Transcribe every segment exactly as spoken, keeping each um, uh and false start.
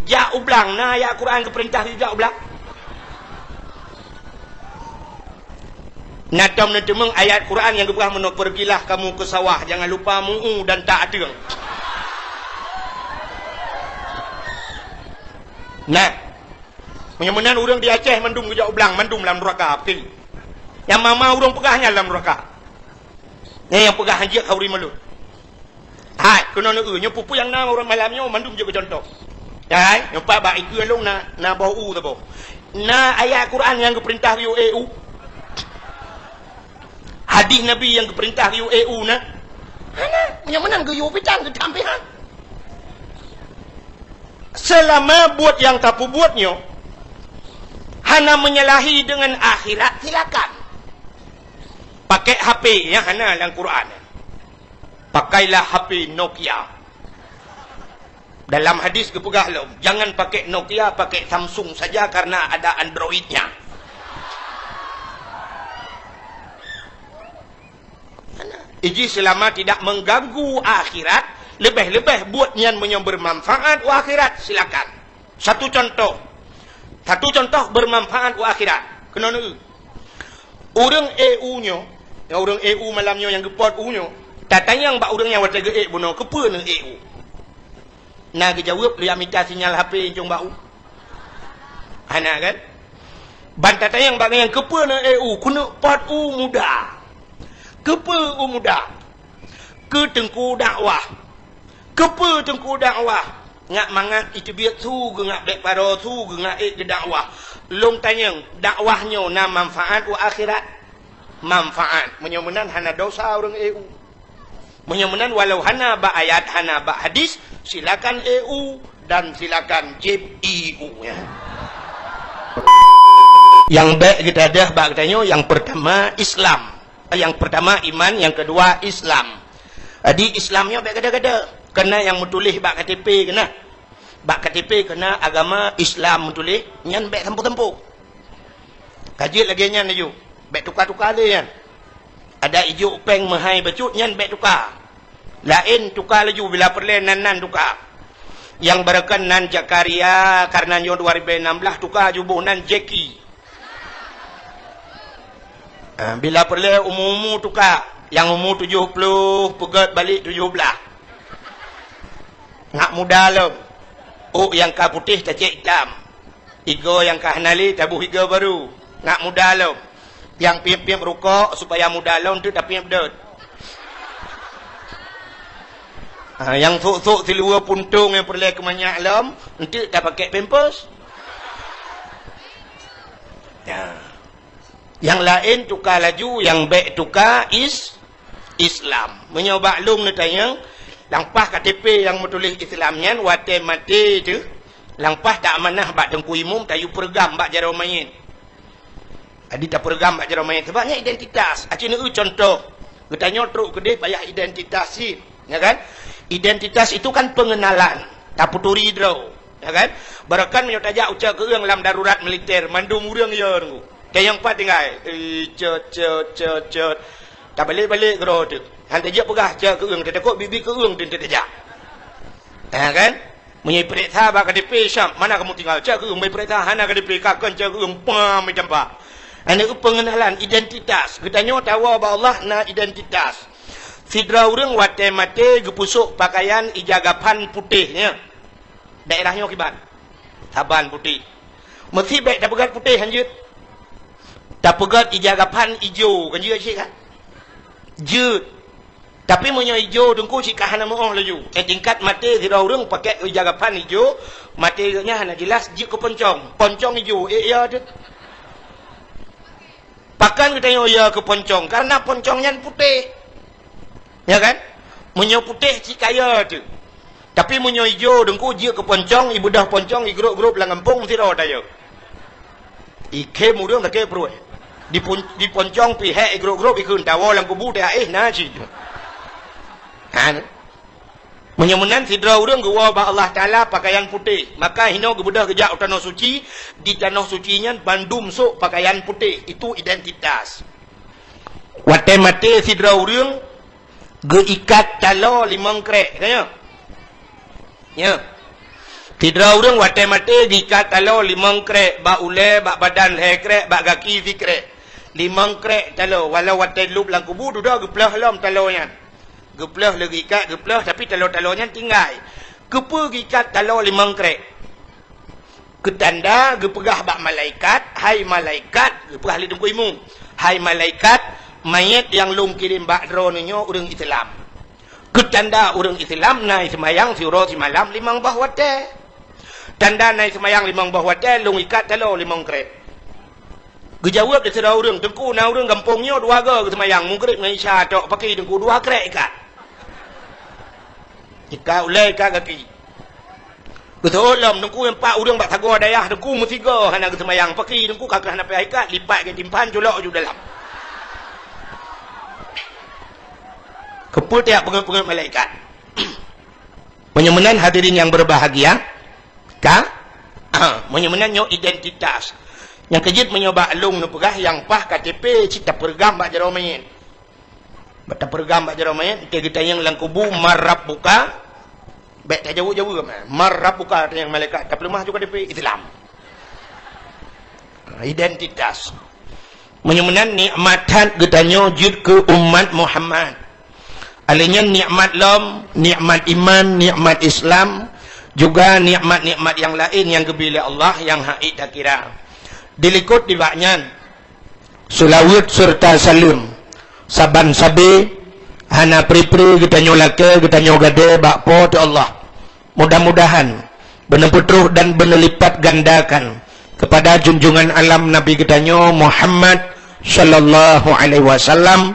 Jak u blang, na ayat Quran geupeurintah jak u blang? Na tom neuteumeung ayat Quran nyang geupeugah meunoe, "Pergilah kamu ke sawah, jangan lupa mu'u dan tak ateueng." Nah, meunyoe meunan ureuëng di Aceh mandum geujak u blang, mandum lam nuraka, beutôi. Nyang ma-ma ureuëng peugah nyan lam nuraka. Nyan nyang peugah hanjeuet khauri mulod. Hai, keunoe neu-eu, nyoe peue-peue nyang na ureuëng malam nyoe mandum jeuet keu cuntoh. Hai, nyoe pat bak ikeue lôn na, na boh u saboh. Na ayat Quran nyang geupeurintah geuyue ék u? Hadis Nabi nyang geupeurintah geuyue ék u na? Hana, meunyoe meunan geuyue pitan geutam pih han. Seulama buet nyang tapeubuet nyoe hana menyalahi deungon akhirat, silakan. Pakai H P nyang hana lam Quran. Pakailah H P Nokia. Dalam hadis geupeugah lom, "Jangan pakai Nokia, pakai Samsung saja karena ada Android-nya." Iji selama tidak mengganggu akhirat, lebih-lebih buet nyan meunyoe bermanfaat u akhirat, silakan. Satu contoh. Satu contoh bermanfaat u akhirat. Keunoe neu-eu. Ureuëng ék u nyoe, nyang ureuëng ék u malam nyoe nyang geupot u nyoe, tatanyong bak ureuëng nyang watée geuék bunoe, "Keupeue neuék u?" Na geujaweueb, "Lôn jak mita sinyal H P cong bak u." Hana kan? Ban tatanyong bak nyan, "Keupeue neuék u?" "Keuneuk pot u muda." "Keupeue u muda?" "Keu teungku dakwah." "Keupeue teungku dakwah?" "Ngat mangat iteubiet su geuh, ngat bék paro su geuh, ngat ék geudakwah." "Lôn tanyong, dakwah nyoe na manfaat u akhirat?" Manfaat. Meunyoe meunan hana dosa ureuëng ék u. Meunyoe meunan walau hana bak ayat, hana bak hadis, silakan ék u dan silakan jieb ie u nyan. Nyang bék geudadah bak geutanyoe, nyang peurtama Islam. Nyang peurtama iman, nyang keudua Islam. Jadi Islam nyoe bék gada-gada. Keunan nyang meutuléh bak K T P keunan. Bak K T P keunan agama Islam meutuléh, nyan bék sampoe-sampoe. Ka jeuet lagée nyan laju. Bék tuka-tuka lé nyan. Adak ijok péng meuhai bacut nyan bék tuka. Laén tuka laju bila peureulée nan-nan tuka. Nyang beureukan nan Zakaria, kareuna nyoe dua ribu enam belas tuka laju boh nan Jeki. Ah, bila peureulée umu-umu tuka, nyang umu tujoh ploh peugét balék tujoh blaih. Ngat muda lom. Ôk nyang ka putéh tacék itam. Igoe nyang ka hana lé taboh igoe barô. Ngat muda lom. Nyang piep-piep rukok supaya muda lom teuk tapiep dot. Ha, nyang sok-sok siluweue puntông nyang peureulée keu manyak lom, enteuk tapakée pampers. Ya. Nyang laén tuka laju, nyang bék tuka is-, Islam. Meunyoe bak lôn neutanyong, lam paih K T P nyang meutuléh Islam nyan watée maté teuh, lam paih taamanah bak teungku imum tayue peureugam bak jaroe manyét. Jadi tapeureugam bak jaroe manyét, sabab nyan identitas. Aci neu-eu cuntoh, geutanyoe trok keudeh payah identitas cit, ya kan? Identitas itu kan pengenalan, tapeuturi droe, ya kan? Baroekan meunyoe tajak ucok keueung lam darurat militer, mandum ureuëng yo nunggu. Tanyong pat tinggai, eh, cot, cot, cot, cot. Tabalek-balek keudroe teuk. Han tajak peugah cok keueung, tatakot bibi keueung teuk tajak. Ya kan? Meunyoe ipeuriksa bak K T P, "Siap, mana kamu tinggal?" "Cok keueung," bak ipeuriksa, "Hana K T P, ka kon cok keueung," pam, itampa. Hana pengenalan identitas. Geutanyoe tawoe bak Allah na identitas. Sidroe ureuëng watée maté geupeusok pakaian ija gapan putéh, nyan. Daerah nyoe kiban? Saban putéh. Meusi bék tapeugét putéh, hanjeuet. Tapeugét ija gapan ijo, kan jeuet cit kan? Jeuet. Tapi meunyoe ijo teungku cit ka hana meuoh laju. Eh, tingkat maté sidroe ureuëng pakèk ija gapan ijo, maté geuh nyan hana jeulaih jeuet keu poncong. Poncong ijo, eh, ya teuh. Pakon geutanyoe ya keu poncong? Karena poncong nyan putéh. Ya kan? Meunyoe putéh cit ka ya teuh. Tapi meunyoe ijo teungku jeuet keu poncong, ibeudôh poncong, igrôp-grôp lam gampông sidroe tayue. Ikhém ureuëng lakée pruet. Dipon-, diponcong pih hék igrôp-grôp ikheun tawoe lam kubu teuh éh na cit. Ha. Meunyoe meunan sidroe ureuëng geuwoe bak Allah Taala pakaian putéh, maka hinoe geubeudôh geujak u tanoh suci, di tanoh suci nyan bandum sôk pakaian putéh, itu identitas. Watée maté sidroe ureuëng geuikat taloe limong krék, ka nyoe? Nyoe. Sidroe ureuëng watée maté geuikat taloe limong krek, bak ulée, bak badan lhée krek, bak gaki sikrek. Limong krek taloe, walau watée lheueh lam kubu dudoe geuplôh lom taloe nyan. Geuplôh lé geuikat, geuplôh, tapi taloe-taloe nyan tinggai. Keupeue geuikat taloe limong krek? Keutanda geupeugah bak malaikat, "Hai malaikat," geupeugah lé Teungku Imum, "Hai malaikat, manyét nyang lôn kirém bak droeneuh nyoe ureuëng Islam." Keutanda ureuëng Islam na seumayang siuroe simalam limong boh watée. Tanda na seumayang limong boh watée, lôn ikat taloe limong krek. Geujaweueb lé sidroe ureuëng, "Teungku, na ureuëng gampông nyoe dua goe geuseumayang, Maghrib ngon Isya tok, pakri Teungku dua krek ikat." Ikat ulée, ikat gaki. Geuseuôt lom, "Teungku, nyan pat ureuëng bak sagoe dayah, Teungku, meusigoe hana geuseumayang, pakri Teungku, ka keuh hana payah ikat, lipat geutimpan, culok ju dalam." Keupeue tajak peungeuet-peungeuet malaikat? Meunyoe meunan hadirin nyang berbahagia, ka? Ah, meunyoe meunan nyoe identitas. Nyang keujeuet meunyoe bak lôn neupeugah nyang paih K T P cit tapeureugang bak jaroe manyét. Bak tapeureugang bak jaroe manyét, enteuk geutanyong lam kubu, "Man rabbuka?" Bék tajaweueb-jaweueb, "Man rabbuka?" Tanyong malaikat, tapeuleumah ju K T P Islam. Identitas. Meunyoe meunan nikmat that geutanyoe jeuet keu umat Muhammad. Alèh nyan nikmat lom, nikmat iman, nikmat Islam, juga nikmat-nikmat nyang laén nyang geubri lé Allah nyang hana ék takira. Dilikot nibak nyan, seulaweuet seureuta saleuem saban sabe, hana pri-pri geutanyoe lakée, geutanyoe gadée bak Po teu Allah. Mudah-mudahan beuneupeutroh dan beuneulipatgandakan keupada junjungan alam Nabi geutanyoe Muhammad sallallahu alaihi wasallam,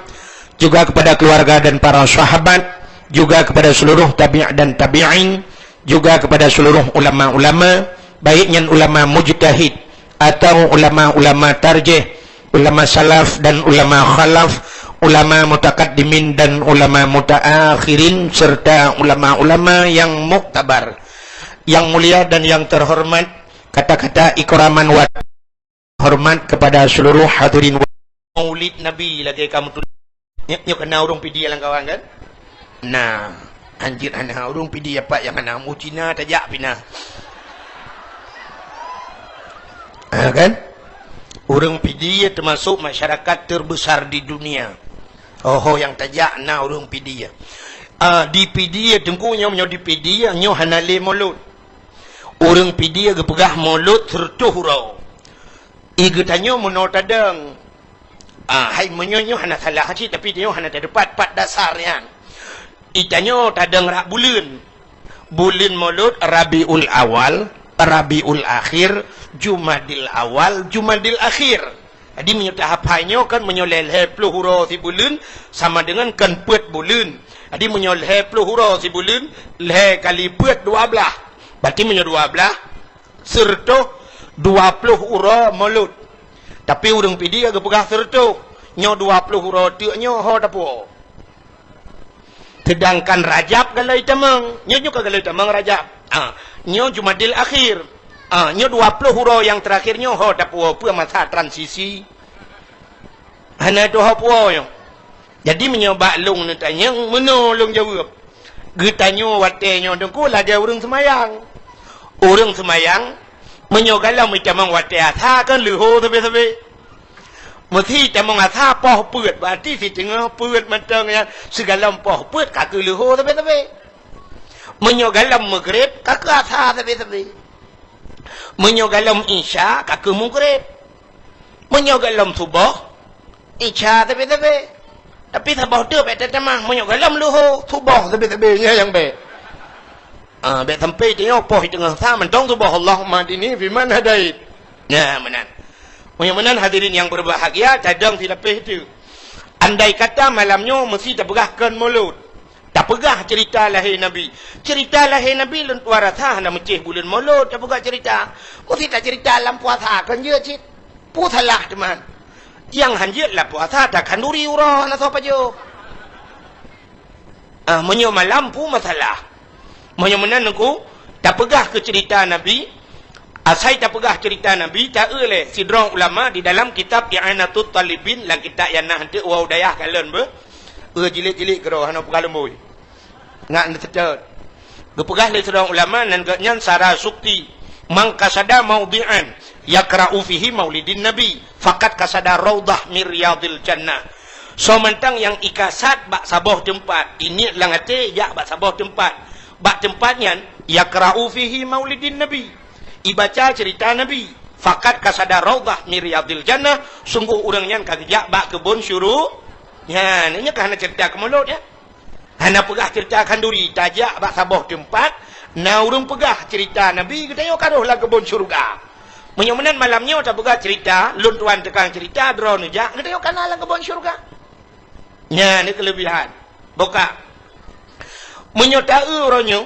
juga keupada keuluwarga dan para sahabat, juga keupada seuluruh tabi' dan tabi'in, juga keupada seuluruh ulama-ulama, baik nyan ulama mujtahid, atau ulama-ulama tarjih, ulama salaf dan ulama khalaf, ulama mutakaddimin dan ulama mutaakhirin, serta ulama-ulama yang muktabar. Yang mulia dan yang terhormat, kata-kata ikraman wa hormat kepada seluruh hadirin wa-, Maulid Nabi lagée kamoe tuléh. Nyoe, nyoe ka na ureuëng Pidie lam kawan kan? Na, anjeut hana ureuëng Pidie, pat nyang hana, u Cina tajak pih na. Ha, kan? Ureuëng Pidie termasuk masyarakat terbesar di dunia. Ho-ho nyang tajak na ureuëng Pidie. Ah, di Pidie, Teungku, nyoe, nyoe di Pidie, nyoe hana lé mulod. Ureuëng Pidie geupeugah mulod sireutôh uroe. I geutanyoe meunoe tadong. Ah, hai meunyoe nyoe hana salah cit, tapi tanyoe hana teupat pat dasar nyan. I tanyoe tadong rab buleuen. Buleuen Mulod Rabiul Awal, Rabiul Akhir, Jumadil Awal, Jumadil Akhir. Jadi meunyoe tahap hai nyoe kan meunyoe lhée-lhée ploh uroe sibuleuen sama dengan kan peuet buleuen. Jadi meunyoe lhée ploh uroe sibuleuen, lhée kali peuet dua blaih. Berarti meunyoe dua blaih, sireutôh dua ploh uroe Mulod. Tapi ureuëng Pidie geupeugah sireutôh. Nyoe dua ploh uroe teuk nyoe ho tapuwoe. Sedangkan Rajab galai tamong. Nyoe, nyoe ka galai tamong Rajab. Ah, nyoe Jumadil Akhir. Ah, nyoe dua ploh uroe nyang teurakhir nyoe ho tapuwoe, peue masa transisi. Hana tuho puwoe nyoe. Jadi meunyoe bak lôn neutanyong, meunoe lôn jaweueb. Geutanyoe watée nyoe Teungku lagée ureuëng seumayang. Ureuëng seumayang, meunyoe galom itamong watée asa kan leuho sabe-sabe. Meusi itamong asa poh peuet, berarti siteungoh peuet mantong nyan sigalom poh peuet ka keuh leuho sabe-sabe. Meunyoe galom Maghrib ka keuh asa sabe-sabe. Meunyoe galom Isya ka keuh Maghrib. Meunyoe galom Suboh, Isya sabe-sabe. Tapi saboh teuk bék tatamah, meunyoe galom leuho, Suboh sabe-sabe, nyan nyang bék. Ah, bék sampai tanyoe poh teungoh sa mantong Suboh, Allahumma hdini fiman hadait. Nah, meunan. Meunyoe meunan hadirin nyang berbahagia, tadong silapéh teuk. Andai kata malam nyoe meusi tapeugah kon Mulod. Tapeugah ceurita lahé Nabi. Ceurita lahé Nabi lôn tuan rasa hana meucéh buleuen Mulod tapeugah ceurita. Meusi taceurita lam puasa kon jeuet cit. Peue salah teuma? Nyang hanjeuet lam puasa takhanduri uroe hana soe pajoh. Ah, meunyoe malam peue masalah? Meunyoe meunan Teungku, tapeugah keu ceurita Nabi, asai tapeugah ceurita Nabi, ta-eu lé sidroe ulama di dalam kitab I'anatut Talibin, lam kitab nyang na hanteuk Wau Dayah kalon beuh, eu jilid-jilid keudroe hana peugah leumbôi. Ngat neuseutôt. Geupeugah lé sidroe ulama nan geuh nyan sara sukti, "Man qasada maudhi'an yakra'u fihi maulidin nabi, faqad qasada raudhah min riyadil jannah." Soe mantong nyang ikasad bak saboh teumpat, iniet lam até jak bak saboh teumpat, bak teumpat nyan yakra'u fihi maulidin nabi, ibaca cerita nabi, faqad qasada raudhah min riyadil jannah, sungguh ureuëng nyan ka geujak bak keubon syuru-, nyan, nyoe ka hana cerita keu mulod, ya. Hana peugah cerita khanduri, tajak bak saboh teumpat, na ureuëng peugah cerita nabi, geutanyoe ka rhoh lam keubon syeuruga. Meunyoe meunan malam nyoe tapeugah cerita, lôn tuan tukang cerita, droeneuh jak, geutanyoe ka na lam keubon syeuruga. Nyan ni keuleubihan. Boh ka. Meunyoe taeu uroe nyoe,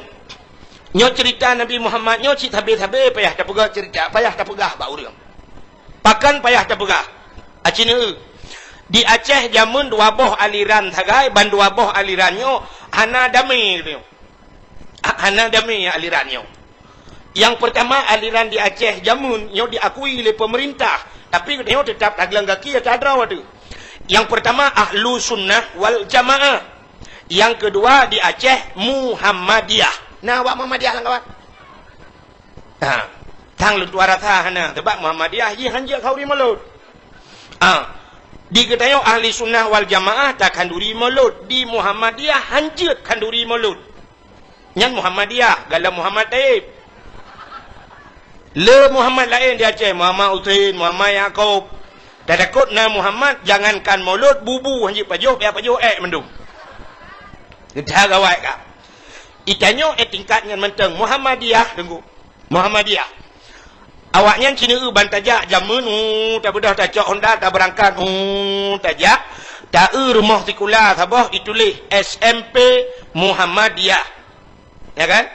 nyoe cerita Nabi Muhammad nyoe cit sabe-sabe payah tapeugah cerita, payah tapeugah bak ureuëng. Pakon payah tapeugah? Aci neueu. Di Aceh jameun dua boh aliran sagai, ban dua boh aliran nyoe hana damé geutanyoe. Ha-, hana damé aliran nyoe. Nyang peurtama, aliran di Aceh jameun nyoe diakui lé peumeurintah, tapi geutanyoe teutap tagleng gaki ata droe teuh. Nyang peurtama, Ahlu Sunnah wal Jamaah. Nyang keudua di Aceh, Muhammadiyah. Na awak Muhammadiyah lam kawan? Ha, tang lôn tuan rasa hana, sabab Muhammadiyah jih hanjeuet khanduri mulod. Ha, di geutanyoe Ahli Sunnah wal Jamaah takhanduri mulod, di Muhammadiyah hanjeuet khanduri mulod. Nyan Muhammadiyah, galom Muhammad Taib. Le Muhammad laén di Aceh, Muhammad Husein, Muhammad Yakub. Tatakot na Muhammad, jangankan mulod, bubu hanjeuet pajoh, payah pajoh ék mandum. Geutanyoe gawai ka. Geutanyoe ék tingkat nyan mantong Muhammadiyah, Teungku. Muhammadiyah. Awaknyan cineue ban tajak jameun, uh, tabeudôh tacok honda, tabeurangkat, uh, tajak, taeu rumoh sikula saboh ituléh S M P Muhammadiyah. Ya kan?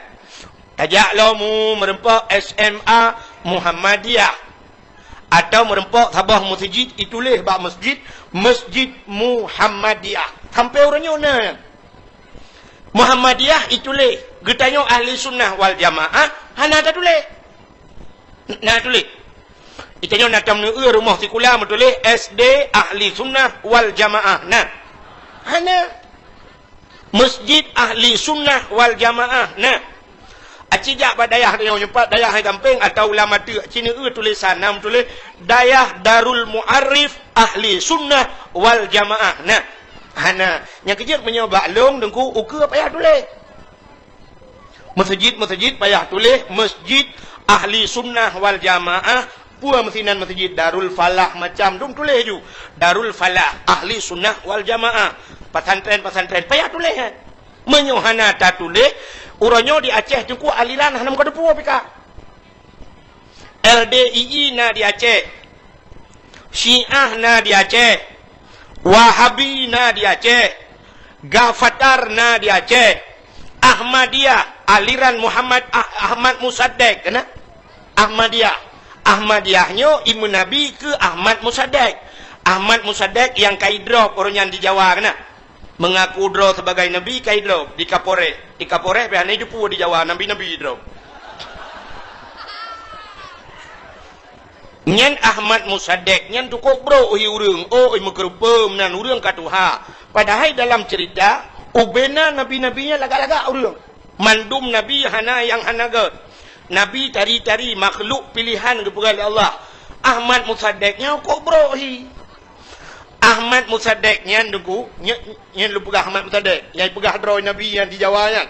Tajak lom, uh, meureumpok S M A Muhammadiyah. Atau meureumpok saboh meuseujid ituléh bak meuseujid, Masjid Muhammadiyah. Sampoe uroe nyoe na. Muhammadiyah ituléh, geutanyoe Ahli Sunnah wal Jamaah hana tatuléh. Na tuléh. Geutanyoe na tam neueu rumoh sikula meutuléh S D Ahli Sunnah wal Jamaah. Na. Hana. Masjid Ahli Sunnah wal Jamaah. Aci jak bak dayah tanyoe nyoe pat, dayah hai gampeng atau lam ateueh, ci neueu tulésan, na meutuléh Dayah Darul Muarif Ahli Sunnah wal Jamaah. Na. Hana. Nyang keujeuet meunyoe bak lôn Teungku ukeue payah tuléh. Meuseujid-meuseujid payah tuléh Masjid Ahli Sunnah wal Jamaah, peue meusinan meuseujid Darul Falah macam dum tuléh ju. Darul Falah Ahli Sunnah wal Jamaah. Pesantren-pesantren payah tuléh, eh. Meunyoe hana tatuléh, uroe nyoe di Aceh Teungku aliran hana meukateupue pih ka. L D I I na di Aceh. Syiah na di Aceh. Wahabi na di Aceh. Gafatar na di Aceh. Ahmadiyah, aliran Muhammad Ah-, Ahmad Musaddek, kena? Ahmadiyah. Ahmadiyah nyoe imeun nabi keu Ahmad Musaddek. Ahmad Musaddek nyang ka idrop uroe nyan di Jawa, kena? Mengaku droe sebagai nabi ka idrop di Kapolres. Di Kapolres pih hana jiteupeue di Jawa nabi-nabi idrop. Nyan Ahmad Musaddek nyan tukok brok hi ureuëng, oh, oi meukeureupeum nan ureuëng ka tuha. Padahai dalam cerita, ubena nabi-nabi nyan lagak-lagak ureuëng. Mandum nabi hana nyang hana gét. Nabi tari-tari makhluk pilihan geupeugah lé Allah. Ahmad Musaddek nyan kok brok hi. Ahmad Musaddek nyan Teungku, nyan, nyan lôn peugah Ahmad Musaddek, nyang peugah droe nabi nyan di Jawa nyan.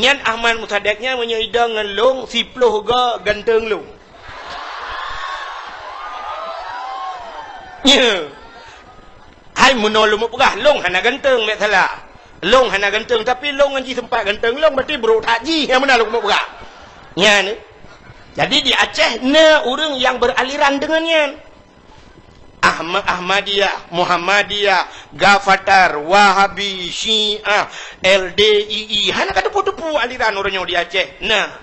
Nyan Ahmad Musaddek nyan meunyoe idong ngon lôn, siploh goe ganteng lôn. Nyo. Hai meunoe lôn meupeugah, lôn hana ganteng, bék salah. Lôn hana ganteng, tapi lôn ngon jih seumpat ganteng lôn, berarti brok that jih nyang meunan lôn meupeugah. Nyan. Jadi di Aceh na ureuëng nyang beraliran deungon nyan. Ahma-, Ahmadiyah, Muhammadiyah, Gafatar, Wahabi, Syiah, L D I I. Hana ka teupeue-teupeue aliran uroe nyoe di Aceh. Nah,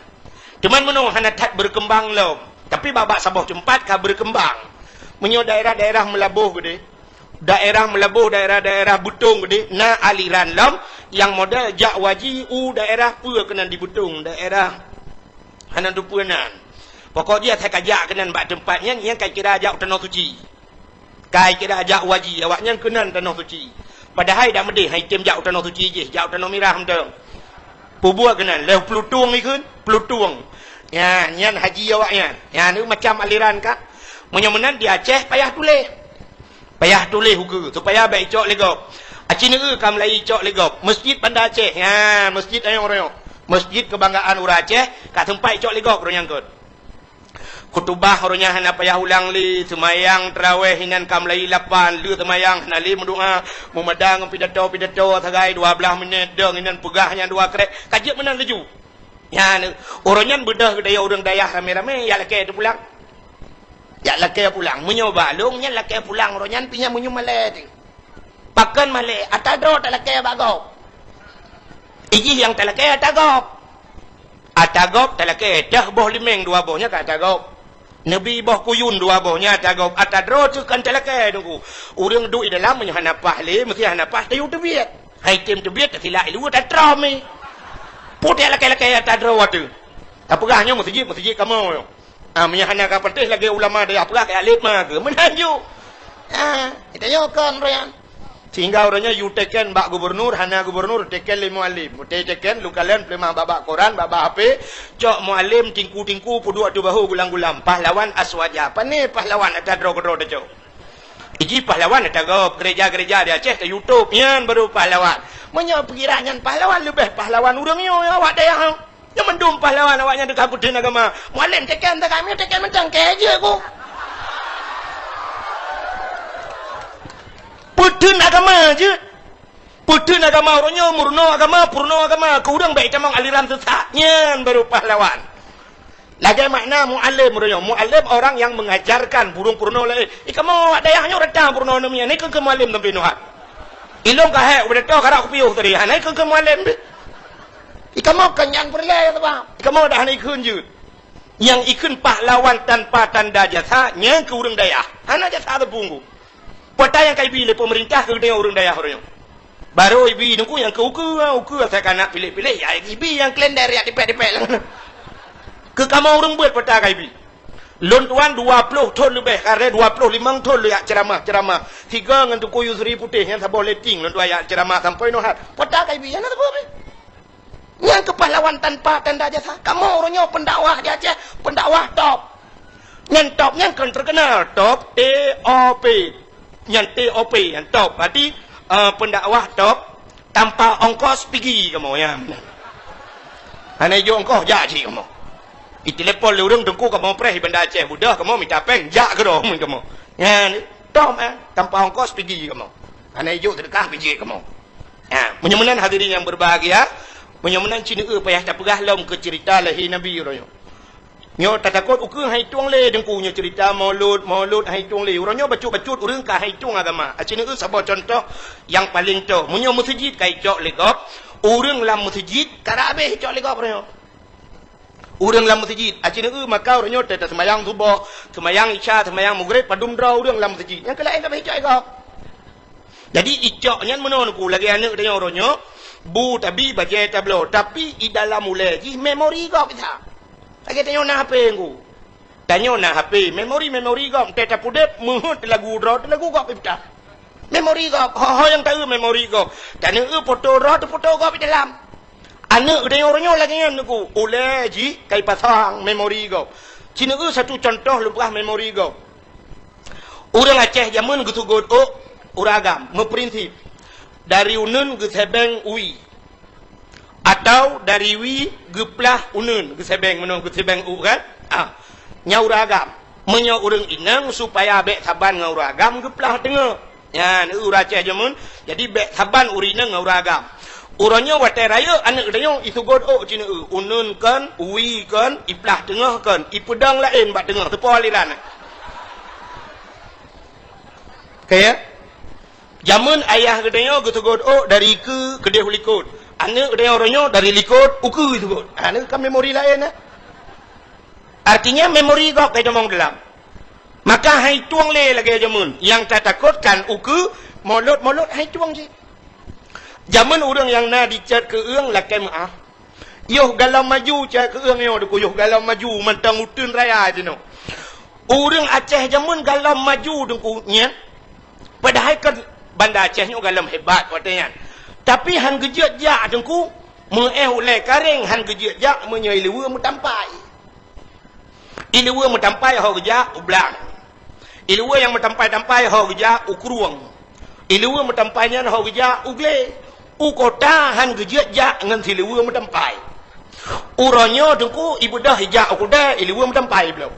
teuma meunoe hana that berkembang lom. Tapi bak-bak saboh teumpat ka berkembang. Meunyoe daerah-daerah Meulaboh keudeh, daerah Meulaboh, daerah-daerah Beutong keudeh, na aliran lom nyang model jak waji u daerah peue keunan di Beutong, daerah hana teupeue nan. Pokok jih asai ka jak keunan bak teumpat nyan, nyan ka kira jak u Tanoh Suci. Ka kira jak waji, awaknyan keunan Tanoh Suci. Padahai dak meudeh, hai tem jak u Tanoh Suci jih, jak u Tanoh Mirah mantong. Peubuet keunan, lheueh peulutong ikheun, peulutong. Nyan, nyan haji awaknyan. Nyan, macam aliran ka. Meunyoe meunan di Aceh payah tuléh. Payah tuléh ukeue, supaya bèk icok lé gob. Aci neueu ka mulai icok lé gob. Masjid Banda Aceh. Nyan, masjid ayong royong. Masjid kebanggaan ureueng Aceh, ka teumpat icok lé gob roh nyang kön. Khutubah uroe nyan hana payah ulang lé, seumayang tarawèh inan ka mulai lapan, lheueh seumayang hana lé meudoa, meumada ngon pidato-pidato sagai dua blaih minèt, dong inan peugah nyang dua krek, ka jeuet meunan laju. Nyan, uroe nyan beudôh geutanyoe ureueng dayah ramé-ramé, jak lakèe teupulang. Jak lakèe pulang. Meunyoe bak lôn nyan lakèe pulang uroe nyan, pih nyan meunyoe malèe teuh. Pakon malèe, ata droe talakèe bak gob. Ijih nyang talakèe ata gob. Ata gob talakèe, dah boh limeng dua boh nyan ka ata gob. Neubi boh kuyun dua boh nyan ata gob. Ata droe teuh kan talakèe Teungku. Ureueng duek di dalam meunyoe hana paih lé, meusti hana paih tayue teubiet. Hai tem teubiet, tasilak i luwa tatroh mi. Putéh lakèe-lakèe ata droe teuh. Tapeugah nyoe meuseujid, meuseujid kamoe nyoe. Ah, meunyoe hana ka patéh lagèe ulama dayah peugah keu alet ma keu meunan ju. Ah, geutanyoe kon uroe nyan. Sehingga uroe nyoe yue teken bak gubernur, hana gubernur teken lé mualem. Meuté teken lôn kalon peuleumah bak-bak koran, bak-bak H P, cok mualem tingku-tingku peuduek ateueh bahô gulam-gulam. Pahlawan aswaja. Pané pahlawan ata droe keudroe tacok. Iji pahlawan ata gob, gereja-gereja di Aceh ta YouTube, nyan baru pahlawan. Meunyoe peukira nyan pahlawan, leubeh pahlawan ureueng nyoe awak dayah. Nyoe mandum pahlawan awaknyan teuka peutheun agama. Mualem teken teuka, meunyoe teken mantong keu jeuet ku. Peutheun agama jeuet. Peutheun agama uroe nyoe, meurunoe agama, peurunoe agama, keu ureueng bèk itamong aliran sesat. Nyan baru pahlawan. Lagèe makna mualem uroe nyoe. Mualem orang yang mengajarkan, burung peurunoe laén. Ikamoe awak dayah nyoe rata peurunoe namian. Nyoe keu mualem sampoe nyoe. Ilôn ka hék ubé toh karap kupiôh tadi. Hana keu mualem deh. Ikamoe kan nyan peureulèe ya, sabab ikamoe dah hana ikheun jeuet. Nyang ikheun pahlawan tanpa tanda jasa, nyan keu ureueng dayah. Hana jasa teupunggu. Peue ata nyang ka ibi lé peumeurintah keu geutanyoe ureueng dayah uroe nyoe? Barô ibi Teungku nyang keu ukeue, ha, ukeue asai ka na piléh-piléh, ya ibi nyang kalender ya dipèk-dipèk lam. Keu kamoe ureueng beuet peue ata ka ibi. Lôn tuan dua ploh thôn leubeh, karè dua ploh limong thôn lôn jak ceuramah-ceuramah. Sigoe ngon Teungku Yusri Putéh nyang saboh letting lôn tuan jak ceuramah sampoe nyoe hat. Peue ata ka ibi, hana saboh pih. Nyan keuh pahlawan tanpa tanda jasa. Kamoe uroe nyoe pendakwah di Aceh, pendakwah top. Nyan top nyan kon terkenal, top, T O P. Nyan T O P, nyan top. Berarti, eh, pendakwah top, tanpa ongkos pigi kamoe, nyan. Hana ijok ongkos, jak cit kamoe. Itelepon lé ureueng Teungku kamoe preh di Banda Aceh, beudôh kamoe mita péng, jak keudroe kamoe. Nyan, top, eh, tanpa ongkos pigi kamoe. Hana ijok seudeukah pigi kamoe. Ha, meunyoe meunan hadirin nyang berbahagia, meunyoe meunan ci neueu payah tapeugah lom keu ceurita lahé Nabi uroe nyoe. Nyoe tatakot ukeue han itueng lé Teungku nyoe ceurita Maulud, Maulud han itueng lé. Uroe nyoe bacut-bacut ureueng ka han itueng agama. Aci neueu saboh cuntoh nyang paleng toh. Meunyoe meuseujid ka icok lé gob, ureueng lam meuseujid karap habéh icok lé gob uroe nyoe. Ureueng lam meuseujid, aci neueu maka uroe nyoe teuh taseumayang suboh, seumayang isya, seumayang mugreb, padum droe ureueng lam meuseujid. Nyang keu laén ka beh icok lé gob. Jadi icok nyan meunoe Teungku, lagèe aneuk tanyoe uroe nyoe, bu tabi bajèe tabloe, tapi i dalam ulèe jih memori gob isa. Lagèe tanyoe na H P Teungku. Tanyoe na H P, memori-memori gob, teuh tapeudeuh meuheuet lagu droe, lagu gob ipitah. Memori gob, ho-ho nyang taeu memori gob. Taneueu foto droe, teuh foto gob i dalam. Aneuk geutanyoe uroe nyoe lagèe nyan Teungku, ulèe jih ka ipasang memori gob. Ci neueu satu cuntoh lôn peugah memori gob. Ureueng Aceh jameun geuseugot ôk ureueng agam, meuprinsip dari uneuen geusebeng wie, atau dari wie geuplah uneuen, geusebeng meunoe geusebeng ôk kan? Ah, nyan ureueng agam. Meunyoe ureueng inong supaya bèk saban ngon ureueng agam geuplah teungoh. Nyan ureueng Aceh jameun, jadi bèk saban ureueng inong ngon ureueng agam. Uroe nyoe watèe rayeuk aneuk geutanyoe iseugot ôk ci neueu, uneuen kon, wie kon, iplah teungoh kon, ipeudong laén bak teungoh, teupeue aliran. Ka ya? Jameun ayah geutanyoe geuseugot ôk dari keue keudéh u likot. Aneuk geutanyoe uroe nyoe dari likot u keue iseugot. Ha, nyoe kan memori laén, eh? Artinya memori gob ka itamong dalam. Maka han itueng lé lagèe jameun. Nyang tatakot kan ukeue, Maulud-Maulud han itueng cit. Jameun ureueng nyang na di Cot Keueung lakèe meu'ah. Yoh galom maju Cot Keueung nyoe Teungku, yoh galom maju mantong uteuen raya sinoe. Ureueng Aceh jameun galom maju Teungku nyan. Padahai kan Banda Aceh nyoe galom hebat watèe nyan. Tapi han geujeuet jak Teungku, Meu'éh ulée karéng han geujeuet jak meunyoe ileue meutampai. Ileue meutampai ho geujak u blang. Ileue nyang meutampai-tampai ho geujak u krueng. Ileue meutampai nyan ho geujak u glé. U kota han geujeuet jak ngon sileue meutampai. Uroe nyoe teungku ibeudôh ijak u kota ileue meutampai bloe.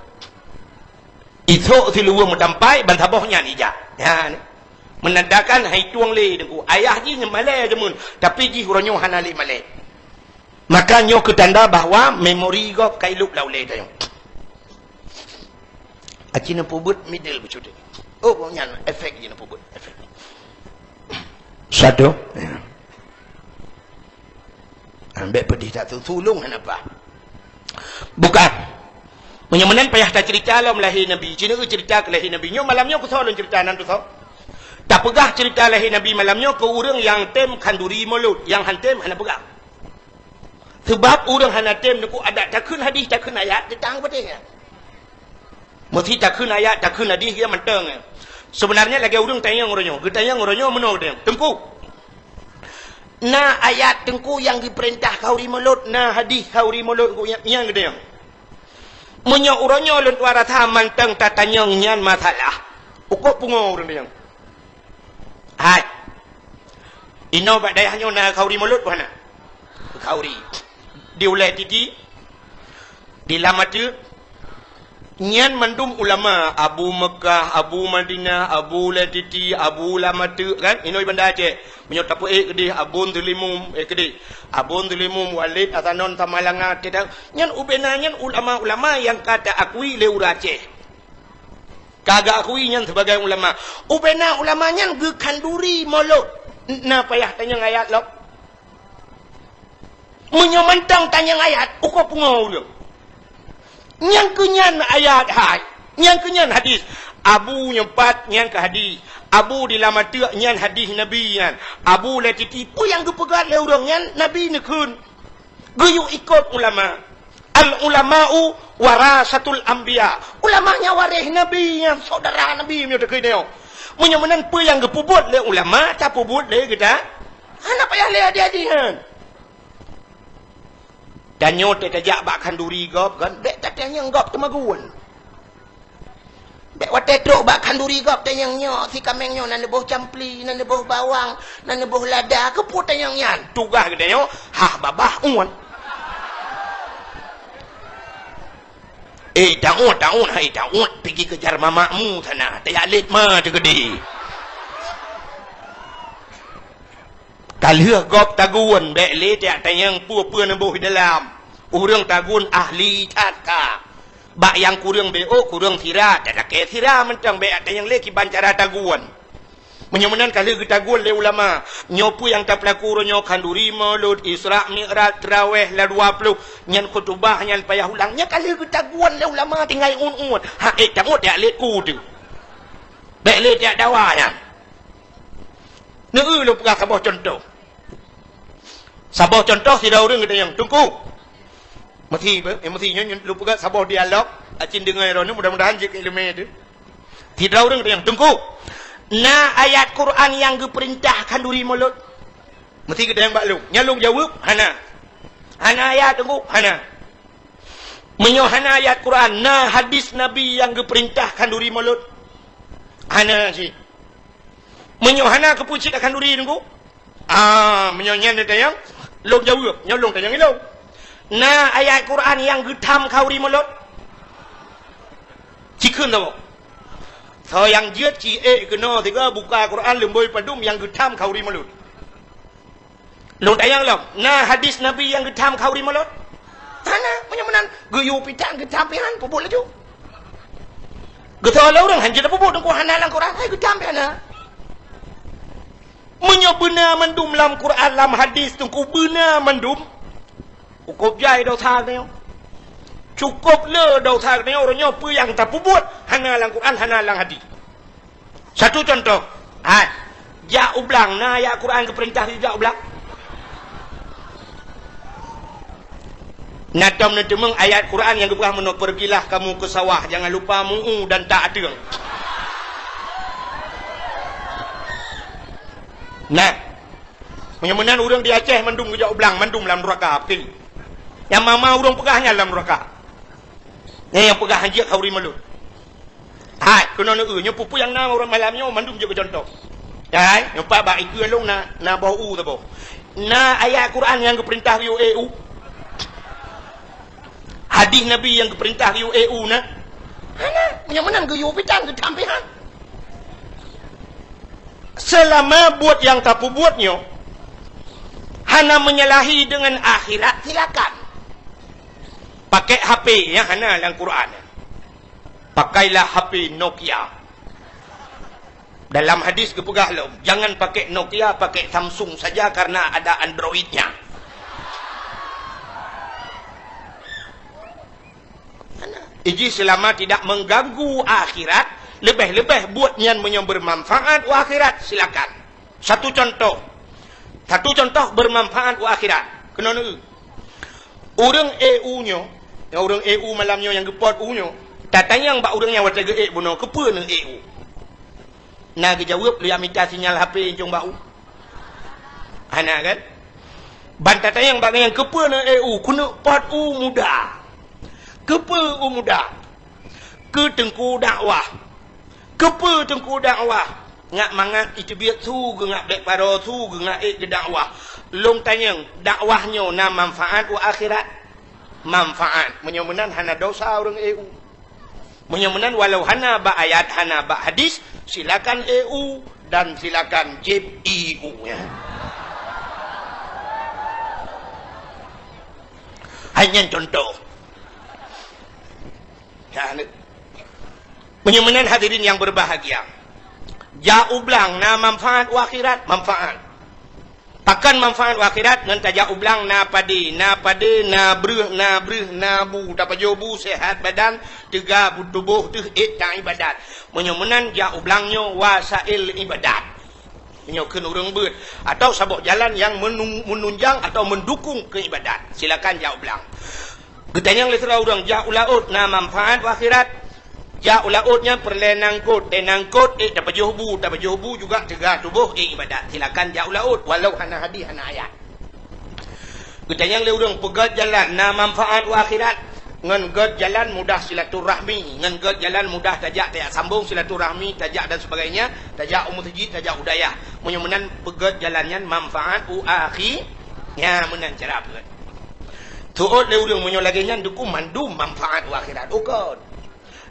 Isok siluweue meutampai ban saboh nyan ijak. Nyan. Meunandakan hai tueng lé teungku. Ayah jih malée jameun, tapi jih uroe nyoe hana lé malée. Maka nyoe keu tanda bahwa memori gob ka ilop lam ulée tanyoe. Aci neupeubuet middle beucut. Oh, nyan efek jih neupeubuet, efek. Satu. Ya. Ambek pedih that tu, tulung hana paih. Bukan. Meunyoe meunan payah taceurita lom lahé Nabi. Ci neueu ceurita keu lahé Nabi. Nyoe malam nyoe keusoe lôn ceurita nan tusoe. Tapeugah ceurita lahé Nabi malam nyoe keu ureuëng nyang tem khanduri mulod, nyang han tem hana peugah. Sabab ureuëng hana tem neukuk adat takheun hadih, takheun ayat, teutang peudeh nyan. Meusti takheun ayat, takheun hadih, ya mantong. Sebenarnya lagée ureuëng tanyong uroe nyoe, geutanyong uroe nyoe meunoe geutanyong. Teungku, na ayat teungku nyang geupeurintah khanduri mulod, na hadih khanduri mulod nyang geutanyong. Meunyoe uroe nyoe lôn tuan rasa mantong tatanyong nyan masalah, ukoe pungo ureuëng tanyong. Hai. Inoe bak dayah nyoe na khanduri mulod bah na? Khanduri. Di ulée titi, di lam ateueh, nyan mandum ulama, Abu Mekah, Abu Madinah, Abu Ulée Titi, Abu Lam Ateueh kan? Inoe Banda Aceh. Meunyoe tapeuék keudeh Abon Teulimum, eh keudeh. Abon Teulimum, Walid Asanon Samalanga, teuta-, nyan ubena nyan ulama-ulama nyang ka taakui lé ureuëng Aceh. Ka geuakui nyan sebagai ulama. Ubena ulama nyan geukhanduri mulod. Na payah tanyong ayat lom. Meunyoe mantong tanyong ayat, ukoe pungo ureuëng. Nyang keu nyan ayat hai, nyang keu nyan hadis. Abu nyoe pat nyan keu hadis. Abu di Lam Ateueh nyan hadis Nabi nyan. Abu Ulée Titi peue nyang geupeugah lé ureuëng nyan Nabi neukheun. Geuyue ikot ulama. Al ulama'u warasatul anbiya. Ulama nyan waréh Nabi nyan, saudara Nabi meunyoe takheun nyoe. Meunyoe meunan peue nyang geupeubuet lé ulama, tapeubuet lé geuta. Hana payah lé hadih-hadih nyan. Tanyoe teuh tajak bak khanduri gob kan, bék tatanyong gob teumagun. Bék watée trok bak khanduri gob tanyong nyoe, si kaméng nyoe na neuboh campli, na neuboh bawang, na neuboh lada, keupeue tanyong nyan? Tugaih geutanyoe, hah babah uet. Eh, taun, taun, hai taun, pigi keujar mamakmu sana, tajak lét ma teukeudi. Ka lheueh gob tagun, bék lé tajak tanyong peue-peue neuboh di dalam. Ureuëng tagun ahli that ka. Bak nyang kureueng B O, kureueng sira, talakée sira mantong bék tanyong lé kiban cara tagun. Meunyoe meunan ka lheueh geutagun lé ulama, nyoe peue nyang tapeulaku uroe nyoe khanduri, mulod, Isra, Mi'raj, Traweh, la dua ploh, nyan khutubah, nyan payah ulang. Nyan ka lheueh geutagun lé ulama tinggai uet-uet. Ha, eh, tamut jak lét ku teuh. Bék lé jak dawa nyan. Neueu lôn peugah saboh cuntoh. Saboh cuntoh sidroe ureuëng geutanyong, "Teungku." Meusi, eh, meusi nyoe, nyoe lôn peugah saboh dialog, acin deungoe droeneuh, mudah-mudahan jeuet keu iéleumé teuh. Sidroe ureuëng geutanyong, "Teungku, na ayat Quran nyang geupeurintah khanduri mulod?" Meusi geutanyong bak lôn. Nyan lôn jaweueb, "Hana." "Hana ayat, Teungku?" "Hana." "Meunyoe hana ayat Quran, na hadis Nabi nyang geupeurintah khanduri mulod?" "Hana cit." "Meunyoe hana, keupeue cit takhanduri, Teungku?" Ah, meunyoe nyan neutanyong, lôn jaweueb, nyoe lôn tanyong ilôn. Na ayat Quran nyang geutham khanduri mulod? Ci kheun saboh. Soe nyang jeuet ci ék keunoe sigoe buka Quran leumbôi padum nyang geutham khanduri mulod. Lôn tanyong lom, na hadis Nabi nyang geutham khanduri mulod? Hana, meunyoe meunan, geuyue pitang geutham pihan, peubuet laju. Geutanyoe lé ureuëng hanjeuet peubuet, Teungku, hana lam Quran, hai geutham pihan na. Meunyoe beuna mandum lam Quran, lam hadis, Teungku, beuna mandum, cukôp jai desya geutanyoe. Cukôp le desya geutanyoe, uroe nyoe peue nyang tapeubuet hana lam Quran, hana lam hadis. Satu contoh. Hai. Jak u blang, na ayat Quran geupeurintah jak u blang? Na tom neuteumeung ayat Quran nyang geupeugah meunoe, "Pergilah kamu ke sawah, jangan lupa mu'u dan tak ateueng." Nah. Meunyoe meunan ureuëng di Aceh mandum geujak u blang, mandum lam nuraka, peuti. Nyang mama ureuëng peugah nyan lam nuraka. Nyan nyang peugah hanjeuet khauri mulod. Hai, keunoe neu-eu, nyoe peue-peue nyang na ureuëng malam nyoe mandum jeuet keu contoh. Hai, nyoe pat bak ikeue lôn na, na boh u saboh. Na ayat Quran nyang geupeurintah geuyue ék u. Hadis Nabi nyang geupeurintah geuyue ék u na. Hana, meunyoe meunan geuyue pitan geutam pihan. Seulama buet nyang tapeubuet nyoe hana menyalahi deungon akhirat, silakan. Pakai H P nyang hana lam Quran. Pakailah H P Nokia. Dalam hadis geupeugah lom, jangan pakai Nokia, pakai Samsung saja karena ada Androidnya. Iji selama tidak mengganggu akhirat, lebih-lebih buat nyan meunyoe bermanfaat u akhirat, silakan. Satu contoh. Satu contoh bermanfaat u akhirat. Keunoe neu-eu. Ureuëng ék u nyoe, nyang ureuëng ék u malam nyoe nyang geupot u nyoe, tatanyong bak ureuëng nyang watée geuék bunoe, keupeue neuék u? Na geujaweueb, lôn jak mita sinyal H P incong bak u. Hana kan? Ban tatanyong bak nyang keupeue neuék u, keuneuk pot u muda. Keupeue u muda? Keu teungku dakwah. Keupeue teungku dakwah? Ngat mangat iteubiet su geungak bék paro su geungak ék geudakwah. Lôn tanyong, dakwah nyoe na manfaat u akhirat? Manfaat. Meunyoe meunan hana dosa ureuëng ék u. Meunyoe meunan walau hana bak ayat, hana bak hadis, silakan ék u dan silakan jieb ie u nyan. Hai nyan contoh. Nah, ni. Meunyoe meunan hadirin yang berbahagia, jak u blang na manfaat u akhirat, manfaat. Pakon manfaat u akhirat? Ngon tajak u blang na padé, na padé, na breuh, na breuh, na bu, tapajoh bu, sehat badan, teuga tuboh teuh ék taibadat. Meunyoe meunan jak u blang nyoe wasail ibadat. Meunyoe kheun ureuëng beuet, atau saboh jalan nyang menung-, menunjang atau mendukung keu ibadat, silakan jak u blang. Geutanyong lé sidroe ureuëng, jak u laôt na manfaat u akhirat? Jak u laôt nyan peureulée nangkot, eh nangkot, eh tapajoh bu, tapajoh bu juga teuga tuboh, eh ibadat. Silakan jak u laôt, walau hana hadis, hana ayat. Geutanyong lé ureuëng, peugét jalan na manfaat u akhirat? Ngon gét jalan mudah silaturahmi, ngon gét jalan mudah tajak, tajak sambong silaturahmi, tajak dan sebagainya, tajak u meuseujid, tajak u dayah. Meunyoe meunan peugét jalan nyan manfaat u akhi-, nya meunan cara peugét. Teuôt lé ureuëng meunyoe lagée nyan, deuku mandum manfaat u akhirat. Ukon.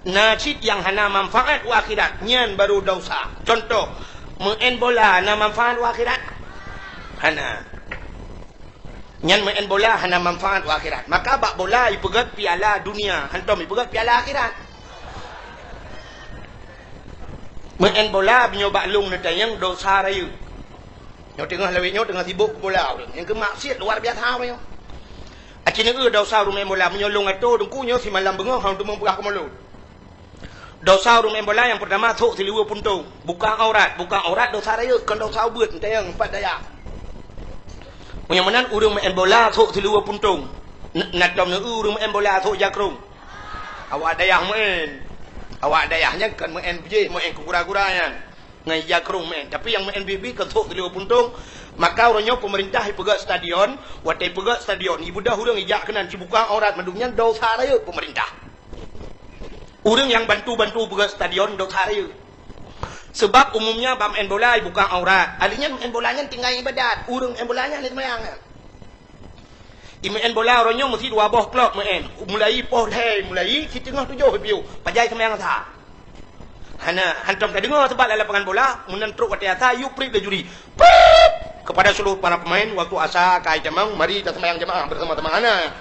Na cit nyang hana manfaat u akhirat, nyan baru dosa. Contoh, meu'en bola na manfaat u akhirat? Hana. Nyan meu'en bola hana manfaat u akhirat. Maka bak bola ipeugét piala dunia, hantom ipeugét piala akhirat. Meu'en bola meunyoe bak lông neutanyong dosa rayeuk. Nyoe teungoh lawét nyoe teungoh sibok keu bola ureuëng. Nyang keu maksiat luar biasa meunyoe. Aci neu-eu dosa ureuëng meu'en bola, meunyoe lông atô teungku nyoe simalam beungoh hana teumeung peugah keu mulod. Dosa ureuëng meu'en bola nyang peurtama, sôk siluweue puntông. Buka aurat, buka aurat dosa rayeuk, kon dosa ubeuet, meutanyong pat daya. Meunyoe meunan ureuëng meu'en bola sôk siluweue puntông. N-, na tom neu-eu ureuëng meu'en bola sôk jakrong. Awak dayah meu'en. Awak dayah nyan kon meu'en beujéh, meu'en keu gura-gura nyan. Ngon ija krong meu'en. Tapi nyang meu'en bi-bi kon sôk siluweue puntông, maka uroe nyoe peumeurintah ipeugét stadion, watée ipeugét stadion, ibeudôh ureuëng ijak keunan, sibuka aurat mandum nyan dosa rayeuk peumeurintah. Ureuëng nyang bantu-bantu peugét stadion dosa rayeuk. Sebab umumnya bak meu'en bola ibuka aurat. Ahli nyan meu'en bola nyan tinggai ibadat. Ureuëng meu'en bola nyan ahli seumayang nyan. Imeu'en bola uroe nyoe meusti dua boh klok meu'en. Mulai poh lhée, mulai siteungoh tujoh piôh. Pajan seumayang sa. Hana, hantom tadeungoe seubab lam lapangan bola, meunan trok watée asa, yue prit lé juri. Prit! Kepada seluruh para pemain, waktu asa ka itamong, mari taseumayang jamaah bersama-sama. Hana.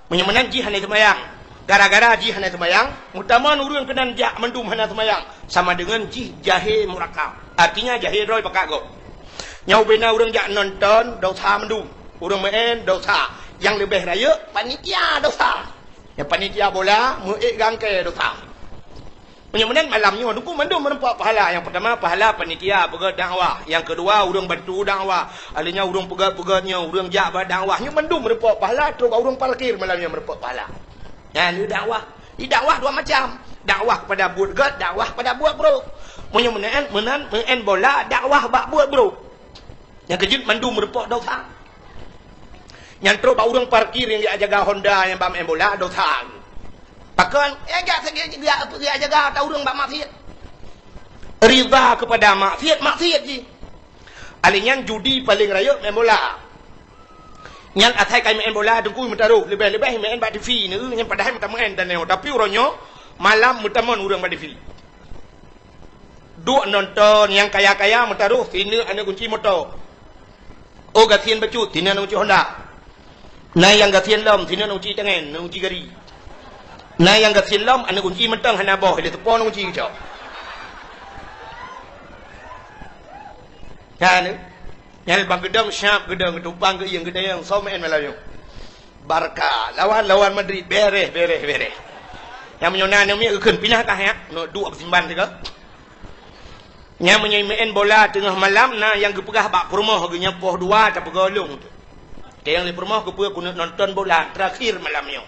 Meunyoe meunan jih hana seumayang. Gara-gara jih hana seumayang, meutamong ureuëng keunan jak mandum hana seumayang, sama deungon jih jahé murakab. Artinya jahé droe pakat gob. Nyang ubena ureuëng jak nonton, dosa mandum. Ureuëng meu'en, dosa. Nyang leubeh rayeuk, panitia, dosa. Nyang panitia bola, meu'ék gangkée, dosa. Meunyoe meunan malam nyoe, dukung mandum meureumpok pahala. Nyang peurtama, pahala panitia peugét dakwah. Nyang keudua, ureuëng bantu dakwah. Ahli nyan ureuëng peugét-peugét nyoe, ureuëng jak bak dakwah. Nyoe mandum meureumpok pahala, trok bak ureuëng parkir malam nyoe meureumpok pahala. Nyan lé dakwah. Di dakwah dua macam. Dakwah kepada buet gét, dakwah kepada buet brok. Meunyoe meunan, meunan, meu'en bola dakwah bak buet brok. Nyang keujeuet mandum meurumpok dosa. Nyang trok bak ureuëng parkir nyang jak jaga Honda nyang bak meu'en bola dosa. Pakon, eh, jak, jak, jak, jak jaga ata ureuëng bak maksiat. Ridha kepada maksiat, maksiat jih. Alèh nyan judi paleng rayeuk meu'en bola. Nyan asai ka meu'en bola teungku meutarôh, leubeh-leubeh meu'en bak TV neu, nyan padahai meutameu'en dan nyoe. Tapi uroe nyoe malam meutamon ureuëng bak TV. Duek nonton nyang kaya-kaya meutarôh sineuk aneuk gunci moto. Oh gasien bacut, sineuk aneuk gunci Honda. Na nyang gasien lom, sineuk aneuk gunci tangen, aneuk gunci gari. Na nyang gasien lom, aneuk gunci mantong hana boh, lé teupon aneuk gunci geucok. Kan? Nyan bang geudong syap, geudong geutumpang geuieng geudayang, soe meu'en malam nyoe. Barca lawan, lawan Madrid, bereh, bereh, bereh. Nyang meunyoe na aneuk miet geukheun pinah kah nyak, neuk duek simban sigoe. Nyang meunyoe meu'en bola teungoh malam na nyang geupeugah bak peurumoh geuh nyoe poh dua tapeugolong. Teuh nyang lé peurumoh geupeue keuneuk nonton bola terakhir malam nyoe.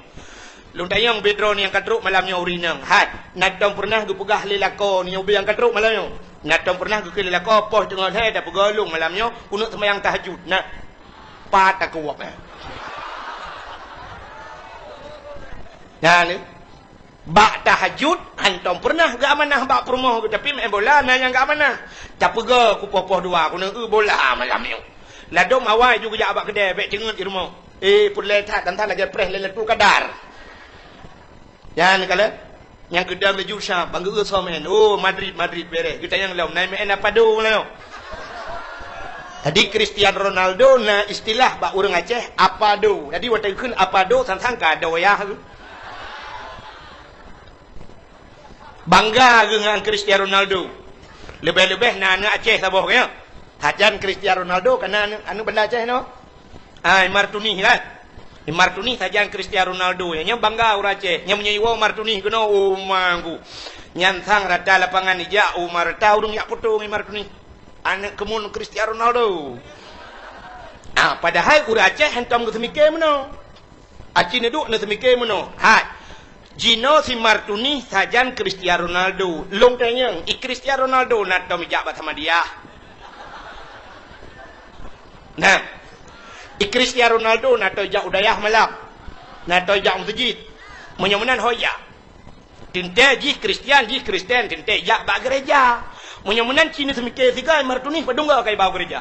Lôn tanyong bit droeneuh nyang ka trok malam nyoe ureuëng inong. Hai, na tom peureunah geupeugah lé lakoe nyoe ubé nyang ka trok malam nyoe? Na tom peureunah geukheun lé lakoe poh teungoh lhèe tapeugolong malam nyoe keuneuk seumayang tahajud? Na. Pat takeuwab, eh. Nyan, eh. Bak tahajud, hantom peureunah geuamanah bak peurumoh geuh, tapi meu'en bola na nyang geuamanah. Tapeugah kupoh-poh dua, keuneuk eu bola malam nyoe. Ladôm awai ju geujak bak keudè, bèk teungeut di rumoh. Eh, peureulèe that, dan that lagèe preh Lailatul Qadar. Nyan kalon, nyang geudong laju syap, bang geu-eu soe meu'en. Oh, Madrid, Madrid bereh. Geutanyong lom, na meu'en Apado lom. Jadi Cristiano Ronaldo na istilah bak ureuëng Aceh, Apado. Jadi watèe geukheun Apado, sang-sang ka ado yah. Bangga geuh ngon Cristiano Ronaldo. Leubeh-leubeh na aneuk Aceh saboh, ya. Sajan Cristiano Ronaldo kana aneuk, aneuk banda Aceh nyoe. Ah, Imar Tunih kan. Imar Tunih sajan Cristiano Ronaldo. Nyan bangga ureuëng Aceh. Nyan meunyoe iwoe Imar Tunih keunoe, oh manggu. Nyan sang rata lapangan ijak, oh ma rata ureuëng jak poto ngon Imar Tunih. Aneuk keumun Cristiano Ronaldo. Ah, padahai ureuëng Aceh hantom geuseumiké meunoe. Aci neuduek neuseumiké meunoe. Hai. Jinoe si Imar Tunih sajan Cristiano Ronaldo. Lôn tanyong, i Cristiano Ronaldo na tom ijak bak Samadiyah? Nah. I Cristiano Ronaldo na tom ijak u dayah malam? Na tom ijak u meuseujid? Meunyoe meunan ho ijak. Teuntèe jih Kristian, jih Kristen, teuntèe ijak bak geureja. Meunyoe meunan ci neuseumiké sigoe Imar Tunih padum goe ka iba u geureja.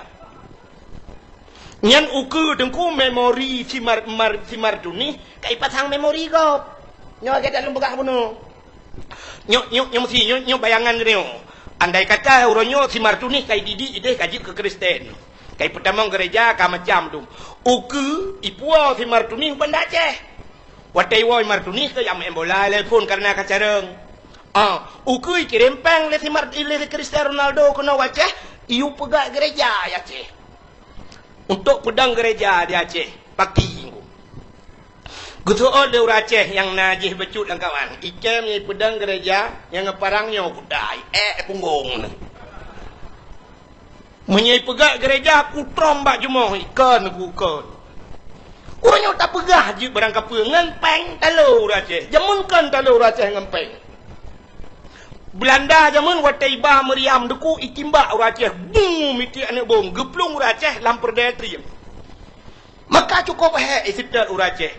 Nyan ukeue teungku memori si Imar, Imar, si Imar Tunih ka ipasang memori gob. Nyoe lagèe that lôn peugah bunoe. Nyoe, nyoe, nyoe meusi, nyoe, nyoe bayangan geutanyoe. Andai kata uroe nyoe si Imar Tunih ka ididik idéh ka jeuet keu Kristen. Ka ipeutamong geureja ka macam dum. Ukeue ipuwoe si Imar Tunih u Banda Aceh. Watèe iwoe Imar Tunih keu jak meu'en bola lé phon kareuna ka carông. Ah, ukeue ikirém péng lé si Mar-, lé si Cristiano Ronaldo keunoe u Aceh, iyue peugöt geureja i Aceh. Untuk peudong geureja di Aceh, paki. Geuseuôt lé ureueng Aceh nyang na jih bacut lam kawan. Ikém nyang ipeudong geureja nyang ngon parang nyoe kuda, ék punggong. Meunyoe ipeugöt geureja, kutrom bak jumoh, ikon ku kon. Uroe nyoe tapeugah jeuet barang kapeue ngon péng talo ureueng Aceh. Jameun kon talo ureueng Aceh ngon péng. Beulanda jameun watèe iba meuriam deuku itimbak ureueng Aceh, bum, itiek aneuk bom, geuplueng ureueng Aceh lam peureudèe trieng. Maka cukôp hék iseutôt ureueng Aceh.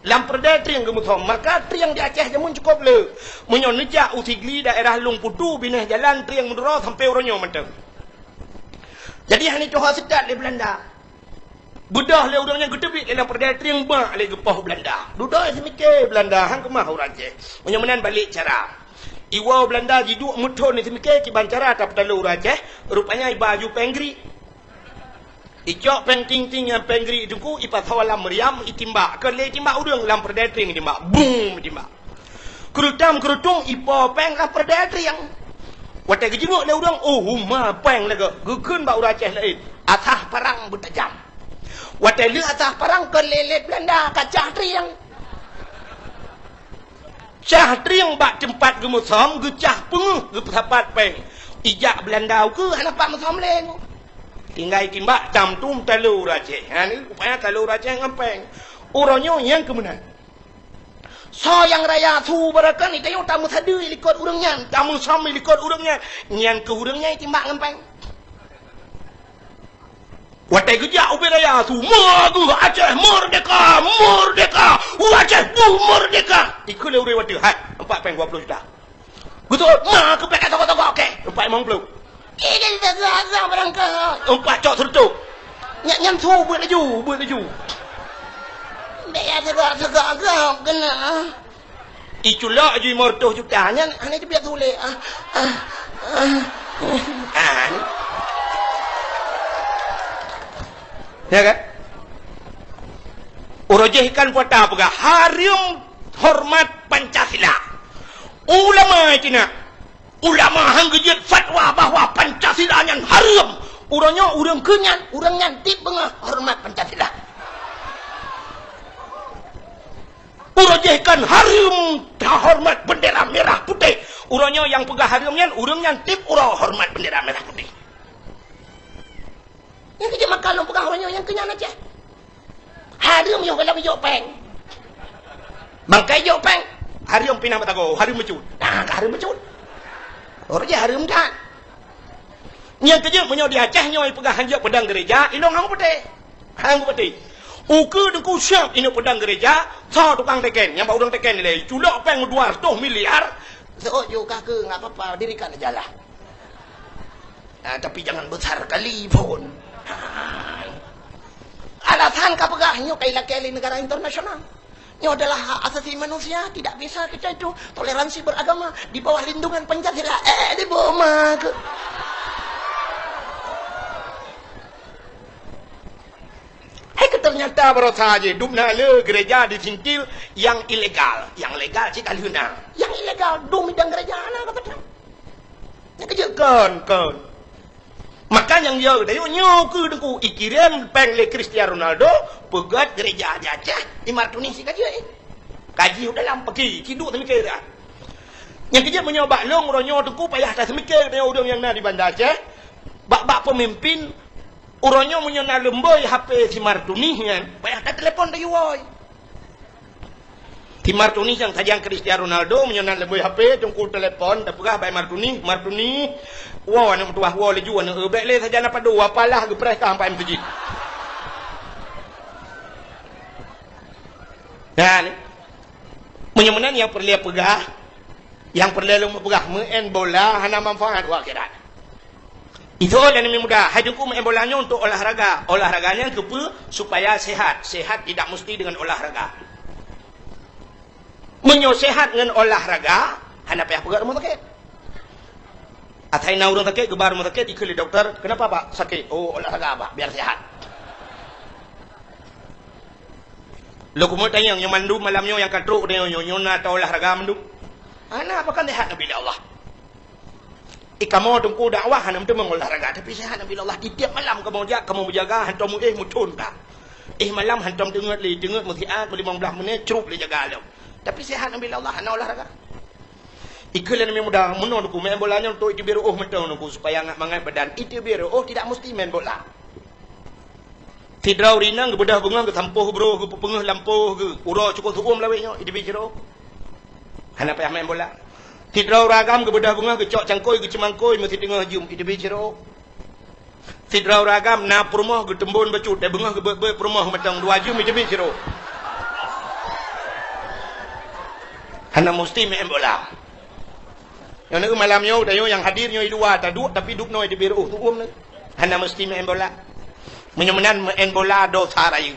Lam peureudèe trieng geumeusom, maka trieng di Aceh jameun cukôp le. Meunyoe neujak u Sigli daerah Lueng Putu binéh jalan trieng meudroe sampoe uroe nyoe mantong. Jadi hana tuha seutôt lé Beulanda. Beudôh lé ureueng nyan geuteubiet lé lam peureudèe trieng bak lé geupoh Beulanda. Dudoe seumiké Beulanda han keumah ureueng Aceh. Meunyoe meunan balek cara. Iwoe Beulanda jiduek meuthon seumiké kiban cara tapeutalo ureueng Aceh, rupanya iba ju péng gri. Icok péng ting-ting ngon péng gri deuku ipasoe lam meuriam itimbak. Kon lé itimbak ureueng lam peureudèe trieng itimbak. Bum itimbak. Keurutam-keurutung ipo péng lam peureudèe trieng. Watèe geujeungok lé ureueng, oh, huma péng lagèe geukheun bak ureueng Aceh laén. Asah parang beutajam. Watèe lheueh asah parang kon lé-lé Beulanda kacah trieng. Cah trieng bak teumpat geumeusom, geucah peungeuh geupeusapat péng. Ijak Beulanda ukeue hana pat meusom lé. Tinggai timbak tam tum talo ureueng Aceh. Ha, ni rupanya talo ureueng Aceh ngon péng. Uroe nyoe nyang keumeunan. Soe nyang raya su barokon, tanyoe tameusadeue likot ureuëng nyan, tameusamé likot ureuëng nyan. Nyan keuh ureuëng nyan timbak ngon péng. Watée geujak ubé raya su, "Ma geuh Aceh merdeka, merdeka! Aceh boh merdeka!" Ikheun lé ureuëng watée, "Hai, empat péng dua puluh juta." Beutôi, ma keuh péng toko-toko, oke, empat limong puluh. Ih, jadi teuga-teuga barangkaho. Empat cok seureutôh. Nyan, nyan su beuet laju, beuet laju. Bék ya teuga-teuga gob keunoe. Iculok laju lima ratus juta nyan, hana jibiet su lé. Ah, ah, ah. Ah, ni. Ya kan? Uroe jih kan puata peugah, hareuem hormat Pancasila. Ulama cina. Ulama han geujeuet fatwa bahwa Pancasila nyan hareuem. Uroe nyoe ureuëng keu nyan, ureuëng nyan tieb beungoh hormat Pancasila. Uroe jih kan hareuem tahormat bendera merah putih. Uroe nyoe nyang peugah hareuem nyan, ureuëng nyan tieb uroe hormat bendera merah putih. Nyang keu jeuet maka lôn peugah uroe nyoe nyang keu nyan Aceh. Hareuem yoh gohlom jok péng. Bangkai jok péng. Hareuem pinah batago, hareuem meucut. Nah, ka hareuem meucut. Uroe jih hareuem that. Nyang keu jeuet meunyoe di Aceh nyoe peugah han jok peudong gereja, ilong han putih. Han putih. Ukeue Teungku siap inong peudong gereja, soe tukang teken, nyang bak ureuëng teken ilée, culok péng dua ratus miliar. Seuôt ju kah keu, enggak apa-apa, dirikan aja lah. Ah, tapi jangan besar kali pun. Ah. Alasan ka peugah nyoe ka ilakée lé negara internasional. Nyoe adalah hak asasi manusia, tidak bisa kita itu toleransi beragama di bawah lindungan Pancasila. Eh, di bawah ke? Hai ke ternyata barosa je dum na le gereja di Singkil yang ilegal, yang legal cit ka lheueh na. Yang ilegal dum idang gereja na kata. Nyang keu jeuet kon, kon. Maka nyang yo tayue nyoe keu Teungku ikirém péng lé Cristiano Ronaldo peugét gereja di Aceh, Imam Tunis si ka jeuet. Kaji u dalam pagi, ciduk teumikir dah. Nyang keu jeuet meunyoe bak lôn uroe nyoe Teungku payah taseumikir tayue ureuëng nyang na di Banda Aceh, bak-bak peumimpin uroe nyoe meunyoe na leumboi H P si Martuni nyan, payah tatelepon tayue woe. Si Martuni nyang sajan Cristiano Ronaldo meunyoe na leumboi H P, Teungku telepon, tapeugah bak Martuni, "Martuni, woe aneuk meutuwah, woe laju aneuk, bék lé sajan apa dua, apalah geupreh ka ampai meuseujid." Nah, ni. Meunyoe meunan nyang peureulée peugah, nyang peureulée lôn peugah, meu'en bola hana manfaat u akhirat. Itu lé aneuk muda, hai Teungku meu'en bola nyoe untuk olahraga. Olahraga nyan keupeue? Supaya sehat. Sehat tidak mesti dengan olahraga. Meunyoe sehat ngon olahraga, hana payah peugét rumoh sakét. Asai na ureuëng sakét, geuba rumoh sakét, ikheun lé dokto, "Kenapa, Pak, sakit?" "Oh, olahraga, Pak, biar sehat." Lôn keumeung tanyong, nyoe mandum malam nyoe nyang ka trok nyoe, nyoe, nyoe na ata olahraga mandum? Hana, apa kan sehat Nabi Allah. Eh, kamoe Teungku dakwah hana meuteumé olahraga, tapi sehat Nabi Allah. Di tiep malam kamoe jak, kamoe meujaga, hantom éh meuthon ka. Éh malam hantom teungeut lé, teungeut meusiat, meulimong blaih menit, crup lé jaga lom. Tapi sehat Nabi Allah, hana olahraga. Ikheun lé aneuk muda, meunoe Teungku, main bola nyoe untuk iteubiet reuôh mantong Teungku, supaya ngat mangat badan. Iteubiet reuôh tidak mesti main bola. Sidroe ureuëng inong geubeudôh beungoh, geusampôh broh, geupeupeungeuh lampôh geuh. Uroe cukôp seuuem lawét nyoe, iteubiet sidroe. Hana payah main bola. Sidroe ureuëng agam geubeudôh beungoh, geucok cangkôi, geuceumangkôi, meusiteungoh jeuem, iteubiet sidroe. Sidroe ureuëng agam na peurumoh geuteumbon bacut, dan beungoh geubeuet-beuet peurumoh mantong dua jeuem, iteubiet sidroe. Hana meusti main bola. Nyoe neueu malam nyoe, tanyoe nyang hadir nyoe i luwa taduek, tapi dubnoe iteubiet reuôh seuuem nyoe. Hana meusti main bola. Meunyoe meunan main bola dosa rayeuk.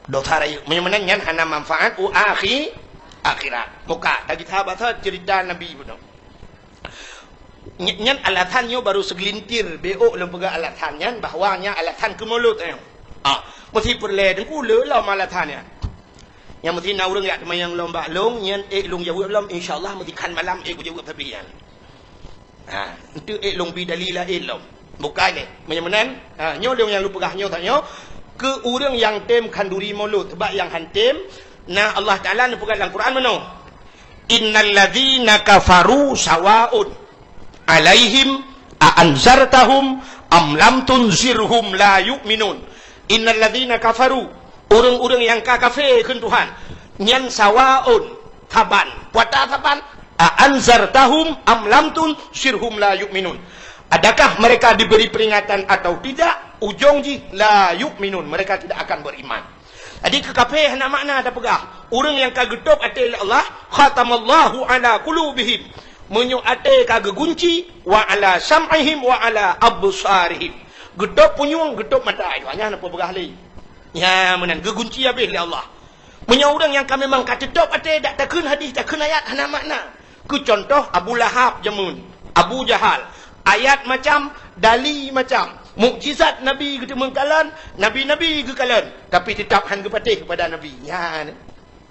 Dosa rayeuk. Meunyoe meunan nyan hana manfaat u akhi-, akhirat. Muka, tagita basa cerita Nabi bunoe. Ny-, nyan alasan nyoe baru segelintir, bék lôn peugah alasan nyan bahwa nyan alasan keu mulod nyoe. Ah, meusti peureulée Teungku le lom alasan nyan. Nyang meusti na ureuëng jak teumanyong lom bak lôn, nyan ék lôn jaweueb lom, insya Allah meusti kan malam ék kujaweueb sabe nyan. Ha, enteuk ék lôn bi dalil laén lom. Bukai lé. Meunyoe meunan, ha, nyoe lôn nyang lôn peugah nyoe tanyoe, keu ureuëng nyang tem khanduri mulod, sabab nyang han tem, na Allah Taala neupeugah lam Quran meunoe, "Innal ladzina kafaru sawaun alaihim a anzartahum am lam tunzirhum la yu'minun." Innal ladzina kafaru, ureuëng-ureuëng nyang ka kafé kheun Tuhan, Nyan sawaun, saban. Peue ata saban? A anzartahum am lam tunzirhum la yu'minun. Adakah mereka diberi peringatan atau tidak? Ujong jih, la yu'minun, mereka tidak akan beriman. Jadi, keu kafé hana makna tapeugah. Ureuëng nyang ka geutôb até lé Allah, khatamallahu ala qulubihim. Meunyoe até ka geugunci, wa ala sam'ihim wa ala absarihim. Geutôb punyueng, geutôb mata. Nyan hana peue peugah lé. Nyan meunan, geugunci habéh lé Allah. Meunyoe ureuëng nyang ka memang ka teutôb até, dak takheun hadis, takheun ayat, hana makna. Keu cuntoh, Abu Lahab jameun, Abu Jahal. Ayat macam, dali macam. Mukjizat Nabi geuteumeung kalon, nabi-nabi geukalon, tapi teutap han geupatéh keupada Nabi. Nyan.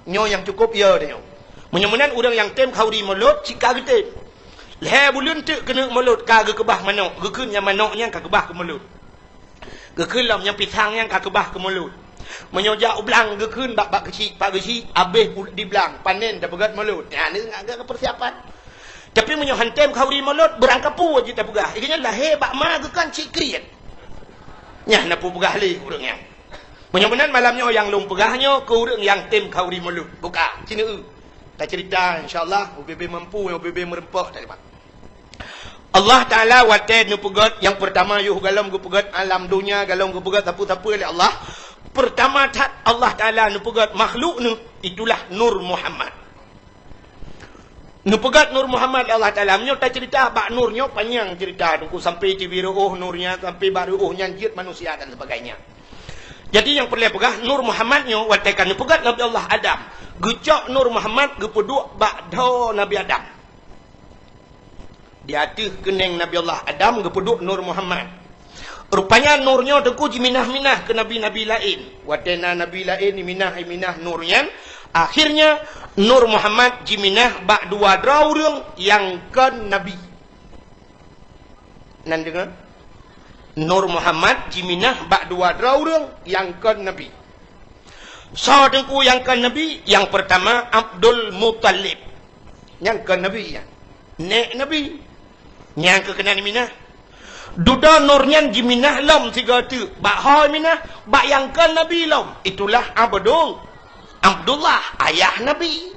Nyoe nyang cukôp yo tanyoe. Meunyoe meunan ureuëng nyang tem khauri mulod, cit ka geutem. Lhée buleuen teuk keuneuk mulod ka geukeubah manok, geukheun nyang manok nyan ka keubah keu mulod. Geukheun lom nyang pisang nyan ka keubah keu mulod. Meunyoe jak u blang geukheun bak, bak geuchik, bak geuchik, habéh pu-, di blang, panen tapeugét mulod. Nyan, nyan ka peusiapan. Tapi meunyoe han tem khauri mulod, beurangkapeue jih tapeugah. Ié nyan lahé bak ma geukheun cit kriet. Nyan na peue peugah lé ureuëng nyan. Meunyoe meunan malam nyoe nyang lôn peugah nyoe keu ureuëng nyang tem khauri mulod. Buka, ci neueu. Taceurita, insya Allah, ubé-bé mampu, ubé-bé meureumpok teurimong. Allah Taala watée neupeugét nyang peurtama yoh galom geupeugét alam donya, galom geupeugét sapeue-sapeue lé Allah. Peurtama that Allah Taala neupeugét makhluk neuh, itulah Nur Muhammad. Neupeugét Nur Muhammad lé Allah Taala. Meunyoe taceurita bak Nur nyoe panyang ceurita, Teungku, sampai teubiet reuôh Nur nyan, sampai bak reuôh nyan jeuet manusia dan sebagainya. Jadi nyang peureulée peugah, Nur Muhammad nyoe watée ka neupeugét Nabi Allah Adam, geucok Nur Muhammad geupeuduek bak dhoe Nabi Adam. Di ateueh keunéng Nabi Allah Adam geupeuduek Nur Muhammad. Rupanya Nur nyoe Teungku jiminah-minah keu nabi-nabi laén. Watée na nabi laén iminah-iminah Nur nyan, akhirnya Nur Muhammad jiminah bak dua droe ureuëng nyang kon nabi. Nan deungoe? Nur Muhammad jiminah bak dua droe ureuëng nyang kon nabi. Soe Teungku nyang kon nabi? Nyang peurtama Abdul Muthalib. Nyang kon nabi nyan. Nék nabi. Nyang keu keunan minah. Dudoe Nur nyan jiminah lom sigoe teuk. Bak ho minah, bak nyang kon nabi lom. Itulah Abdul, Abdullah, ayah Nabi.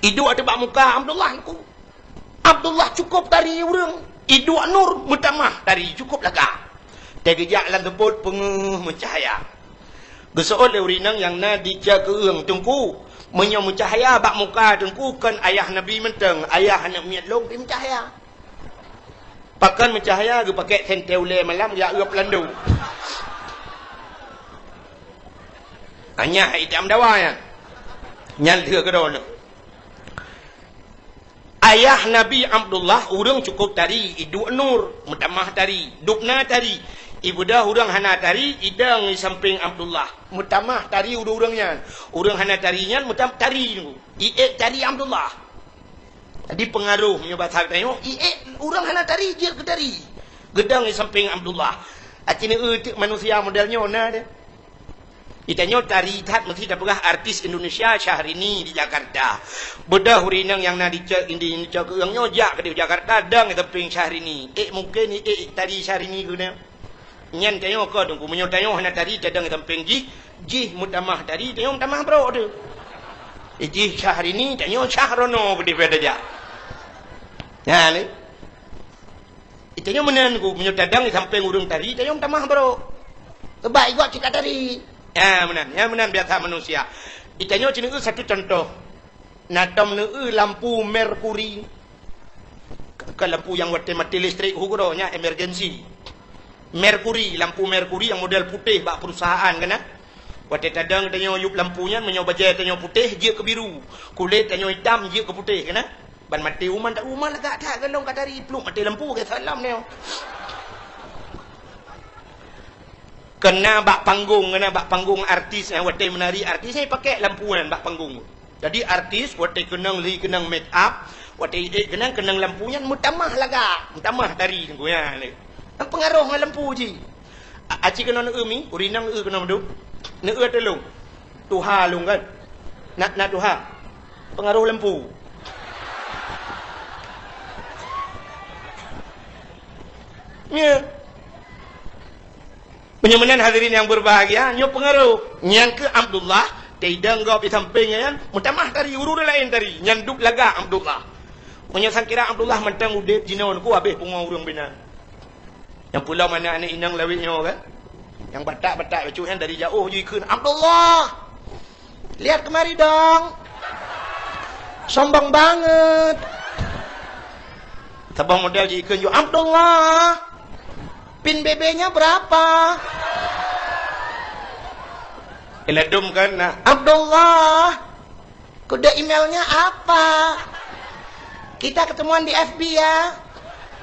Iduek ateueh bak muka Abdullah Teungku. Abdullah cukôp tari ureuëng. Iduek Nur meutamah tari cukôp lagak. Teugeujak lam seupôt peungeuh meucahya. Geuseuôt lé ureuëng inong nyang na di ceukeung Teungku. Meunyoe meucahya bak muka Teungku kon ayah Nabi mantong, ayah aneuëk miet lôn pih meucahya. Pakon meucahya geupakée sentée ulée malam jak uep lando. Anyah itam dawa nyan. Nyan lheueh keudroe. Ayah Nabi Abdullah ureuëng cukôp tari, iduek Nur, meutamah tari, dubna tari, ibeudôh ureuëng hana tari, idong di sampéng Abdullah, meutamah tari ureuëng-ureuëng nyan. Ureuëng hana tari nyan meutam-, tari, iék tari Abdullah. Jadi peungaroh meunyoe basa tanyoe, iék ureuëng hana tari jeuet keu tari. Geudong di sampéng Abdullah. Aci neueu teuk manusia model nyoe na deh. Di tanyoe tari that meusti tapeugah artis Indonesia Syahrini di Jakarta. Beudôh ureuëng inong nyang na di cok, di cok ureuëng nyoe jak keudeh Jakarta dong di sampéng Syahrini. Ék mungken ék tari Syahrini keunoe. Nyan tanyoe kon Teungku, meunyoe tanyoe hana tari tadong di sampéng jih, jih meutamah tari, tanyoe meutamah brok teuh. Jih Syahrini, tanyoe Syahrono beudeh pada jak. Nyan lé. Itanyoe meunan Teungku, meunyoe tadong di sampéng ureuëng tari, itanyoe meutamah brok. Sebab igoe cit ka tari. Ya, meunan. Ya, meunan biasa manusia. Itanyoe ci neueu satu contoh. Na tom neueu lampu merkuri. Ka, ka lampu nyang watée maté listrik hu keudroe nyan emergency. Merkuri, lampu merkuri nyang model putéh bak perusahaan kana. Watée tadong tanyoe yup lampu nyan, meunyoe bajée tanyoe putéh jeuet keu biru, kulét tanyoe itam jeuet keu putéh kana. Ban maté uman, tak uman lagak that galong ka tari pluek maté lampu ke salam nyoe. Keunan bak panggong, keunan bak panggong artis, eh, watée meunari artis, eh, pakai lampu nyan bak panggong. Jadi artis watée keunong li keunong make up, watée ék keunong, keunong lampu nyan meutamah lagak, meutamah tari Teungku nyan lé. Nyan peungaroh ngon lampu jih. A-, aci keunoe neueu mi, ureuëng inong neueu keunoe meudu. Neueu tulông. Tuha lôn kan. Na, na tuha. Peungaroh lampu. Ya. Meunyoe meunan hadirin nyang berbahagia, nyoe peungaroh. Nyang keu Abdullah, Teudong gob di sampéng nyan, meutamah tari, ureuëng laén tari, nyan dub lagak Abdullah. Meunyoe sangkira Abdullah mantong udeb jinoe, nyoe ku habéh pungo ureuëng binan. Nyang pulo aneuk-aneuk inong lawét nyoe kan? Nyang batak-batak bacut nyan dari jaoh jikheun, "Abdullah! Lihat kemari dong! Sombong banget!" Saboh model jikheun ju, "Abdullah! Pin B B-nya berapa?" Iladum kan, nah, "Abdullah! Kode emailnya apa? Kita ketemuan di F B ya.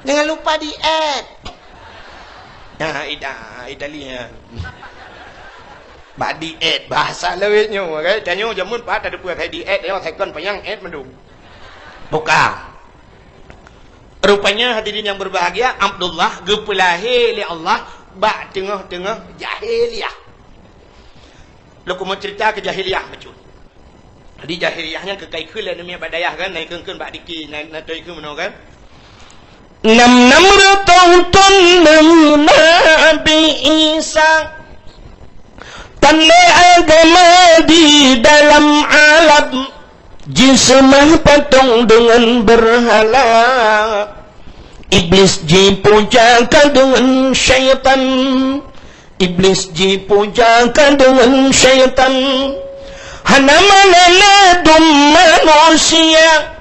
Jangan lupa di-add." Nah, ida, Italia. Bak di-add, bahasa lawét nyoe, kan? Tanyoe jameun pat ada peue di-add, nyoe second panyang add mandum. Buka. Rupanya hadirin yang berbahagia, Abdullah geupeulahé lé Allah bak teungoh-teungoh jahiliyah. Lôn keumeung cerita keu jahiliyah bacut. Jadi jahiliyah nyan keukai kheun lé aneuk miet bak dayah kan, na ikheun-kheun bak diki, na, na toi kheun meunoe kan. Nam-nam reutôh thôn lheueh Nabi Isa, tan lé agama di dalam alam, jiseumah patong deungon beurhala. Iblis jipuja ka deungon syaitan. Iblis jipuja ka deungon syaitan, hana malée lé dum manusia,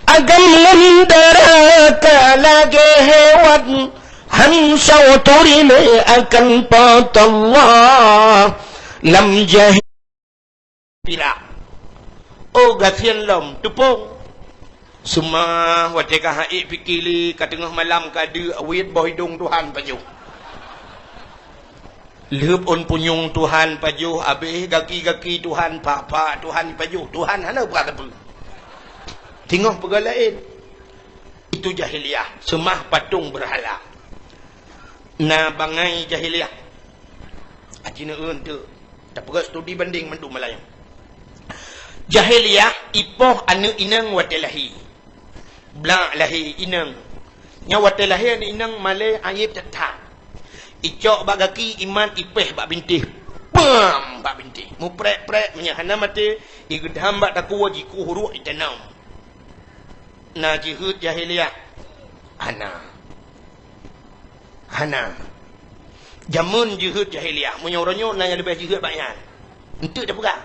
agam ngon dara ka lagée hewan, han soe turi lé akan Po teu Allah lam jahé pirak. Oh, gasien lom, teupông. Seumah watée ka haiek pike lé, ka teungoh malam ka deuk, weuet boh idong Tuhan pajoh. Lheueb ôn punyueng Tuhan pajoh, abéh gaki-gaki Tuhan, pak-pak Tuhan pajoh. Tuhan hana buka sapeue. Teungoh peugah laén. Itu jahiliyah, seumah patong beurhala. Na bangai jahiliyah. Aji neueun teuk. Tapeugah studi banding mandum malam nyoe. Jahiliyah ipoh aneuk inong watée lahé. Blak lahé inong. Nyoe watée lahé aneuk inong malée ayeb that-that. Icok bak gaki, imat, ipéh bak bintéh. Pam! Bak bintéh. Muprek-prek meunyoe hana maté, igeudam bak takue, jikueh uruek, itanom. Na jeuheut jahiliyah? Hana. Hana. Jameun jeuheut jahiliyah. Meunyoe uroe nyoe na nyang leubeh jeuheut bak nyan. Eunteuk tapeugah.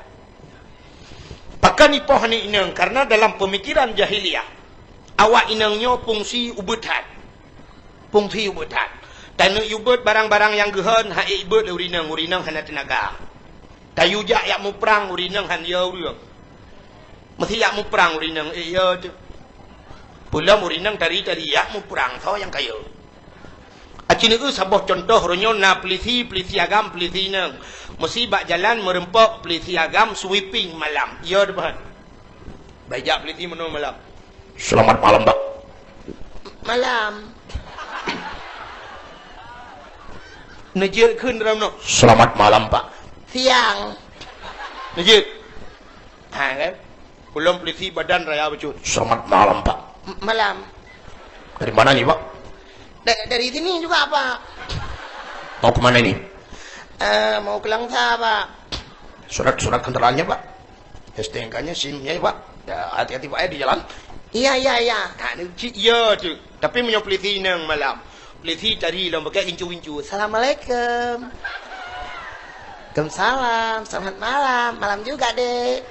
Pakon ipoh aneuk inong? Karena dalam pemikiran jahiliyah, awak inong nyoe fungsi ubeut that. Fungsi ubeut that. Taneuk yue beuet barang-barang nyang geuhon, haiek beuet lé ureueng inong, ureueng inong hana teunaga. Tayue jak yak muprang, ureueng inong han yo ureueng. Meusi yak muprang ureueng inong, eh, yo teuh. Peulom ureueng inong tari-tari yak muprang, soe nyang ka yo. Aci neueu saboh cuntoh, uroe nyoe na peulisi, peulisi agam, peulisi inong. Meusi bak jalan meureumpok peulisi agam sweeping malam. Yo teuh. Bai jak peulisi meunoe malam. "Selamat malam, Pak." "Malam." Neujeuet kheun dalam nyoe. "Selamat malam, Pak." "Siang." Neujeuet. Ha kan? Ulôn peulisi badan raya bacut. "Selamat malam, Pak." "M-, malam." "Dari mana nih, Pak?" "Da-, dari sini juga, Pak." "Mau ke mana ini?" "Eh, mau ke Langsa, Pak." "Surat-surat kendaraannya, Pak?" "S T N K-nya, SIM-nya, ya, Pak. Ya, hati-hati, Pak, ya, di jalan." "Iya, iya, iya." Ha, ni cit iya tu. Tapi meunyoe peulisi inong malam, peulisi tari lom pakai gincu-gincu. "Assalamualaikum." "Waalaikumsalam. Selamat malam. Malam juga, Dek."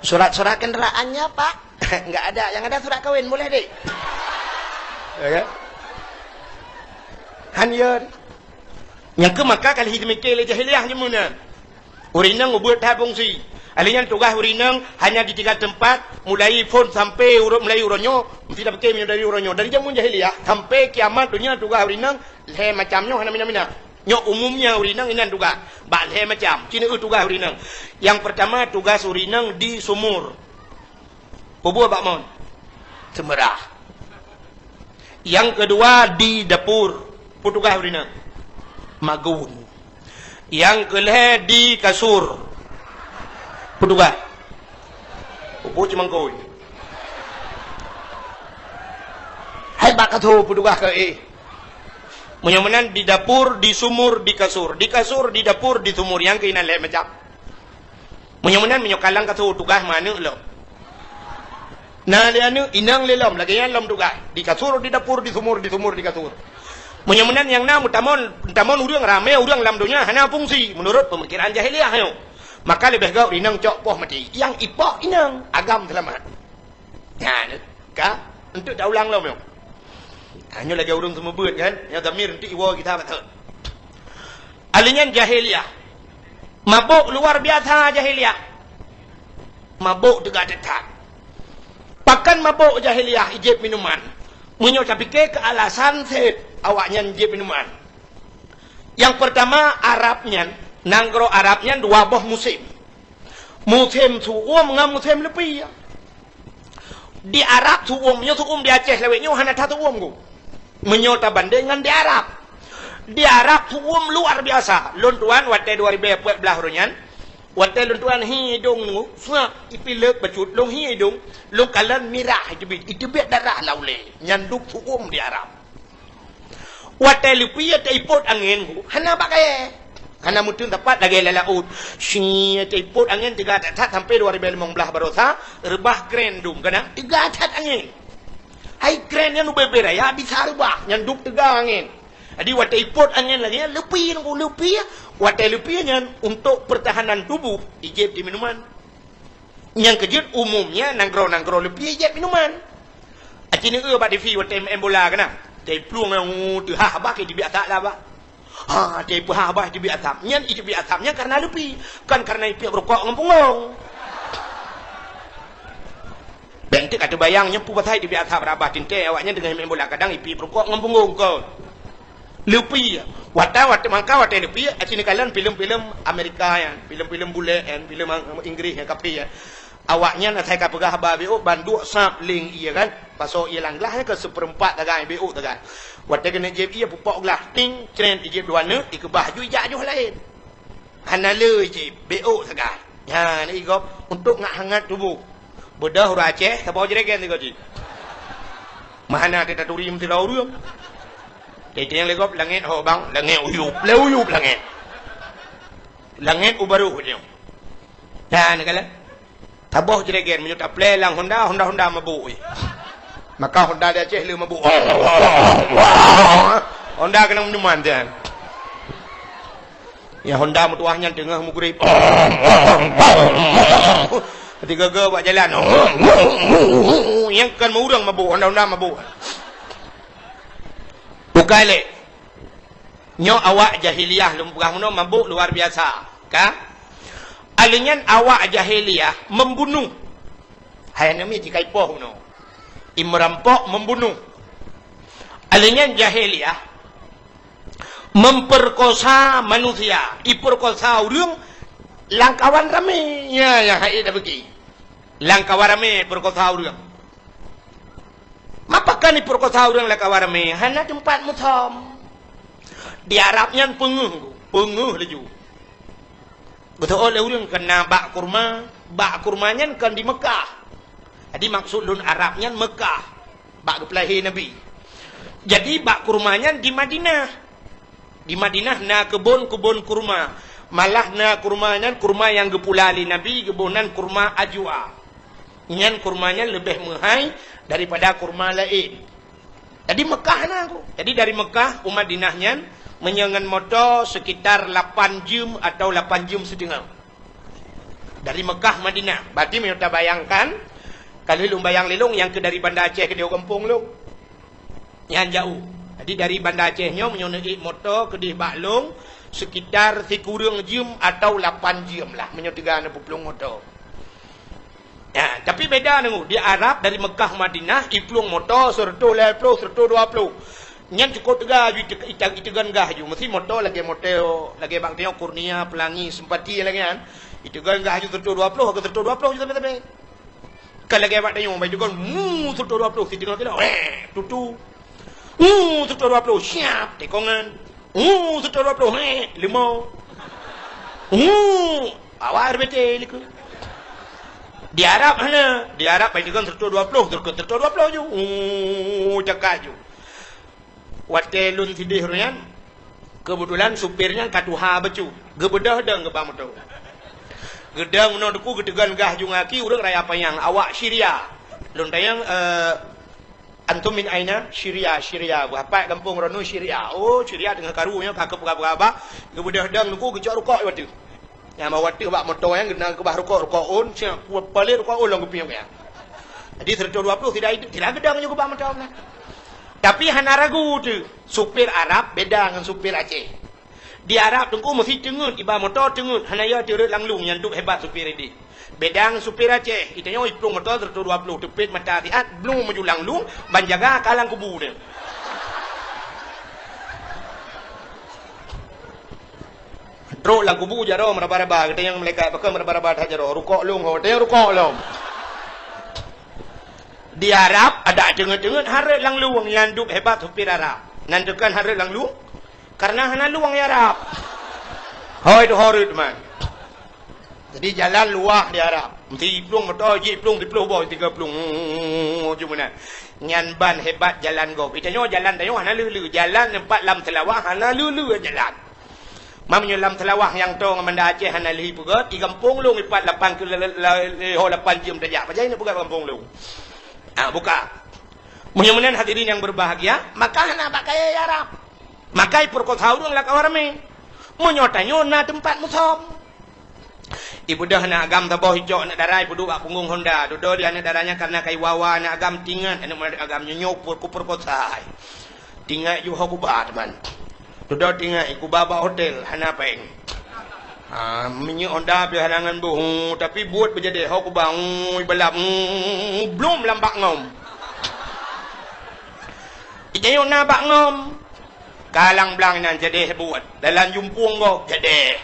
"Surat-surat kendaraannya, Pak?" "Enggak ada. Yang ada surat kawin. Boleh, Dek?" Ya kan? Han yo. Nyang keu maka ka lheueh teumike lé jahiliyah nyoe meunan. Ureueng inong ubeuet that fungsi. Ahli nyan tugaih ureueng inong hanya di tiga tempat, mulai phon sampai ureueng, mulai uroe nyoe, meusti tapike meunyoe dari uroe nyoe. Dari jameun jahiliyah sampai kiamat donya tugaih ureueng inong lhèe macam nyoe hana mina-mina. Nyoe umumnya ureueng inong inan tugaih bak lhèe macam. Ci neueu tugaih ureueng inong. Nyang pertama tugaih ureueng inong di sumur. Peue buet bak mon? Seumeurah. Nyang keudua di dapur, peue tugaih ureueng inong? Magun. Nyang keulhèe di kasur, peue tugaih? Peue buet cimangkôi? Hai bak kasur, peue tugaih keu éh? Meunyoe meunan di dapur, di sumur, di kasur. Di kasur, di dapur, di sumur. Nyang keuh inan lhèe macam. Meunyoe meunan, meunyoe ka lam kasur, tugaih meuaneuk lom. Na lé aneuk, inong lé lom, lagèe nyan lom tugaih. Di kasur, di dapur, di sumur, di sumur, di kasur. Meunyoe meunan nyang na meutamong, meutamong ureueng, ramé ureueng lam donya hana fungsi meunurot peumikiran jahiliah nyoe. Maka leubeh gèt inong cok poh maté. Nyang ipoh inong, agam seulamat. Nyan ka, untuk taulang lom nyoe. Ha, nyoe lagèe ureueng seumeubeuet kan, nyang zamir untuk iwoe kita beutôi. Ahli nyan jahiliah. Mabök luar biasa jahiliah. Mabök teuga that-that. Pakon mabök jahiliah ijép minuman? Meunyoe tapike keu alasan seb awaknyan jép minuman. Nyang peurtama, Arab nyan, nanggroe Arab nyan dua boh musém. Musém su'uem ngon musém leupie. Di Arab su'uem nyoe su'uem di Aceh lawét nyoe hana that su'uem ku. Meunyoe tabandeng ngon di Arab. Di Arab su'uem luar biasa. Lôn tuan watèe dua ribèe peuet blah uroe nyan, watèe lôn tuan hi idông nyoe, suak ipileuk bacut lôn hi idông, lôn kalon mirah iteubiet, iteubiet darah lam ulèe. Nyan dum su'uem di Arab. Watèe leupie taipot angén, hana bak kayèe. Hana meuteun sapat lagèe lam laôt. Shi, taipot angén teuga that-that sampoe dua ribèe limong blah baroesa, reubah kren dum keunan, teuga that angén. Hai kren nyan ubé-bé raya bisa reubah, nyan dum teuga angén. Jadi watèe ipot angén lagèe nyan, leupie nyan, leupie. Watèe leupie nyan untuk pertahanan tubuh, ijép di minuman. Nyang keujeuet umumnya nanggroe-nanggroe leupie jép minuman. Aci neueu bak T V watèe main bola keunan. Watèe plueng nyang teuhah bah, ke teubiet asap lah bah. Ha, watèe peuhah bah teubiet asap. Nyan teubiet asap nyan karena leupie, kon karena ipiep rukok ngon punggong. Bèk teuk ka teubayang nyoe peue pasai teubiet asap rabah teuntèe awaknyan teungoh main bola, kadang ipiep rukok ngon punggong kon. Leupie. Watèe, watèe mangka watèe leupie, aci neukalon filem-filem Amerika nyan, filem-filem bulèe nyan, filem Ang-, Inggris nyan, kafé nyan. Awaknyan asai ka peugah haba beuôk, ban duek sab leng ié kan. Pasoe ié lam glah nyan keu seupeurempat sagai, beuôk sagai. Watèe keuneuk jieb ié pupok glah, ting, cret, ijeb dua neuk, ikeubah ju ijak joh laén. Hana le ijeb, beuôk sagai. Nyan igop untuk ngat hangat tuboh. Beudôh ureueng Aceh, saboh jregen sigoe jih. Meuhana teutaturi meusidroe ureueng. Jadi nyang lé gob langèt ho bang, langèt uyup, lé uyup langèt. Langèt u barôh nyoe. Nyan kala. Saboh jregen meunyoe taplè lam Honda, Honda, Honda mabôk. Maka Honda di Aceh le mabôk. Honda keunong minuman nyan. Ya, Honda meutuah nyan teungoh meugrib. Tiga-tiga bak jalan. Nyang kon ureueng mabôk, Honda-Honda mabôk. Bukai lé. Nyoe awak jahiliah lôn peugah meunoe mabôk luar biasa, ka? Alèh nyan awak jahiliah membunuh. Hai aneuk miet jikheun poh meunoe. Imerampok membunuh. Alèh nyan jahiliah memperkosa manusia, iperkosa ureueng lam kawan ramé. Nya, nya hai dak beuki. Lam kawan ramé perkosa ureueng. Mapa kan iperkosa ureueng lam kawan ramé? Hana teumpat meusom. Di Arab nyan peungeuh, peungeuh laju. Geuteuôt lé ureueng keu na bak kurma, bak kurma nyan kon di Meukah. Jadi maksud lôn Arab nyan Meukah, bak geupeulahé Nabi. Jadi bak kurma nyan di Madinah. Di Madinah na keubon-keubon kurma. Malah na kurma nyan kurma nyang geupula lé Nabi, geuboh nan kurma ajwa. Nyan kurma nyan leubeh meuhai daripada kurma laén. Jadi Meukah na ku. Jadi dari Meukah u Madinah nyan meunyoe ngon moto sekitar lapan jeuem atau lapan jeuem siteungoh. Dari Meukah Madinah. Berarti meunyoe tabayangkan, ka lheueh lôn bayang lé lôn nyang keu dari Banda Aceh keudéh u gampông lôn. Nyan jaoh. Jadi dari Banda Aceh nyoe meunyoe neuék moto keudéh bak lôn sekitar sikureueng jeuem atau lapan jeuem lah meunyoe teuga neupeuplông moto. Ya, tapi beda nyoe, di Arab dari Meukah Madinah iplueng moto seureutôh lhèe ploh, seureutôh dua ploh. Nyan cukôp teuga ju ite-, ite-, iteugon gah ju. Meusti moto lagèe moto, lagèe bak tanyoe Kurnia, Pelangi, Sempati lagèe nyan. Iteugon gah ju seureutôh dua ploh, ka seureutôh dua ploh ju sabe-sabe. Ka lagèe bak tanyoe, bak iteugon, mu seureutôh dua ploh, siteungoh kilo, weh, tutu. Mu seureutôh dua ploh, siap, tekongan. Mu seureutôh dua ploh, weh, limau. Mu, awai R B T likot. Di Arab hana, di Arab bak iteugon seureutôh dua ploh, seureutôh dua ploh ju. Mu, cakak ju. Watèe lôn sideh uroe nyan, keubeutulan supir nyan ka tuha bacut. Geubeudôh dong geuba moto. Geudong meunoe teungku, geuteugon gas jungaki ureueng Raya Panyang, awak Syria. Lôn tanyong, eh, "Antum min aina?" "Syria, Syria." Buah pat gampông droeneuh Syria. Oh, Syria teungoh karu nyoe ka keupeugah-peugah. Geubeudôh dong teungku, geucok rukok watèe. Nyang bak watèe bak moto nyan geukeubah rukok, rukok ôn, siap paléh rukok ôn lom geupiôh nyan. Jadi seratus dua puluh tidak, tidak geudong nyoe geuba moto nyan. Tapi hana ragu teuh, supir Arab beda ngon supir Aceh. Di Arab teungku meusi teungeut, iba moto teungeut, hana yo teureuet lam lueng, nyan dum hebat supir ideh. Beda ngon supir Aceh, geutanyoe iplueng moto seratus dua puluh teupet mata siat, blung meuju lam lueng, ban jaga ka lam kubu nyan. Trok lam kubu jaroe meuraba-raba, geutanyoe malaikat, pakon meuraba-raba that jaroe, rukok lôn ho, geutanyoe rukok lom. Di Arab, adak teungeut-teungeut han reuet lam lueng, nyan dum hebat supir Arab. Nan teukan han reuet lam lueng, Kareuna hana lueng di Arab. Hôi teuhôi reuet man. Jadi jalan luwah di Arab. Meusi iplueng moto, jiplueng siploh boh, tiga plueng. Cuma nyan. Nyan ban hebat jalan gob. Geutanyoe jalan tanyoe hana lheueh-lheueh. Jalan teumpat lam Seulawah hana lheueh-lheueh jalan. Meunyoe lam Seulawah nyang toe ngon Banda Aceh hana lheueh peugöt, di gampông lôn ipat lapan keu la-, la-, la-, ho lapan jeuem tajak. Pajan ineuk peugöt gampông lôn. Ah, buka. Meunyoe meunan hadirin yang berbahagia, maka hana bak kayèe di Arab. Maka ipeurkosa ureueng lam kawan ramé. Meunyoe tanyoe na teumpat musöm. Ibeudôh aneuk agam saboh, icok aneuk dara, ipeuduek bak punggong honda. Dudoe di aneuk dara nyan kareuna ka iwa-wa aneuk agam, tingat aneuk agam nyoe, nyoe peurekosa. Tingat ju ho kuba, teuma. Dudoe tingat, kuba bak hotel, hana péng. Ha, minyeuk honda pih hana ngon boh, tapi buet beujadèh, ho kuba, ui, balap, ui, blom lam bak ngom. Ijayok na bak ngom. Kalang blang nyan jadèh buet. Dalam jumpueng gob jadèh.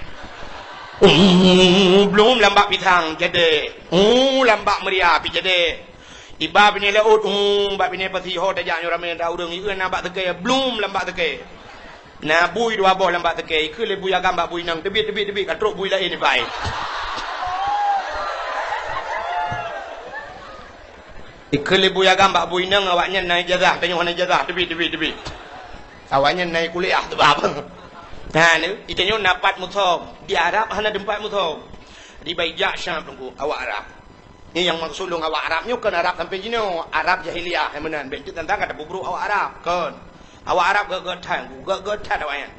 Uh, blom lam bak pisang jadèh. Uh, lam bak meuria pih jadèh. Iba binéh laôt, uh, bak binéh pasi ho tajak nyoe ramé that ureueng, ieu na bak teuke, blom lam bak teuke. Na bui dua boh lam bak teuke, ikheun lé bui agam bak bui inong, teubiet, teubiet, teubiet, ka trok bui laén ibai. Ikheun lé bui agam bak bui inong, awaknyan na ijazah, tanyoe hana ijazah, teubiet, teubiet, teubiet. Awaknyan na kuliah teubab. Nah, ni, itanyoe na pat musöm. Di Arab hana teumpat musöm. Di bai jak Syam teungku, awak Arab. Nyoe nyang maksud lôn awak Arab nyoe kon Arab sampoe jinoe, Arab jahiliyah nyang meunan. Bèk teuk tantang ka tapeubrôk awak Arab, kon. Awak Arab gèt-gèt that, gèt-gèt that awaknyan.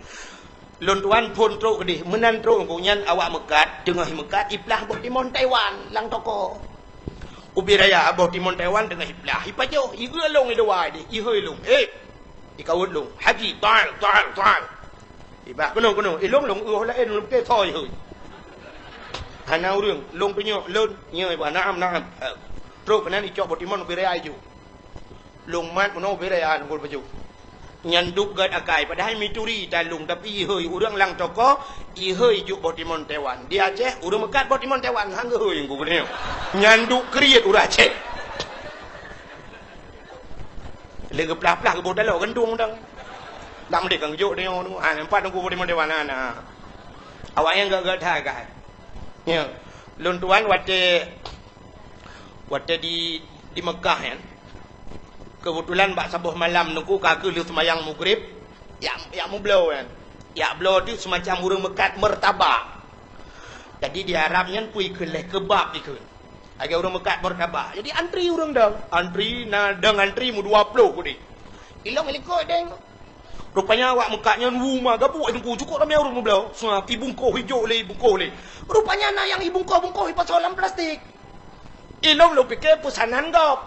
Lôn tuan phôn trok keudeh, meunan trok ngon nyan awak meukat, teungoh meukat iplah boh timon Taiwan lam toko. Ubé raya boh timon Taiwan teungoh iplah, ipajoh, ieu lôn idua deh, ihôi lôn. Eh, ikawot lôn. Haji, taal, taal, taal. Ibah keunoe, keunoe. Ilôn lôn ueh laén lôn pike soe hôi. Hana ureueng, lôn tunyok lôn, nyoe ibah, naam, naam. Eh, trok keunan icok boh timon ubé raya ijok. Lôn mat meunoe ubé raya lôn gol pajoh. Nyan duek gèt akai, padahai mituri talông, tapi ihôi ureueng lam toko, ihôi jok boh timon Taiwan. Di Aceh, ureueng meukat boh timon Taiwan, han geuhôi ngon geuh nyoe. Nyan duek kriet ureueng Aceh. Lé geuplah-plah geuboh taloe gandong dang. Dak meudeh kan geujok deungoe tu. Ha, nampak teungku boh timon Taiwan na, na. Awaknyan gèt-gèt that akai. Nyoe, lôn tuan watèe, watèe di, di Meukah nyan, keubeutulan bak saboh malam teungku ka keuh lheueh seumayang Maghrib, jak, jak meubloe nyan. Jak bloe tu seumacam ureueng meukat meurtabak. Jadi di Arab nyan peue ikheun lé, keubab ikheun. Lagèe ureueng meukat meurtabak. Jadi antri ureueng dong. Antri, na dong antri meudua ploh keudeh. Ilôn ilikot deng. Rupanya awak meukat nyan wu ma gabuk teungku, cukôp ramé ureueng meubloe. Sa ibungkoh ijok lé, ibungkoh lé. Rupanya na nyang ibungkoh-bungkoh ipasoe lam plastik. Ilôn lôn pike peusanan gob.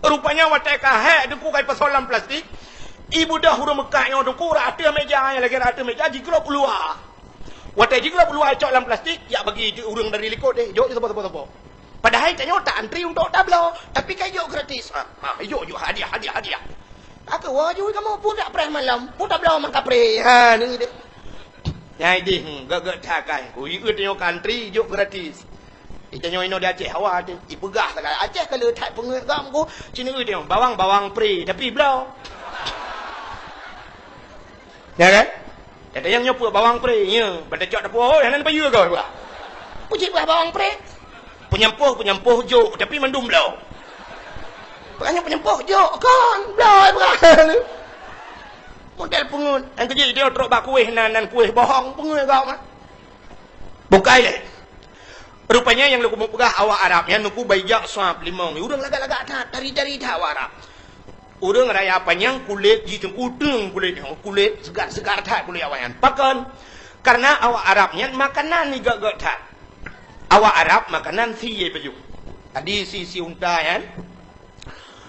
Rupanya watèe ka hék teungku ka ipasoe lam plastik, ibeudôh ureueng meukat nyoe teungku rot ateueh méja, nyang lagèe rot ateueh méja jiglôb u luwa. Watèe jiglôb u luwa icok lam plastik, jak bagi ureueng dari likot deh, jok sapo-sapo. Padahai tanyoe ta antri untuk tabloe, tapi ka ijok gratis. Ha, ha, ijok, ijok, hadiah, hadiah, hadiah. Ka keuh woe ju kamoe pun dak preh malom, pun tabloe man kapreh. Ha, ni deh. Nyang ideh, hmm, gèt-gèt that akai. Ku ieu tanyoe ka antri, ijok gratis. Itanyoe inoe di Aceh hawa teuh. Ipeugah sagai Aceh ka le that peungeuet gam ku. Cina ieu tanyoe bawang, bawang pre, tapi bloe. Ya kan? Kata nyang nyoe peue bawang pre, ya. Bak tacok dapur, oh, hana payeue kau, bah. Puji bah bawang pre. Peunyampôh, peunyampôh jok, tapi mandum bloe. Bukan peunyampôh jok, kon, bloe, bukan. Model peungeuet. Nyang keujeuet idéh trok bak kueh nan, nan kueh bohong, peungeuet gob mah. Bukai lé. Rupanya nyang lôn keumeung peugah awak Arab nyan nungku bai jak sab limong. Ureuëng lagak-lagak that, tari-tari that awak Arab. Ureuëng raya panyang kulét jih teungku teueng kulét nyoe, kulét seugar-seugar that kulét awak nyan. Pakon? Karena awak Arab nyan makanan igak-gak that. Awak Arab makanan sie pajoh. Tadi si, si unta nyan,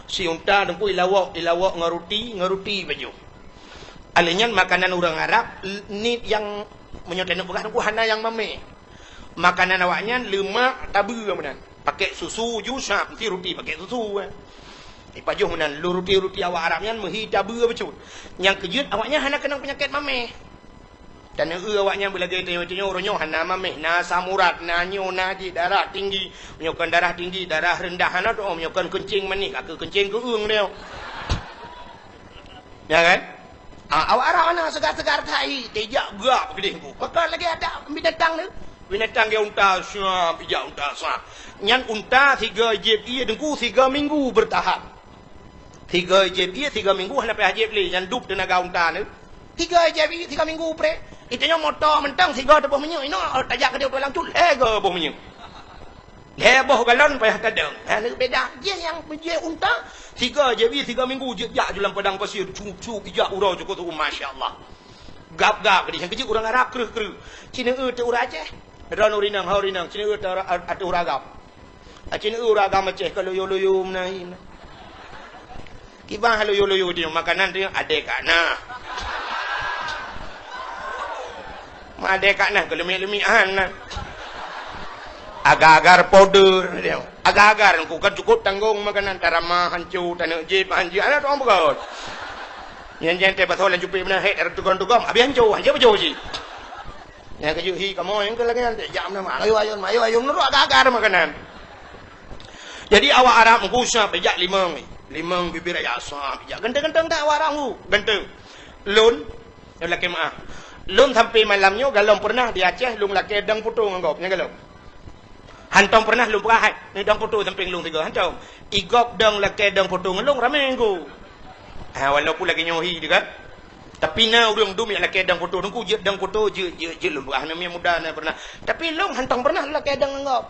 si unta teungku ilawok, ilawok ngon ruti, ngon ruti pajoh. Alèh nyan makanan ureuëng Arab, l-, ni nyang meunyoe taneuk peugah teungku hana nyang mamèh. Makanan awaknyan leumak tabeue meunan. Pakèk susu ju sab, meusti ruti pakèk susu, eh. Ipajoh meunan, lôn ruti-ruti awak Arab nyan meuhi tabeue bacut. Nyang keujeuet awaknyan hana keunong peunyakét mamèh. Taneuk eu awaknyan beulagèe tanyoe-tanyoe, uroe nyoe hana mamèh, na asam urat, na nyoe, na jih, darah tinggi. Meunyoe kon darah tinggi, darah reundah hana teu'oh, meunyoe kon keuncing manéh, ka keuh keuncing keueung nyoe. Ya kan? Ah, awak Arab hana seugar-seugar that, tijak gak keudéh bu. Pakon lagèe adak binatang tu. Binatang gaya unta, siap, ijak unta, siap. Nyan unta sigoe jieb ié teungku sigoe minggu beurtahap. Sigoe jieb ié sigoe minggu hana payah jieb lé, nyan dub teunaga unta tu. Sigoe jieb ié sigoe minggu pré. Itanyoe moto mantong sigoe teuboh minyeuk, inoe tajak keudéh u dalam cut, lhèe goe boh minyeuk. Lhèe boh galon payah tadong. Ha, leueh beda. Jih nyang jih unta, sigoe jieb ié sigoe minggu jeuet jak ju lam padang pasir, cup-cup ijak uroe cukôp tu, masya Allah. Gab-gab keudéh, nyang keujeuet ureuëng Arab kreueh-kreueh. Ci neueu teuk ureuëng Aceh. Droeneuh ureuëng inong, hai ureuëng inong, ci neueu teuk ateueh ureuëng agam. Ah, ci neueu ureuëng agam Aceh ka loyo-loyo meunan. Kiban loyo-loyo di makanan tu adé ka na. Adé ka na, keuleumik-leumik-an na. Agar-agar powder dia. Agar-agar ku kan cukup tanggong makanan, tarama hanco, taneuk jieb hanco, alah tuang beugöt. Nyan jan teh pasal lam cupi beuna hek, tugom-tugom, habis hanco, hanco beujeuh cit. Nyang keujeuet hi kamoe nyang keu lagèe nyan, jak meunan, ayo, ayo, ayo, ayo, meunurot agar-agar makanan. Jadi awak Arab meuku sab ijak limong, limong bibir raya sab ijak. Ganteng-ganteng that awak Arab meuku, ganteng. Lôn, lôn lakèe meu'ah. Lôn sampai malam nyoe galom peureunah di Aceh lôn lakèe dong poto ngon gob, nyan galom. Hantong peureunah lôn peugah hai, ni dong poto sampéng lôn sigoe, hantong. Igob dong lakèe dong poto ngon lôn ramé ngon gob. Ha, walaupun lagèe nyoe hi teuh kan. Tapi na ureuëng dum nyang lakèe dong poto, teungku jeuet dong poto, jeuet, jeuet, jeuet lôn peugah, na miet muda na peureunah. Tapi lôn hantong peureunah lôn lakèe dong ngon gob.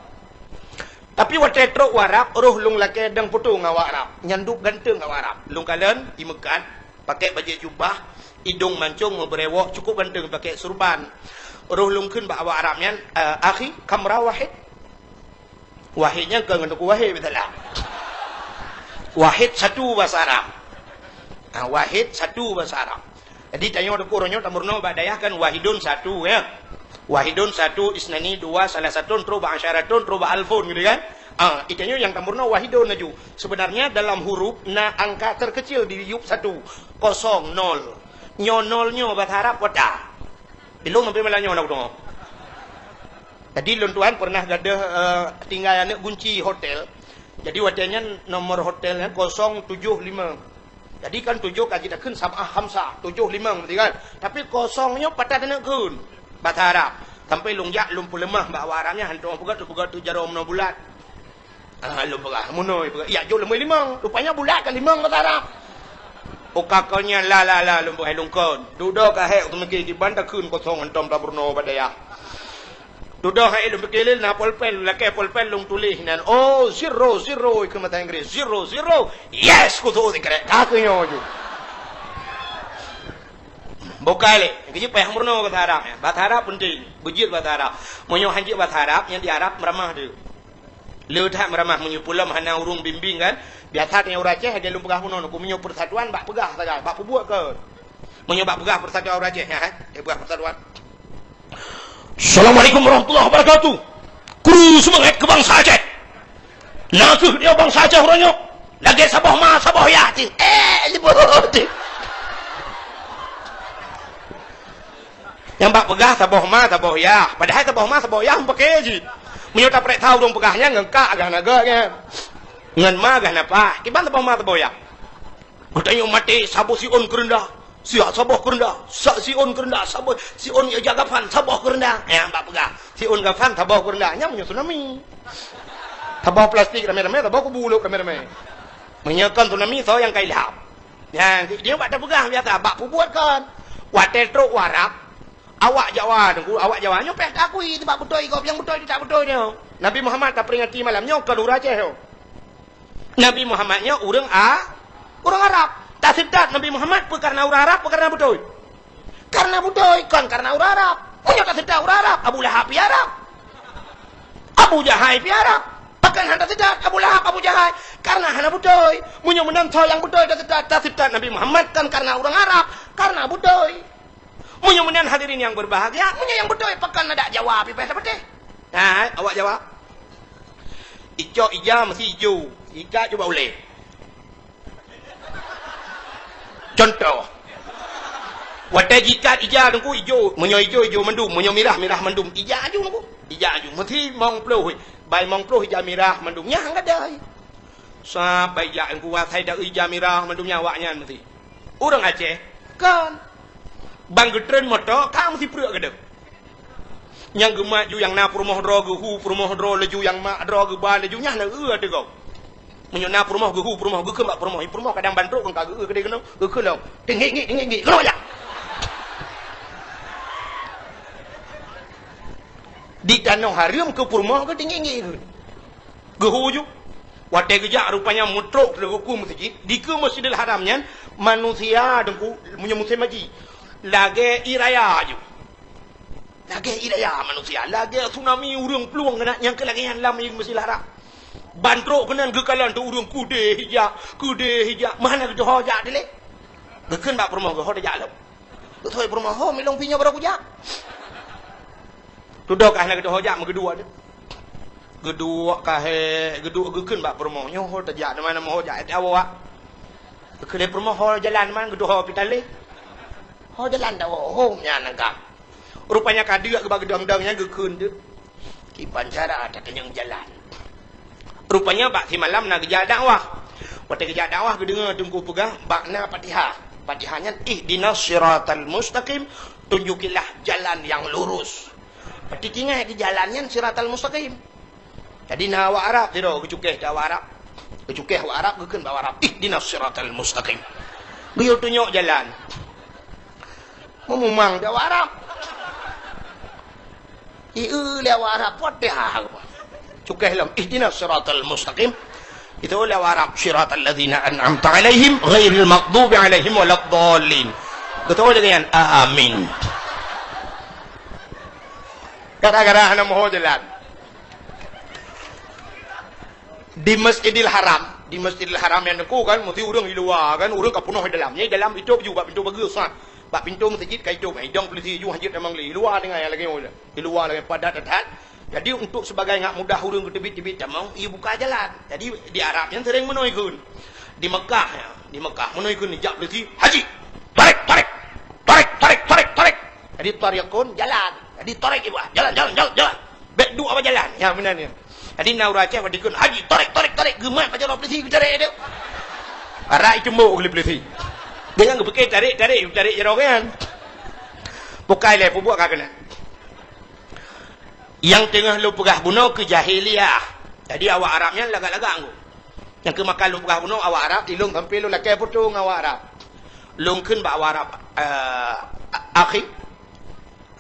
Tapi watèe trok u Arab, roh lôn lakèe dong poto ngon awak Arab. Nyan dub ganteng awak Arab. Lôn kalon, imeukat, pakèk bajèe jubah, idong mancong meubeurewok, cukup ganteng pakèk surban. Roh lôn kheun bak awak Arab nyan, "Eh, akhi, kam mra'ah wahid?" Wahid nyan kon ngon Teungku Wahid, beutôi lah. Wahid satu bahasa Arab. Ah, wahid satu bahasa Arab. Jadi tanyoe teungku uroe nyoe tameurunoe bak dayah kan wahidun satu, ya. Wahidun satu, isnani dua, salasatun, trok bak asyaratun, trok bak alfun gitu kan. Ah, itanyoe nyang tameurunoe wahidun laju. Sebenarnya dalam huruf na angka terkecil di yup satu, kosong, nol. Nyoe nol nyoe bahasa Arab kota. Ilong sampai malam nyoe na kudeungoe. Jadi lôn tuan pernah gadoh, eh, tinggai aneuk gunci hotel. Jadi watèe nyan nomor hotel nyan kosong tujoh lima. Jadi kan tujoh ka jitakheun sab'ah khamsah, tujoh limong, beutôi kan? Tapi kosong nyoe pat that taneuk kheun bahasa Arab. Sampai lôn jak lôn peuleumah bak awak Arab nyan, hantom peugah tu, peugah tu jaroe meunoe bulat. Ah, lôn peugah, meunoe peugah, "Yak jok leumoi limong." Rupanya bulat ka limong bahasa Arab. Uka kon nyan la, la, la, lôn peugah lôn kon. Dudoe ka hék, teumiki kiban takheun kosong hantom tameurunoe bak dayah. Dudoe hai lôn pike lé na polpen, lakèe polpen lôn tuléh nan, "Oh, zero, zero," keu mata Inggris, "Zero, zero, yes," kutu sikrek, ka keu nyoe ju. Bukai lé, keujeuet payah meurunoe bahasa Arab, ya. Bahasa Arab penting, beujeuet bahasa Arab. Meunyoe hanjeuet bahasa Arab, nyang di Arab meuramah tu. Le that meuramah meunyoe peulom hana ureuëng bimbing kan. Biasa teuh ureuëng Aceh, lagèe lôn peugah bunoe, meunyoe persatuan bak peugah sagai, bak peubuet kon. Meunyoe bak peugah persatuan ureuëng Aceh, ya, eh? Eh, peugah persatuan. Assalamualaikum warahmatullahi wabarakatuh. Kru seumangat keu bansa Aceh. Nakeuh dia bansa Aceh uroe nyoe. Lagèe saboh ma, saboh yah teuh. Eh, leuboh teuh. Nyang bak peugah saboh ma, saboh yah. Padahai saboh ma, saboh yah meupaké jih. Meunyoe taprek tha ureuëng peugah nyan ngon kak gah na gèt nyan. Ngon ma gah na pah. Kiban saboh ma, saboh yah. Geutanyoe maté saboh siôn keureundah. Siat saboh keureundah, sa-, siôn keureundah, saboh siôn ija gafan, saboh keureundah. Nyang bak peugah, siôn gafan, saboh keureundah. Nyan meunyoe tsunami. Saboh plastik ramé-ramé, saboh kubu lôk ramé-ramé. Meunyoe kon tsunami, soe nyang ka ilham? Nyan, nyoe bak tapeugah biasa, bak peubuet kon. Watèe trok u Arab, awak Jawa teungku, awak Jawa nyoe payah taakui, sabab beutôi gob, nyang beutôi teutab beutôi nyoe. Nabi Muhammad taperingati malam nyoe kon ureueng Aceh nyoe. Nabi Muhammad nyoe ureueng A-, ureueng Arab. Taseutôt Nabi Muhammad peue kareuna ureueng Arab, peue kareuna beutôi? Kareuna beutôi, kon kareuna ureueng Arab. Meunyoe taseutôt ureueng Arab, Abu Lahab pih Arab. Abu Jahai pih Arab. Pakon hana taseutôt Abu Lahab, Abu Jahai? Kareuna hana beutôi. Meunyoe meunan soe nyang beutôi taseutôt, taseutôt Nabi Muhammad, kon kareuna ureueng Arab, kareuna beutôi. Meunyoe meunan hadirin nyang berbahagia, meunyoe nyang beutôi, pakon adak Jawa pih payah tapatéh? Hai, awak Jawa. Icok ija meusti ijo, ikat ju bak ulèe. Cuntoh, watèe jikat ija teungku ijo, meunyoe ijo, ijo mandum, meunyoe mirah, mirah mandum. Ija aju teungku, ija aju. Meusti mong ploh, bai mong ploh ija mirah mandum. Nyan gadai. Sabai jak teungku asai da ija mirah mandum nyan awaknyan meusti. Ureueng Aceh, kon. Ban geutreun moto, ka meusti preuek gadeuh. Nyang geumat ju nyang na peurumoh droe, geuhu peurumoh droe, laju nyang mak droe geuba, laju nyan na eu ateueh gob. Meunyoe na peurumoh, geuhu peurumoh, geukheun bak peurumoh. Peurumoh kadang ban trok kon ka geu-eu keudéh keunoe, geukheun lom. Tinggi-ngi, tinggi-ngi, keunoe jak. Di tanoh hareuem keu peurumoh keu tinggi-ngi keu. Geuhu ju. Watèe geujak rupanya meutrok teungku meuseujid, dikeue Masjidil Haram nyan manusia teungku meunyoe musém haji lagèe ié raya ju. Lagèe ié raya manusia, lagèe tsunami ureueng plueng keunan nyang keu lagèe nyan lam Masjidil Haram. Ban trok keunan geukalon teuk ureueng keudéh ijak, keudéh ijak, meuhana geudoh jak dilèe. Geukheun bak peurumoh geuh ho tajak lom. Geutôi peurumoh ho milong pih nyoe barô kujak. Tudoh ka hana geudoh jak meugeuduek tu. Geuduek kahé, geuduek geukheun bak peurumoh nyoe ho tajak, di mana meuho jak, eh, awak. Geukheun lé peurumoh ho jalan di mana geudoh ho pih talé. Ho jalan dak ho, ho nyan ka. Rupanya ka deuk geuba geudong-dong nyan geukheun teuk. Kiban cara tatanyong jalan. Rupanya bak simalam na geujak dakwah. Watèe geujak dakwah geudeungoe teungku peugah bak na Fatihah. Fatihah nyan ihdinas siratal mustaqim, tunjukilah jalan yang lurus. Berarti tinggai di jalan nyan siratal mustaqim. Jadi na awak Arab sidroe geucukéh di awak Arab. Geucukéh awak Arab geukheun bak awak Arab, ihdinas siratal mustaqim. Geuyue tunyok jalan. Meumumang di awak Arab. Ieu lé awak Arab, Fatihah. Cukéh lom, ihdinas siratal mustaqim. Itu lé awak Arab, siratal ladzina an'amta 'alaihim ghairil maghdubi 'alaihim waladdallin. Beutôi lagèe nyan, amin. Gara-gara hana meuho jalan. Di Masjidil Haram, di Masjidil Haram nyan teungku kan, meusti ureueng i luwa kan, ureueng ka peunoh i dalam. Nyan i dalam itôb ju bak pintoe bageue, sa. Bak pintoe meuseujid ka itôb, idong peulisi ju hanjeuet tamong lé. I luwa teungoh nyang lagèe nyoe. I luwa lagèe padat that. Jadi, untuk sebagai ngak mudah ureueng geuteubiet-teubiet tamong, ibuka jalan. Jadi, di Arab nyan sering meunoe ikheun. Di Mekah, ya, di Mekah meunoe ikheun, jak peulisi, "Haji, tarek, tarek, tarek, tarek, tarek, tarek." Jadi, tarikun jalan. Jadi, tarek ibu, jalan, jalan, jalan, jalan. Bèk duek bak jalan. Ya, meunan nyan. Jadi, na ureueng Aceh bak dikheun, "Haji, tarek, tarek, tarek." Geumat bak jaroe peulisi geutarek tu. Arak itumbok lé peulisi. Deungon geupike tarek, tarek, tarek jaroe nyan. Bukai lé, peubuet ka keunan. Nyang teungoh lôn peugah bunoe keu jahiliyah. Jadi, awak Arab nyan lagak-lagak anggô. Nyang keu maka lôn peugah bunoe awak Arab, ilôn sampoe lôn lakèe putông awak Arab. Lôn kheun bak awak Arab, eh, akhi.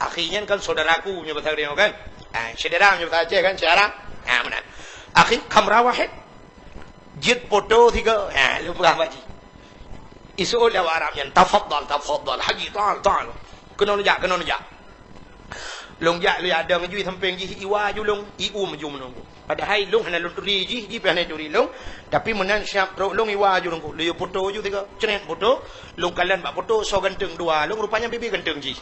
Akhi nyan kan saudaraku nyoe bahasa Aceh kan? Ah, syedara nyoe bahasa Aceh kan, syedara. Ah, meunan. Akhi, kamera wahid. Jeuet poto sigoe. Ah, lôn peugah bak jih. Iseuôt lé awak Arab nyan, "Tafadhal, tafadhal, Haji, ta'al, ta'al." Keunoe jak, keunoe jak. Lôn jak, lôn jak dong ju sampéng jih, iwa ju lôn, ium ju meunoe. Padahai lôn hana lôn turi jih, jih pih hana turi lôn. Tapi meunan siap trok lôn iwa ju lôn, lôn yue poto ju tiga, cret poto. Lôn kalon bak poto, soe ganteng dua lôn, rupanya bibi ganteng jih.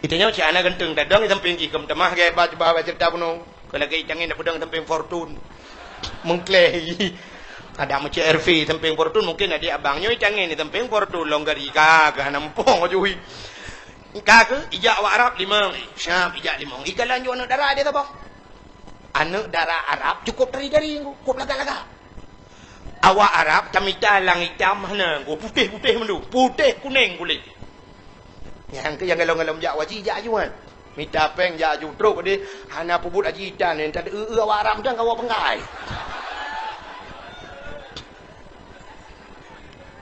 Geutanyoe cit hana ganteng, tadong di sampéng jih, keu meutamah gaya ba, ba, ba ceurita bunoe. Keu lagèe tangen na peudong sampéng Fortune. Meungkleh jih. Ada meucék R V sampéng Fortune, mungkin adik abang nyoe tangen di sampéng Fortune, lôn gari ka, ka hana muphom aju. Ka keuh, ijak awak Arab limong, siap ijak limong. Ikalon ju aneuk dara di saboh. Aneuk dara Arab cukôp tari-tari, cukôp lagak-lagak. Awak Arab tamita lang itam hana, putéh-putéh mandum, putéh kunéng kulét. Nyang keu nyang galom-galom jak haji, jak aju nyan. Mita péng jak aju trok deh, hana peubuet haji itan, nyan tadeu-eu awak Arab dan kawa penggai.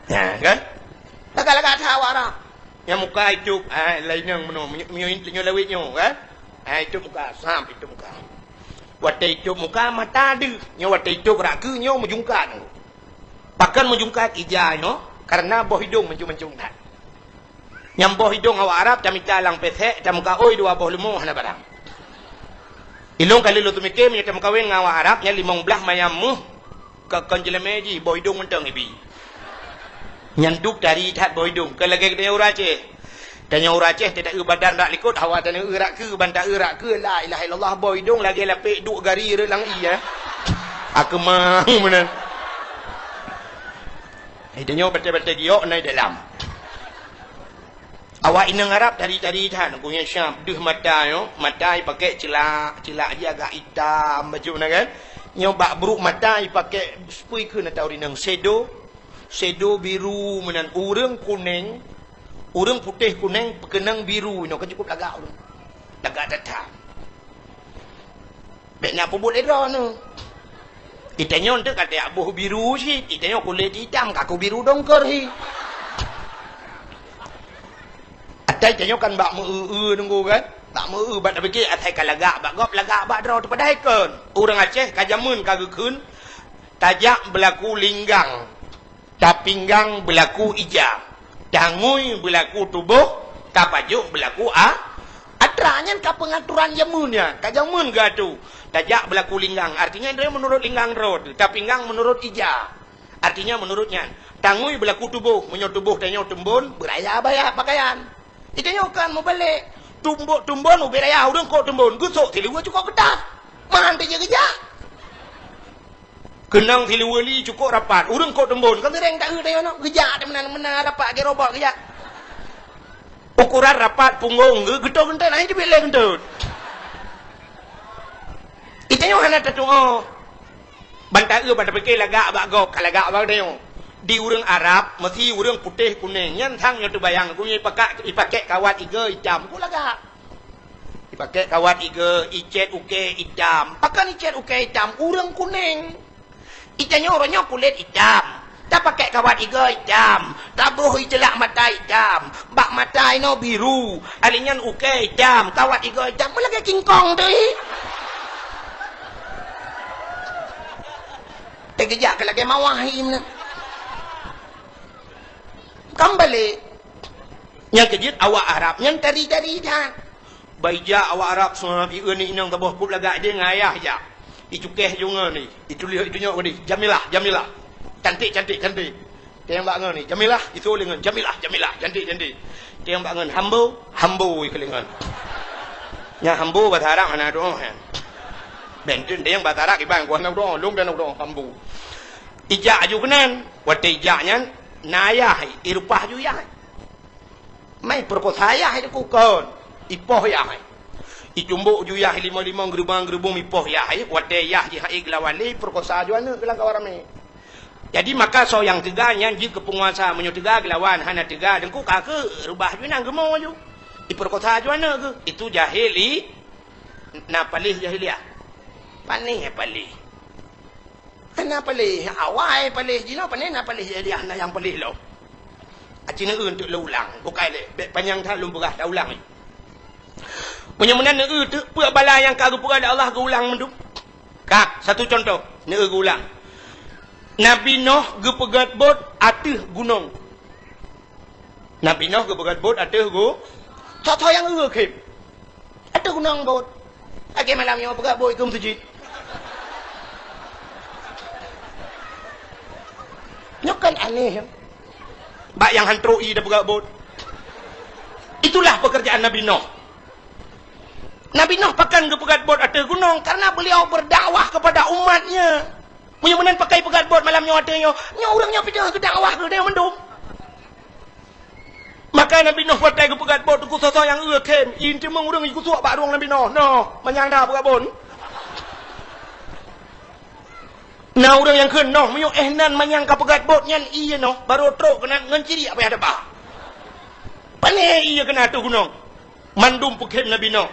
Ha, kan? Lagak-lagak that awak Arab. Nyang muka itôb, ha, lainnya meunoe, meunyoe, meunyoe, meunyoe lawét nyoe, kan? Ha, itôb muka, sam, itôb muka. Watèe itôb muka, mata deuh. Nyoe watèe itôb rak keue, nyoe meujungkat. Pakon meujungkat ija nyoe? Karena boh idông mancung-mancung that. Nyang boh idông awak Arab tamita lam pesek, tameukaôi dua boh leumo hana barang. Ilông kali lôn teumike meunyoe tameukawen ngon awak Arab, nyan limong blaih mayam méuh, ka kon jeulemé jih, boh idông mantong ibi. Nyan duek tari that boh idông, kon lagèe geutanyoe ureueng Aceh. Tanyoe ureueng Aceh, teuta eu badan rak likôt, hawa tanyoe eu rak keue, ban ta eu rak keue, la ilaha illallah, boh idông lagèe lapek duek gari rot lam ie, eh. Akeumang meunan. Hai tanyoe batèe-batèe giok na i dalam. Awak inong Arab tari-tari that, geuh nyan Syam, deuh mata nyoe, mata ipakèk ceulak, ceulak jih agak itam, bacut na kan. Nyoe bak brôk mata ipakèk, peue kheun ata ureueng inong, sedo, sedo biru meunan, ureueng kunèng, ureueng putéh kunèng, peukeunong biru, nyoe ka cukôp lagak ureueng. Lagak that-that. Bèk na peubuet lé droeneuh. Itanyoe teuk ka tajak boh biru cit, itanyoe kulét itam, kaku biru dongkor hi. Ata itanyoe kan bak meu-eu-eu nunggu kan? Bak meu-eu, bak tapike asai ka lagak bak gob, lagak bak droe teuh, padahai kon. Ureueng Aceh ka jameun ka geukheun, tajak beulaku linggang. Tapinggang beulaku ija, tangui beulaku tuboh, tapajoh beulaku a-, atra. Nyan ka peungaturan jameun nyan, ka jameun geuatô. Tajak beulaku linggang, artinya droe meunurot linggang droe teuh, tapinggang meunurot ija, artinya meunurot nyan. Tangui beulaku tuboh, meunyoe tuboh tanyoe teumbon, beuraya baya pakaian. Itanyoe kan meubalek, tumbok teumbon ubé raya, ureueng kok teumbon, geusok siluweue cukôp keutat. Meuhan teujeuet geujak. Keunong siluweue li cukôp rapat, ureueng kok teumbon, kan seuring taeu tanyoe nyoe, geujak teuh meunan-meunan rapat, geurobot geujak. Ukuran rapat punggong geu-, geutot geuntôt, hana jeuet lé geuntôt. Itanyoe hana tatuoh. Ban taeu, ban tapike lagak bak gob, ka lagak bak tanyoe. Di ureueng Arab, meusi ureueng putéh kunèng, nyan sang nyoe teubayang, geuh nyan ipakak, ipakèk kawat igoe itam, geuh lagak. Ipakèk kawat igoe, icèt ukèe itam. Pakon icèt ukèe itam? Ureueng kunèng. Itanyoe uroe nyoe kulét itam. Tapakèk kawat igoe itam. Taboh iceulak mata itam. Bak mata inoe biru. Alèh nyan ukèe itam. Kawat igoe itam. Meulagèe kingkong teuh. Teugeujak keu lagèe mawah hi meunan. Kan balek. Nyang keujeuet awak Arab nyan tari-tari that. Bak ijak awak Arab, seuhat, ieu ni inong saboh kop lagak jih ngon ayah jak. Icukéh ju ngon ni, ituléh itunyok ngon ni, Jamilah, Jamilah. Cantik, cantik, cantik. Teuh bak ngon ni, Jamilah, itu lé ngon, Jamilah, Jamilah, cantik, cantik. Teuh bak ngon, Hambo, Hambo ikeu lé ngon. Nyan Hambo bahasa Arab hana tuoh nyan. Bèk teuntèe bahasa Arab iban ku hana tuoh, lôn dan tuoh, Hambo. Ijak aju keunan, watèe ijak nyan, na ayah, irupah ju yah. Mai peurekosa yah itu kukon, ipoh yah. Icumbok ju yah limong-limong, geurubong-geurubong, ipoh yah. Watèe yah jih hai geulawan lé, peurekosa ju aneuk lam kawan ramé. Jadi maka soe nyang teuga nyan jeuet keu peunguasa, meunyoe teuga geulawan, hana teuga deungku ka keu reubah ju inong geumo ju. Ipeurekosa ju aneuk geuh. Itu jahili, na paléh jahiliah. Panéh paléh. Hana paléh, awai paléh jinoe, panéh na paléh jahiliah, na nyang paléh lom. Aci neueu untuk lôn ulang, bukai lé, bèk panyang that lôn peugah, ta ulang. Meunyoe meunan neueu teuk peue bala nyang ka geupeugah lé Allah geuulang mandum. Ka, satu contoh, neueu geuulang. Nabi Noh geupeugèt bot ateueh gunong. Nabi Noh geupeugèt bot ateueh gu-, soe-soe nyang eu khém. Ateueh gunong bot. Lagèe malam nyoe peugèt bot keu meuseujid. Nyoe kan aneh. Bak nyang han trok ie tapeugèt bot. Itulah pekerjaan Nabi Noh. Nabi Noh pakon geupeugèt bot ateueh gunong, karena beliau berdakwah kepada umatnya. Meunyoe meunan pakai peugèt bot malam nyoe ateueh nyoe, nyoe ureueng nyoe pih deuh geudakwah keu geutanyoe mandum. Maka Nabi Noh watèe geupeugèt bot, teungku, soe-soe nyang eu khém, ie teumeung ureueng jikusuek bak rueng Nabi Noh. Noh, manyang that peugèt bot. Na ureueng nyang kheun, "Noh, meunyoe éh nan manyang ka peugèt bot nyan ie Noh, barô trok keunan ngon ciriek payah taba." Pané ie keunan ateueh gunong. Mandum peukhém Nabi Noh.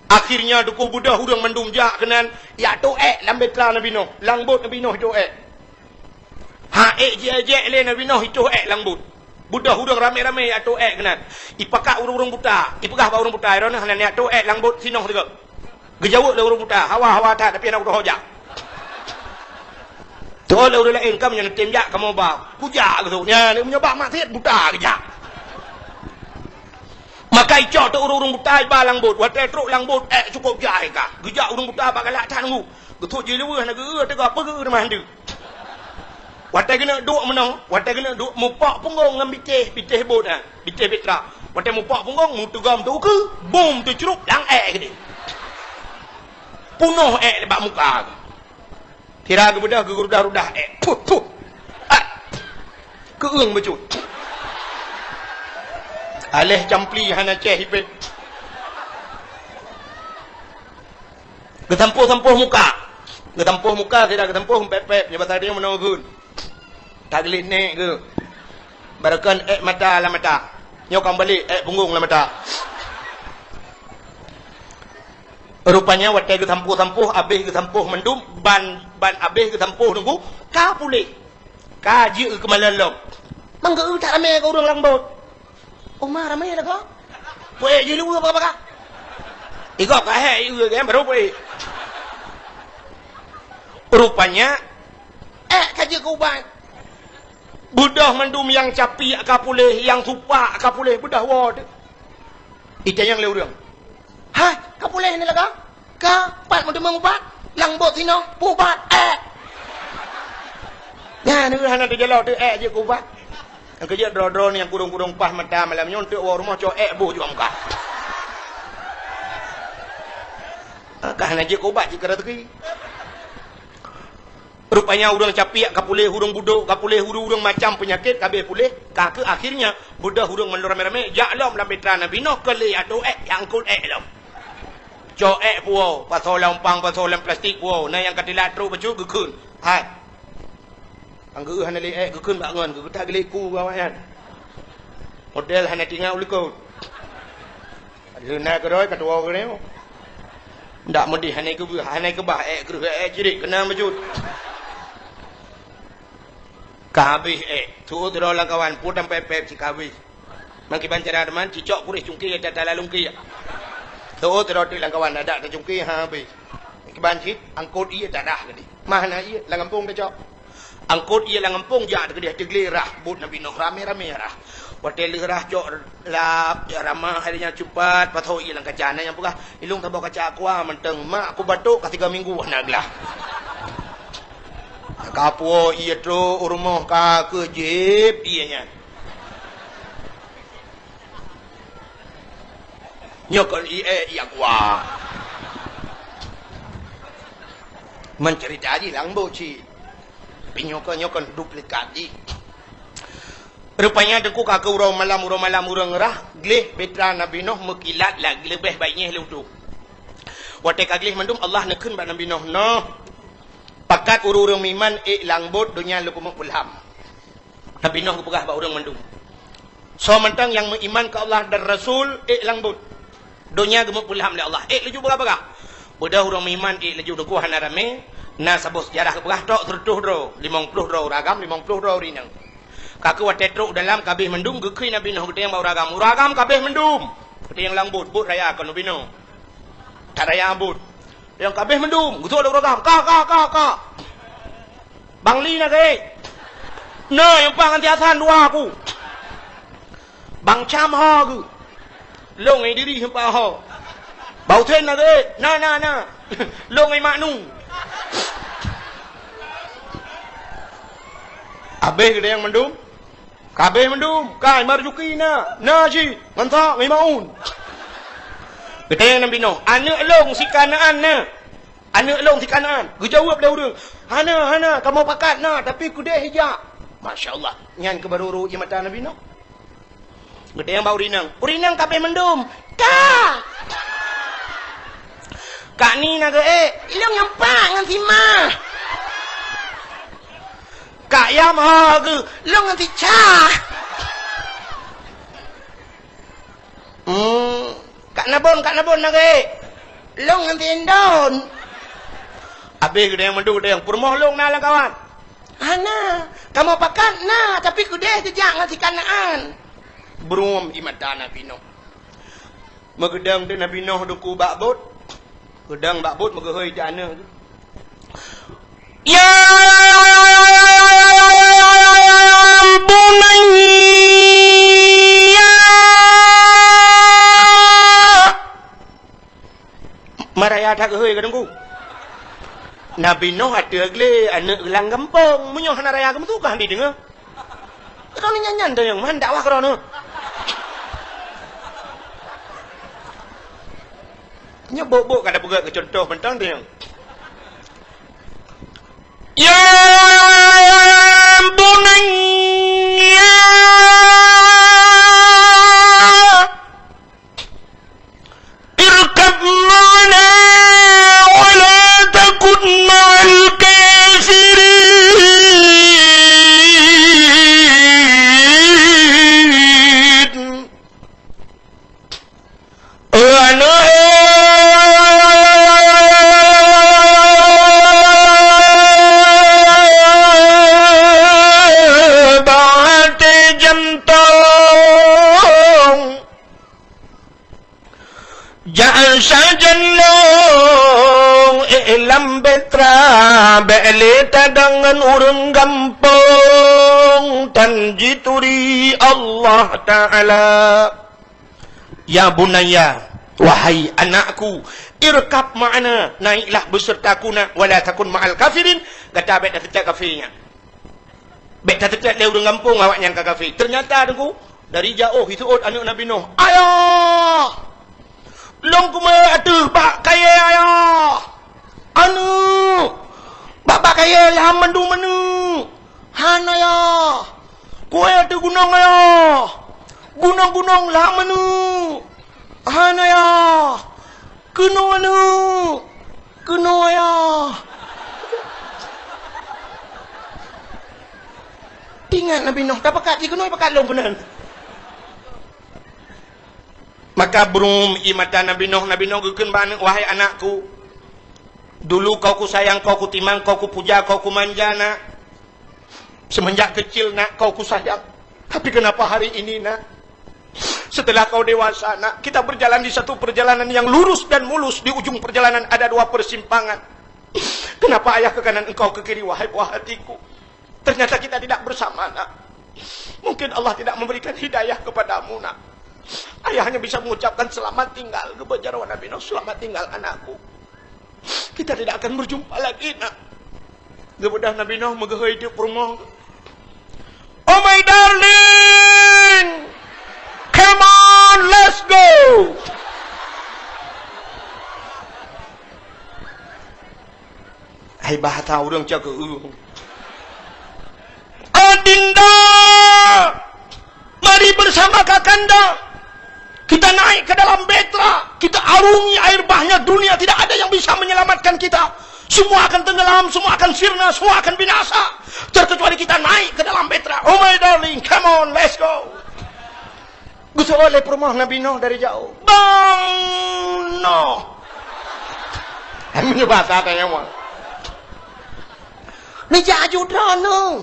Akhirnya teungku beudôh ureueng mandum jak keunan, jak tôk èk lam bahtera Nabi Noh, lam bot Nabi Noh tôk èk. Ha, ék jijak lé Nabi Nuh itoh ék lam bot. Beudôh ureuëng ramé-ramé jak toh ék keunan. Ipakat ureuëng-ureuëng buta, ipeugah bak ureuëng buta, "Droeneuh hana neujak toh ék lam bot sinoe sigoe." Geujaweueb lé ureuëng buta, "Hawa, hawa that, tapi hana kutoh jak." Toh lé ureuëng laén, "Kamoe nyoe neutem jak, kamoe ba." "Kujak," geuseuôt. Nyan, meunyoe bak maksiet buta geujak. Maka icok teuk ureuëng-ureuëng buta iba lam bot. Watée trok lam bot, ék cukôp jai ka. Geujak ureuëng buta bak galak that nunggu. Geuseuôt jileuweue hana geu-eu teuga peue geu-eu teuma hana. Watée geuneuk duek meunoe, watée geuneuk duek mupok punggong ngon bitéh, bitéh bot nyan, bitéh bitra. Watée mupok punggong, meuteugom teukeue, bum teucrup lam ék keudeh. Punoh ék bak muka. Sira geubeudôh geurudah-rudah ék. Puh, puh. Ah. Keueung bacut. Aléh campli hana céh ipét. Geusampôh-sampôh muka. Geusampôh muka, sira geusampôh pép-pép, nyoe basa tanyoe meunoe geun. Tagleh nék geuh. Barokon ék mata lam mata. Nyoe ka meubalek ék punggong lam mata. Rupanya watée geusampôh-sampôh, abéh geusampôh mandum, ban, ban abéh geusampôh nunggu, ka puléh. Ka jeuet keumalon lom. Manggeu that ramé keu ureuëng lam bot. Uma ramé lagoe. Puék jih luweue baka-baka. Igob ka hék ieu kan baru puék. Rupanya, ék ka jeuet keu ubat. Beudôh mandum nyang capiek ka puléh, nyang supak ka puléh, beudôh woe teuh. Itanyong lé ureuëng, "Hai, ka puléh ni lagoe? Ka pat meuteumeung ubat? Lam bot sinoe, ubat ék." Nyan hana teujalo teuh ék jeuet keu ubat. Nyang keujeuet droe-droe nyang kudong-kudong paih mata malam nyoe, eunteuk woe rumoh cok ék boh jua muka. Ka hana jeuet keu ubat, jeuet keu raseuki. Rupanya ureuëng capiek ka puléh, ureuëng budok ka puléh, ureuëng-ureuëng macam peunyakét ka abéh puléh, ka keuh akhirnya beudôh ureuëng mandum ramé-ramé jak lom lam bitra Nabi Nuh keu lé atô ék, jak eungkot ék lom. Cok ék puwoe, pasoe lam umpang, pasoe lam plastik puwoe, na nyang ka teulat trok bacut geukheun. Hai. Anggeueuh hana lé ék geukheun bak ngon, geugeutak geuléku gawat nyan. Model hana tingat u likot. Leuna keudroe ka tuwoe keudroe. Ndak meudeh hana keubah, hana keubah ék kreueh ék cirit keunan bacut. Ka habéh ék, tuwoe keudroe lam kawan, pue tampép-pép cit ka habéh. Mangkiban cara teuma cicok kureh cungké tata lalungké. Tuwoe keudroe teuk lam kawan, adak tacungké ha habéh. Mangkiban cit angkot ié tadah keudeh. Mah na ié lam gampông tacok. Angkot ié lam gampông jak teukeudeh teuglé rah bot Nabi Nuh ramé-ramé rah. Watée lheueh rah cok lap, jak ramah hai nyan cupat, pasoe ié lam kaca. Na nyang peugah, "Ilong saboh kaca aqua mantong, mak kubatok ka tiga minggu hana glah." Ka puwoe ié trok u rumoh ka keuh jieb ié nyan. Nyoe kon ié, ié aqua. Mencerita jih lam bot cit. Tapi nyoe kon, nyoe kon duplikat jih. Rupanya teungku ka keuh uroe malam, uroe malam ureuëng rah, gleh bitra Nabi Nuh meukilat lagée leubeh baik nyeh leutu. Watée ka gleh mandum Allah neukheun bak Nabi Nuh, "Noh, pakat ureuëng-ureuëng meuiman ék lam bot donya lôn keumeung peulham." Nabi Nuh geupeugah bak ureuëng mandum, "Soe mantong nyang meuiman keu Allah dan Rasul, ék lam bot. Donya geumeupeulham lé Allah, ék laju bagah-bagah." Beudôh ureuëng meuiman ék laju, teungku hana ramé, na saboh seujarah geupeugah trok seureutôh droe, limong ploh droe ureuëng agam, limong ploh droe ureuëng inong. Ka keuh watée trok u dalam ka abéh mandum, geukheun Nabi Nuh geutanyong bak ureuëng agam, "Ureuëng agam ka abéh mandum." Geutanyong lam bot, bot raya kon ubinoe. That raya bot. Nyang ka abéh mandum, geuseuôt lé ureuëng agam, "Ka, ka, ka, ka." "Bang Li na geuék?" "Na, nyang paih ngon si Hasan dua ku." "Bang Cam ho geuh?" "Lôn ngon Idris nyang paih ho." "Bang Husen na geuék?" "Na, na, na." "Lôn ngon Mak Nu." Abéh geutanyong mandum. Ka abéh mandum, ka Marzuki na, na cit, ngon sa ngon Maun. Geutanyong Nabi Nuh, "Aneuëk lôn si Kanaan na?" "Aneuëk lôn si Kanaan." Geujaweueb lé ureuëng, "Hana, hana, kamoe pakat na, tapi keudeh ijak." Masya Allah, nyan keuh barô rhot ié mata Nabi Nuh. Geutanyong bak ureuëng inong, "Ureuëng inong ka abéh mandum?" "Ka." "Kak Ni na geuék?" "Ilôn nyang pat ngon si Ma." "Kak Yam ho geuh?" "Lôn ngon si Ca." "Hmm, Kak Nabon, Kak Nabon na geuék?" "Lôn ngon si Indon." Abéh geutanyong mandum, geutanyong, "Peurumoh lôn na lam kawan?" Hana, kamoe pakat na, tapi keudeh jijak ngon sikanaan. Brum ie mata Nabi Nuh. Meugeudong teuk Nabi Nuh duku bak bot. Geudong bak bot meugeuhôi teuk aneuk. Ya bunayya. Maraya that geuhôi ka Teungku. Nabi Nuh ateueh glé aneuk lam gampông. Meunyoe hana raya geumeutugaih di deungoe. Droeneuh nyan-nyan teunyong man dakwah keudroe. Nyoe bok-bok ka tapeugah keu cuntoh mantong teunyong. Ya bunayya irkab ma'ana wa la takun ma'al kafirin. Jak sajan lôn éh lam bahtera, bék lé tadong ngon ureuëng gampông, tan jituri Allah Ta'ala. Ya bunayya, wahai anakku, irkab ma'ana, naiklah beserta ku nak, wala takun ma'al kafirin, gata bék tateutab kafé nyan. Bék tateutab lé ureuëng gampông awaknyan ka kafé. Ternyata Teungku, dari jaoh jiseuôt aneuk Nabi Nuh, "Ayah! Lôn kumeuék ateueh bak kayée, Ayah! Aneuk! Bak, bak kayée lham mandum aneuk! Han, Ayah! Kuék ateueh gunong, Ayah! Gunong-gunong lham aneuk! Han, Ayah! Keunoe aneuk! Keunoe, Ayah!" Teuingat Nabi Nuh, tapakat jih keunoe pakat lôn peunan. Maka brum ie mata Nabi Nuh, Nabi Nuh geukheun bak aneuk, "Wahai anakku, dulu kau kusayang, kau kutimang, kau kupuja, kau kumanja, nak. Semenjak kecil, nak, kau kusayang. Tapi kenapa hari ini, nak, setelah kau dewasa, nak, kita berjalan di satu perjalanan yang lurus dan mulus, di ujung perjalanan ada dua persimpangan. Kenapa ayah ke kanan, engkau ke kiri, wahai buah hatiku? Ternyata kita tidak bersama, nak. Mungkin Allah tidak memberikan hidayah kepadamu, nak." Ayah hanya bisa mengucapkan, "Selamat tinggal," geubeuet jaroe Nabi Nuh, "Selamat tinggal, anakku. Kita tidak akan berjumpa lagi, nak." Geubeudôh Nabi Nuh meugeuhôi teuk peurumoh. "Oh my darling, come on, let's go." Hai bahasa ureuëng cakeueng. "Adinda, mari bersama kakanda. Kita naik ke dalam bahtera, kita arungi air bahnya dunia, tidak ada yang bisa menyelamatkan kita. Semua akan tenggelam, semua akan sirna, semua akan binasa. Terkecuali kita naik ke dalam bahtera. Oh my darling, come on, let's go." Geuseuôt lé peurumoh Nabi Nuh dari jaoh. "Bang Nuh!" Hai, meunyoe bahasa tanyoe mah. "Neujak aju droeneuh.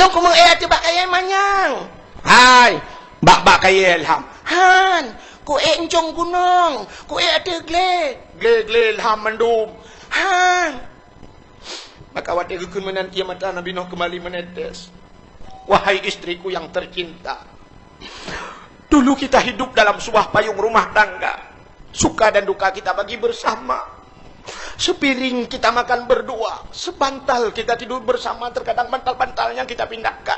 Lôn kumeuék ateueh bak kayée manyang." "Hai, bak, bak kayée lham." "Han, kuék ujong gunong, kuék ateueh glé." "Glé-glé lham mandum." "Han." Maka watée geukheun meunan, ie mata Nabi Nuh kembali menetes. Wahai istriku yang tercinta, dulu kita hidup dalam sebuah payung rumah tangga. Suka dan duka kita bagi bersama. Sepiring kita makan berdua, sebantal kita tidur bersama, terkadang bantal-bantalnya kita pindahkan.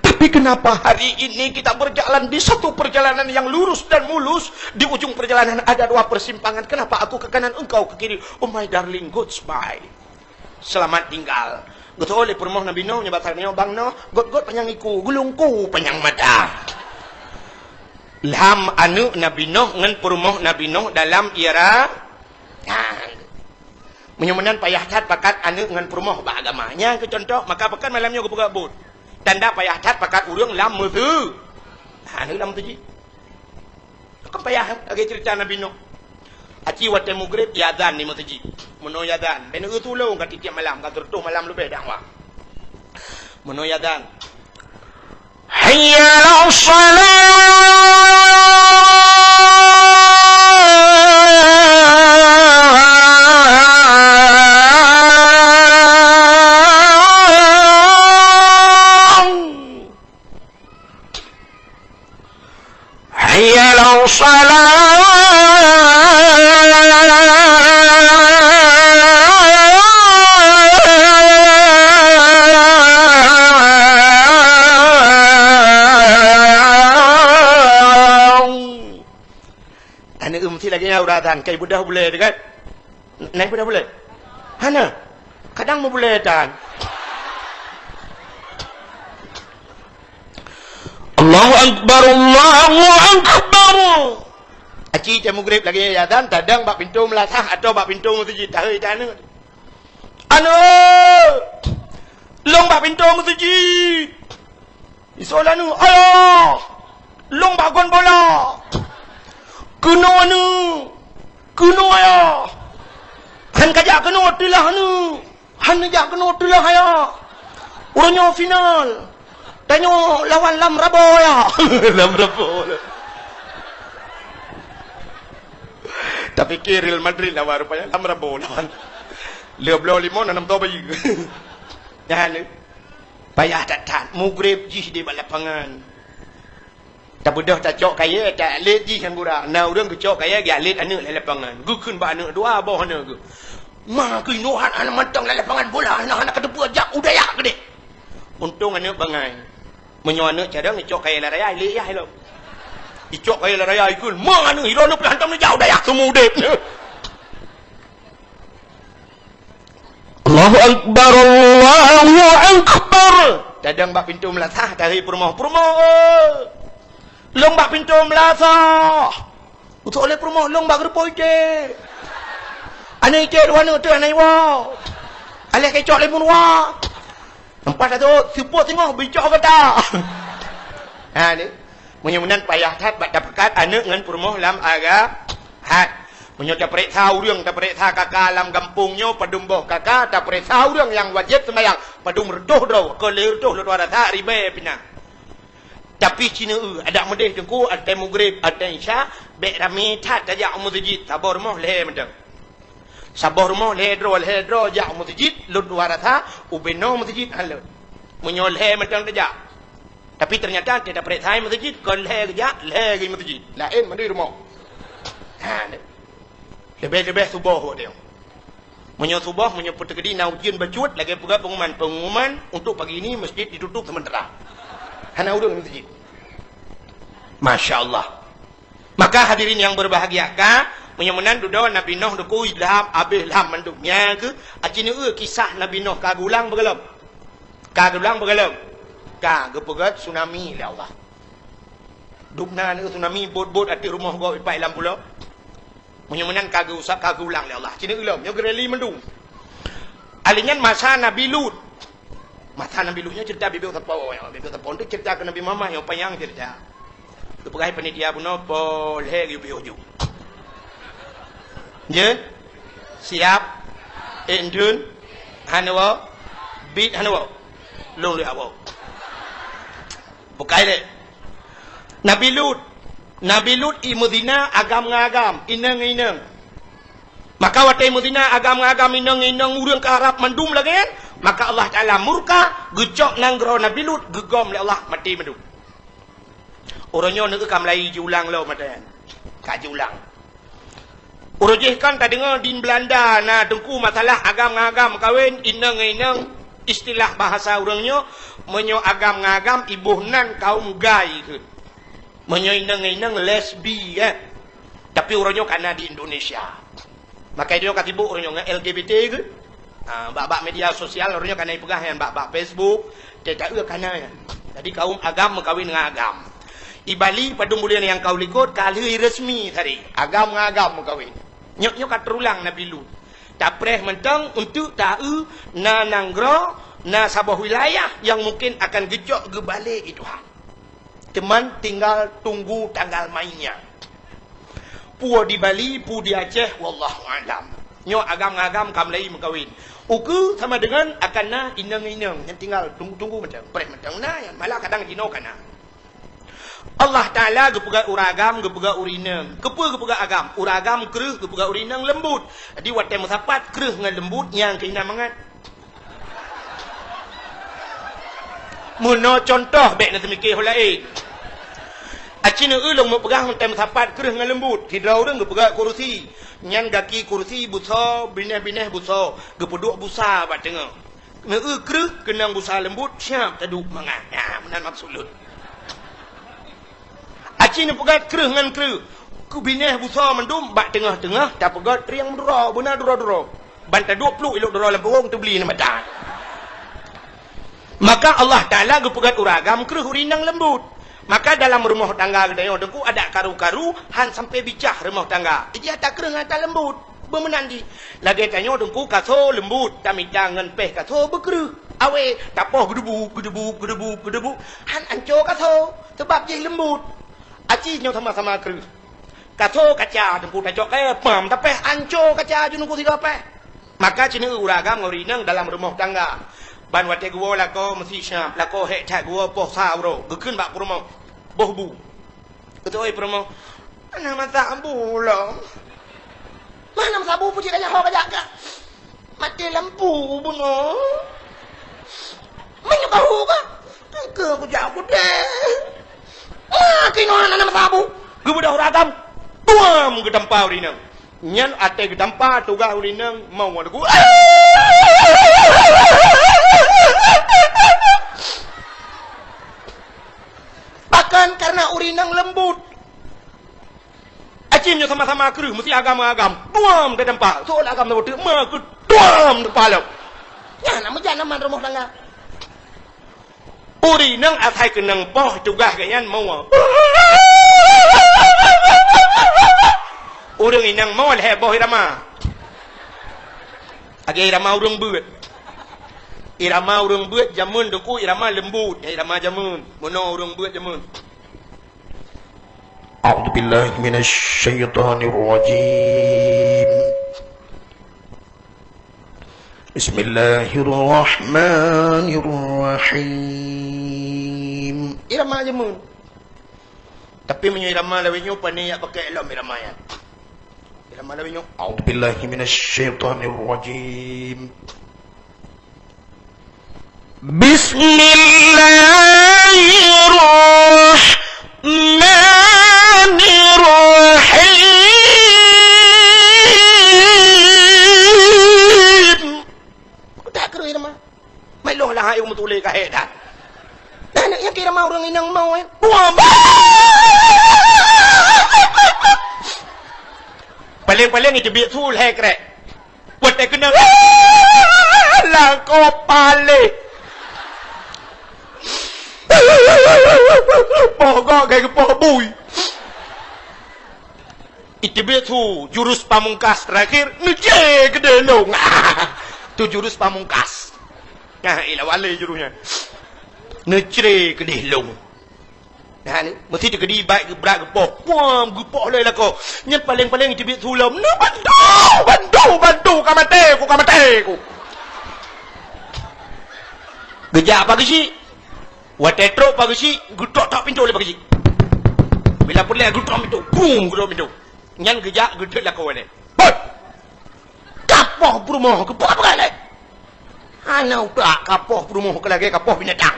Tapi kenapa hari ini kita berjalan di satu perjalanan yang lurus dan mulus, di ujung perjalanan ada dua persimpangan? Kenapa aku ke kanan, engkau ke kiri? Oh my darling, goodbye. Selamat tinggal. Geuteuôt lé peurumoh Nabi Nuh, nyoe basa nyoe, "Bang Nuh, gét-gét panyang iku, geulungku panyang mata." Lham aneuk Nabi Nuh ngon peurumoh Nabi Nuh dalam ira-, nah, meunyoe meunan payah that pakat aneuk ngon peurumoh bak agama. Nyan keuh contoh, maka pakon malam nyoe geupeugah buet. Tanda payah that pakat ureuëng lam meuseu-, nah, aneuk lam meuseuti. Kan payah lagée cerita Nabi Nuh. Di watée mugreb, iazan di meuseujid. Meunoe iazan, bèk neueu tulông ka tiep-tiep malam, ka sireutôh malam leubeh dakwah. Meunoe iazan, "Hayya 'alas shalah!" "Hayya 'alas shalah!" Aneuk meusti lagèe nyan uroe azan, kai beudoh bulèe teuh kan? Nyan beudoh bulèe? Hana. Kadang meubulèe tan. Allahu Akbar, Allahu Akbar. Aci teuh mugreb lagèe azan, tadong bak pintoe meulasah atau bak pintoe meuseujid, tahôi tan aneuk. "Aneuk! Lôn bak pintoe meuseujid!" Isoe lé aneuk, "Ayah! Lôn bak gon bola!" "Keunoe aneuk! Keunoe ayah!" "Hán kajak keunoe, teulah aneuk!" "Hán neujak keunoe, teulah ayah! Uroe nyoe final! Tanyoe lawan Lam Rabo ayah!" Lam Rabo. Tapike Real Madrid lawan, rupanya Lam Rabo lawan. Lheuh bloe limong, na nam toh bayeue. Nyan. Payah that-that, mugreb jih di bak lapangan. Tabeudôh tacok kayèe, ta-, lét jih nyang gura. Na ureueng geucok kayèe, geujak lét aneuk lam lapangan. Geukheun bak aneuk dua boh aneuk geuh. "Ma, keunoe hana mantong lam lapangan bola, hana, hana kateupeue jak u dayah keudéh." Untông aneuk bangai. Meunyoe aneuk carông, icok kayèe lam raya, ilét yah ilôn. Icok kayèe lam raya, ikheun, "Ma aneuk, ilôn pih hantom neujak u dayah seumeu udép." Allahu Akbar, Allahu Akbar. Tadong bak pintoe meulasah, tahôi peurumoh, "Peurumoh, eh! Lôn bak pintoe meulasah." Utok lé peurumoh, "Lôn bak geureupoh iték." "Aneuk iték dua aneuk teuh, aneuk iwoe. Alah keucok lé meuruwa." Empat ratus, siplôh singoh bicok gata. Ha, ni. Meunyoe meunan payah that bak tapeugöt aneuk ngon peurumoh lam agama. Hat. Meunyoe tapeuriksa ureueng, tapeuriksa kaka lam gampông nyoe, padum boh kaka, tapeuriksa ureueng nyang wajéb seumayang, padum reutôh droe, kon lhèe reutôh lôn rasa ribèe pih na. Tapi ci neueu, adak meudeh teungku, watèe mugreb, watèe isya, bèk ramé that tajak u meuseujid, saboh rumoh lhèe mantong. Saboh rumoh lhèe droe, lhèe droe jak u meuseujid, lôn dua rasa, ubé noe meuseujid han lôn. Meunyoe lhèe mantong tajak. Tapi teunyata watèe tapeuriksa meuseujid, kon lhèe geujak, lhèe geuh meuseujid. Laén mandum rumoh. Ha, leubeh-leubeh suboh watèe nyoe. Meunyoe suboh, meunyoe peuteukeudi na ujeuen bacut, lagèe peugah pengumuman, "Pengumuman untuk pagi ini masjid ditutup sementara." Hana ureueng lam masjid. Masya Allah. Maka hadirin yang berbahagia, ka, meunyoe meunan dudoe Nabi Nuh teungku ilham, abéh ilham mandum. Nyan keuh, aci neueu kisah Nabi Nuh ka geulang beugohlom. Ka geulang beugohlom. Ka geupeugöt tsunami lé Allah. Dubna neueu tsunami, bot-bot ateueh rumoh gob ipat lam pulo. Meunyoe meunan ka geuusap, ka geulang lé Allah. Ci neueu lom, nyoe geureli mandum. Alèh nyan masa Nabi Lut. Masa Nabi Lut nyoe cerita bibeu sapo, ya. Bibeu sapo tu cerita keu Nabi Muhammad nyang panyang cerita. Geupeugah panitia bunoe, "Po lhèe geuyue piôh ju." Nyan? Siap? Ék dum? Hana woe? Bit hana woe? Lôn lé awoe. Bukai lé. Nabi Lut. Nabi Lut i meuzina agam ngon agam, inong ngon inong. Maka watèe meuzina agam ngon agam, inong ngon inong, ureueng ka rab mandum lagèe nyan, maka Allah Taala murka, geucok nanggroe Nabi Lut, geugom lé Allah, maté mandum. Uroe nyoe neueu ka mulai jiulang lom mata nyan. Ka jiulang. Uroe jih kan tadeungoe di Belanda na teungku masalah agam ngon agam meukawen, inong ngon inong, istilah bahasa ureueng nyoe, meunyoe agam ngon agam iboh nan kaum gay kheun. Meunyoe inong ngon inong lesbi, eh. Tapi uroe nyoe ka na di Indonesia. Maka nyoe ka sibuk uroe nyoe ngon L G B T kheun. Ha, bak-bak media sosial uroe nyoe ka na ipeugah nyan bak-bak Facebook, teuka ka na nyan. Jadi kaum agam meukawen ngon agam. I Bali padum buleuen nyang ka u likot ka lheueh resmi tadi. Agam ngon agam meukawen. Nyoe, nyoe ka teurulang Nabi Lut. Tapreh mantong untuk taeu na nanggroe, na saboh wilayah nyang mungken akan geucok geubalek i Tuhan. Teuma tinggal tunggu tanggal mainnya. Peue di Bali, peue di Aceh, wallahu a'lam. Nyoe agam ngon agam ka mulai meukawen. Ukeue sama deungon akan na inong-inong nyang tinggal tunggu-tunggu mantong, preh mantong na nyan, malah kadang jinoe ka na. Allah Taala geupeugah ureueng agam, geupeugah ureueng inong. Keupeue geupeugah agam? Ureueng agam kreueh, geupeugah ureueng inong leumbut. Jadi watée meusapat kreueh ngon leumbut nyang keuh na mangat. Meunoe cuntoh, bék na teumike ho laén. Aci neueu lôn meupeugah meutem sapat kreueh ngon leumbut. Sidroe ureueng geupeugah kurusi. Nyan gaki kurusi busoe, binéh-binéh busoe, geupeuduek busa bak teungoh. Neueu kreueh keunong busa leumbut, siab taduek mangat. Nyan meunan maksud lôn. Aci neupeugah kreueh ngon kreueh. Keu binéh busoe mandum bak teungoh-teungoh tapeugah trieng meuduro, beuna duro-duro. Ban taduek pluek ilok duro lam pungong teubli na mata. Maka Allah Taala geupeugah ureueng agam kreueh ureueng inong leumbut. Maka dalam rumoh tangga geutanyoe teungku adak karu-karu han sampai bicah rumoh tangga. Ijih ata kreueh ngon ata leumbut. Beumeunan jih. Lagée tanyoe teungku kaso leumbut, tamita ngon péh kaso beukreueh. Awé, tapoh geudeubu, geudeubu, geudeubu, geudeubu. Han anco kaso, sabab jih leumbut. Aci nyoe sama-sama kreueh. Kaso kaca teungku tacok kayée, pam tapéh anco kaca ju teungku sigoe péh. Maka ci neueu ureueng agam ngon ureueng inong dalam rumoh tangga. Ban watée geuwoe lakoe meusi siab, lakoe hék that geuwoe poh sa uroe, geukheun bak peurumoh, boh bu. Geuteuoi peurumoh, "Hana meusabu lom." "Mah hana meusabu, peue cit nyan ho kajak kah?" "Maté lampu bunoe." "Meunyoe kahu kah?" "Keu kujak kudeh." "Mah keunoe hana meusabu." Geubeudôh ureueng agam, tuam geutampa ureueng inong. Nyan até geutampa tugaih ureueng inong mau wadeuku. Bahkan karena ureueng inong leumbut. Aci nyoe sama-sama kreueh, meusi agam-agam. Tuam geutampa. Soe agam na beutôi, ma keu tuam tampa lom. Nyan na meujan aman rumoh tangga. Ureueng inong asai keunong poh tugaih geuh nyan moe. Ureueng inong moe lhée boh irama. Lagée irama ureueng beuet. Irama ureueng beuet jameun teungku irama leumbut, irama jameun. Meunoe ureueng beuet jameun. A'udzubillahi minasyaitonirrajim. Bismillahirrahmanirrahim. Irama jameun. Tapi meunyoe irama lawét nyoe, pane jak pakai lom irama nyan. Irama lawét nyoe, "A'udzubillahi minasyaitonirrajim. Bismillahirrahmanirrahim." Keutak keu irama. Mai lôn lah hai ureueng meutuléh ka hék that. Nah, nyan nyang kira ma ureueng inong mau, eh. Buam. Paleng-paleng iteubiet su lhée krek. Watée keunong. Lakoe paleng. Poh gob kai keu poh bui. Iteubiet su jurus pamungkas terakhir, neucre keudeh lôn. Tu jurus pamungkas. Nah, ilah wale jurus nyan. Neucre keudeh lôn. Nah, ni, meusi teukeudi baét geubrat geupoh. Puam, geupoh lé lakoe. Nyan paleng-paleng iteubiet su lom. Nah, bantu, bantu, bantu, ka maté ku, ka maté ku. Geujak apa geuchik? Watée trok Pak Geuchik, geutok-tok pintoe lé Pak Geuchik. Bila peureulée geutok pintoe, bum, geutok pintoe. Nyan geujak geutot lakoe nyan. Hoi! Kapoh peurumoh keupeue-peue lé? Hana utak kapoh peurumoh keu lagée kapoh binatang.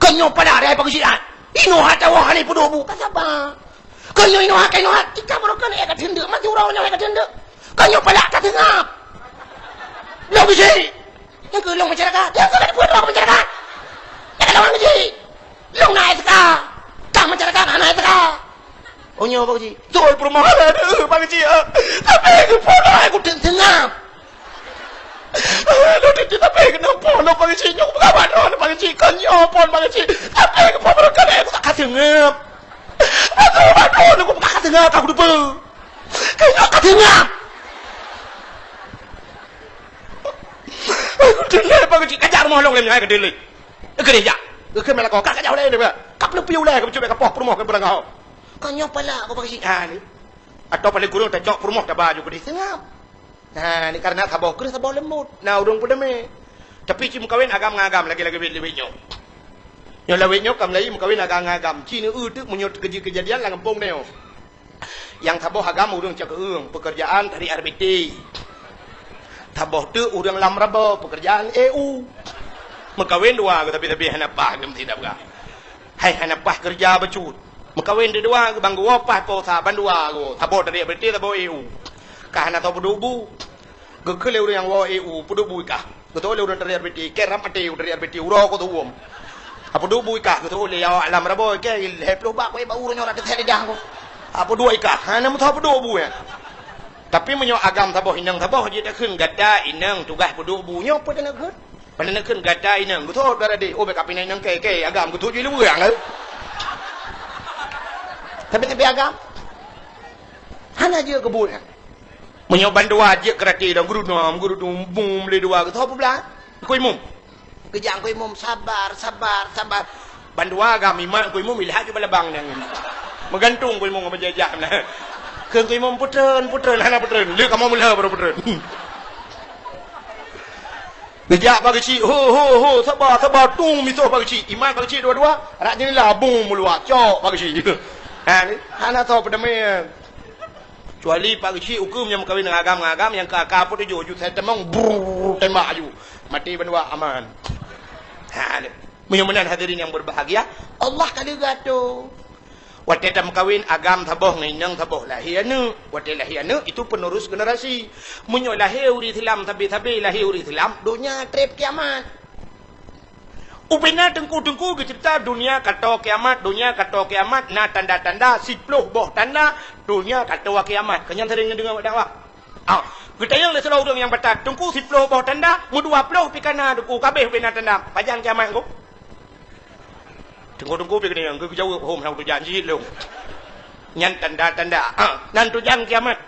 Keu nyoe pala dai Pak Geuchik nyan. Inoe hata woe hana peudoh bu, ka saba. Keu nyoe inoe hata inoe hata, tika barokan ék ka teundeuk, mati uroe nyoe ék ka teundeuk. Keu nyoe pala ka teungab. Lôn Geuchik. Nyang keu lôn masyarakat, nyang keu lôn masyarakat. Nyang keu lôn Geuchik. Lôn na S K. Kah masyarakat hana S K. Oh, nyoe Pak Geuchik. Beutôi peurumoh lé, Pak Geuchik. Tapi keupeue lôn ku teungab. Lôn teuntèe tapi keunoe po lôn Pak Geuchik. Nyoe peugah bak droe Pak Geuchik. Kon nyoe po Pak Geuchik. Tapi keupeue barokah lé ku tak ka teungab. Aduh, aduh, lôn ku peugah ka teungab, ka kuteupeu. Keu nyoe ka teungab. Keudeulée Pak Geuchik, kajak rumoh lôn lé nyoe, keudeulée. Keudeulée jak. Keu meunan lakoe, ka kajak ulée nyoe. Ka peuleupi ulée, ka peucubit kapoh peurumoh keu beurangkaho. Ka nyoe pala ku Pak Geuchik. Ha ni. Atawa paléng kureueng tacok peurumoh taba aju keudeh seungab. Nah, ni karena saboh kreueh saboh leumbot. Nah, ureuëng peudeumé. Tapi ci meukawen agam ngon agam lagée-lagée wét-wét nyoe. Nyoe lawét nyoe ka meulayeue meukawen agam ngon agam. Ci neu-eu teuk meunyoe teukeujeuet keujadian lam gampông nyoe. Nyang saboh agam ureuëng cakeueng, pekerjaan dari R B T. Saboh teuk ureuëng lam raba, pekerjaan E U. Meukawen dua, tapi-tapi hana paih geuh meusidab gah. Hai hana paih keureuja bacut. Meukawen deudua, bang geuwoe paih po sa bandua geuh. Saboh dari R B T, saboh E U. Ka hana soe peuduek bu. Geukheun lé ureuëng nyang woe E U, peuduek bu i kah. Geutôh lé ureuëng dari R B T, keu ram até dari R B T, uroe ko tuwom. Apa duek bu i kah, geutôh lé ya alam raba, keu lhée ploh bak, keu bak ureuëng nyoe rak teuthée lidah ko. Apa duek i kah, hana meusoe peuduek bu ya. Tapi meunyoe agam saboh inong saboh, jeuet takheun gata inong tugaih peuduek bu nyoe, peue teuneuk kheun? Peue teuneuk kheun gata inong, geutôh dara deh, oh, bék kapinai inong keu, keu agam, geutôh jih leuweue, kan? Tapi, tapi agam. Hana jeuet keu buet nyan. Meunyoe bandua jeuet keuraté dong, geurunom, geurunom, bum, lé dua, geutôh peublah. Teungku Imum. Geujak Teungku Imum, sabar, sabar, sabar. Bandua agam imat Teungku Imum, ilhak ju balabang nyan. Meugantung Teungku Imum ngon bajée jak na. Kheun Teungku Imum, "Peutreun, peutreun," hana peutreun. Lé kamoe meulheueh baru peutreun. Geujak Pak Geuchik, "Ho, ho, ho, sabar, sabar, tung misoh Pak Geuchik." Imat Pak Geuchik dua-dua, rak jeunela bum meuluak, cok Pak Geuchik. Ha, ni, hana soe peudeumé. Kecuali Pak Geuchik ukeue nyang meukawen ngon agam-agam nyang ka, ka peutujoh ju sai tamong, brrrr, tembak aju. Maté bandua aman. Ha, ni. Meunyoe meunan hadirin yang berbahagia, Allah ka leuga tu. Watée tameukawen agam saboh ngon inong saboh lahé aneuëk. Watée lahé aneuëk itu penerus generasi. Meunyoe lahé ureuëng Islam sabe-sabe lahé ureuëng Islam, donya treb kiamat. Ubena teungku-teungku geuceurita donya ka toe kiamat, donya ka toe kiamat, na tanda-tanda, siploh boh tanda, donya ka toe kiamat. Keu nyan sering neudeungoe bak dakwah. Ah, geutanyong lé sidroe ureuëng nyang batat, "Teungku, siploh boh tanda, meudua ploh pih ka na teungku, ka abéh ubena tanda. Pajan kiamat teungku?" Teungku-teungku pih geutanyong, geujaweueb, "Hom, hana tujan jih lôn." Nyan tanda-tanda. Ah, nan tujan kiamat.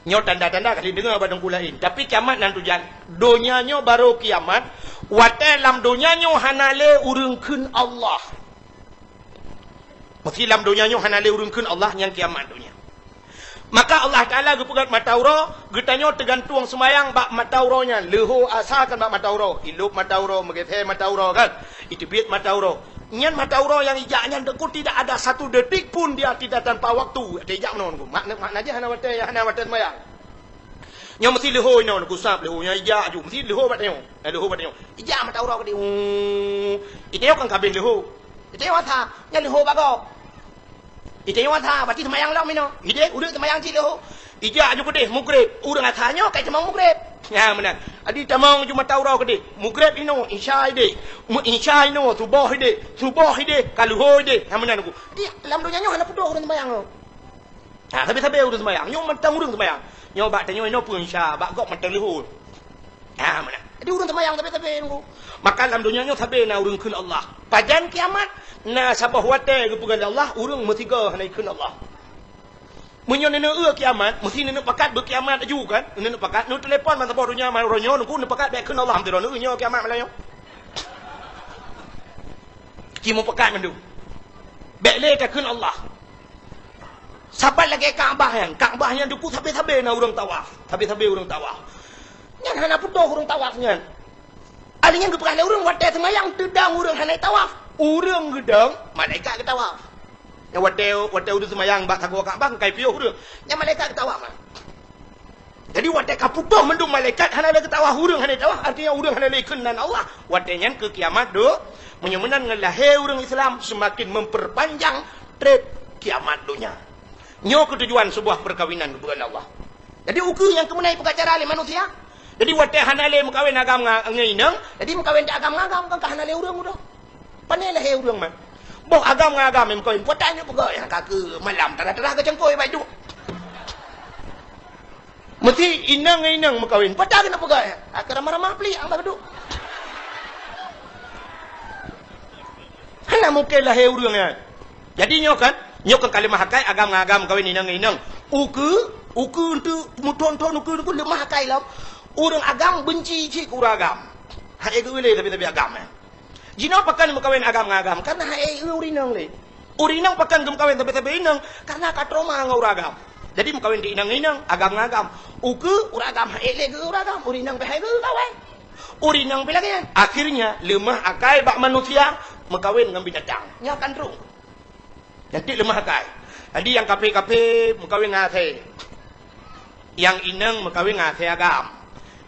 Nyoe tanda-tanda ka jideungoe bak teungku laén. Tapi kiamat nan tujan. Donya nyoe barô kiamat. Watée lam donya nyoe hana lé ureuëng kheun Allah. Meusé lam donya nyoe hana lé ureuëng kheun Allah, nyan kiamat donya. Maka Allah Taala geupeugét mata uroe, geutanyoe teugantueng seumayang bak mata uroe nyan. Leuhô asa kan bak mata uroe, ilôb mata uroe, meugeusé mata uroe kan, iteubiet mata uroe. Nyan mata uroe nyang ijak nyan teungku tidak ada satu detik pun dia tidak tanpa waktu. Watée ijak meunoe teungku. Makna, makna jih hana watée, hana watée seumayang. Nyoe meusé leuhô inoe teungku sab leuhô nyan ijak aju. Meusé leuhô bak tanyoe. Eh, leuhô bak tanyoe. Ijak mata uroe keudéh. Uu. Itanyoe kan ka abéh leuhô. Itanyoe asa, nyan leuhô bak gob. Itanyoe asa, berarti seumayang lom inoe. Idéh, udeuek seumayang cit leuhô. Ijak aju keudéh, mugreb. Ureuëng asa nyoe ka itamong mugreb. Nyan meunan. Adi tamong ju mata uroe keudéh. Mugreb inoe, isya idéh. Mu-, isya inoe, suboh idéh. Suboh idéh, ka leuhô idéh. Nyan meunan teungku. Di lam donya nyoe hana putôh ureuëng seumayang nyoe. Ha, sabe-sabe ureuëng seumayang. Nyoe mantong ureuëng seumayang. Nyoe bak tanyoe inoe peue isya, bak gob mantong leuhô. Ha, meunan. Jadi ureuëng seumayang sabe-sabe teungku. Maka lam donya nyoe sabe na ureuëng kheun Allah. Pajan kiamat, na saboh watée geupeugah lé Allah, ureuëng meusigoe hana ikheun Allah. Meunyoe neuneuk eu kiamat, meusé neuneuk pakat beukiamat aju kan? Neuneuk pakat, neutelepon ban saboh donya, man uroe nyoe, teungku, neupakat bék kheun Allah, meusidroe neueu nyoe kiamat malam nyoe. Ci meupakat mandum. Bék lé takheun Allah. Sapat lagée Ka'bah nyan. Ka'bah nyan teungku sabe-sabe na ureuëng tawaf. Sabe-sabe ureuëng tawaf. Nyan hana putôh ureuëng tawaf nyan. Ahli nyan geupeugah lé ureuëng watée seumayang teudong ureuëng hana tawaf. Ureuëng geudong, malaikat geutawaf. Nyan watée, watée ureuëng seumayang bak sagoe Ka'bah, kai piôh ureuëng. Nyan malaikat geutawaf. Jadi watée ka putôh mandum malaikat hana lé geutawaf, ureuëng hana tawaf, artinya ureuëng hana lé kheun nan Allah. Watée nyan keu kiamat dok, meunyoe meunan ngon lahé ureuëng Islam seumaken memperpanjang treb kiamat donya. Nyoe keutujuan seubuah peukawinan geupeugah lé Allah. Jadi ukeue nyang keumeunai peugah cara lé manusia. Jadi watée hana lé meukawen agam ngon inong, jadi meukawen agam ngon agam kan ka hana lé ureuëng udah. Pane lahé ureuëng man. Boh agam ngon agam meukawen, peue tanyoe peugah nyang ka keu malam tarah-tarah geucangkôi bak duek. Meusti inong ngon inong meukawen. Peue tanyoe peugah nyang ka ramah-ramah plik ang bak duek. Hana mungken lahé ureuëng nyan. Jadi nyoe kan, nyoe kan ka leumah akai agam ngon agam meukawen inong ngon inong. Ukeue, ukeue teuk meuthon-thon ukeue teuk leumah akai lom. Ureuëng agam beunci cit keu ureuëng agam. Hai geuh lé tapi-tapi agam nyan. Jinoe pakon meukawen agam ngon agam, karena hai ureuëng inong lé. Ureueng inong pakon geumeukawen sabe-sabe inong, karena ka trauma ngon ureueng agam. Jadi meukawen di inong-inong, agam ngon agam. Ukeue ureueng agam han ék lé keu ureueng agam, ureueng inong pih han ék keu kawen. Ureueng inong pih lagèe nyan. Akhirnya, leumah akai bak manusia, meukawen ngon binatang. Nyan kan droe. Nyan cit leumah akai. Jadi nyang kafé-kafé meukawen ngon asèe. Nyang inong meukawen ngon asèe agam.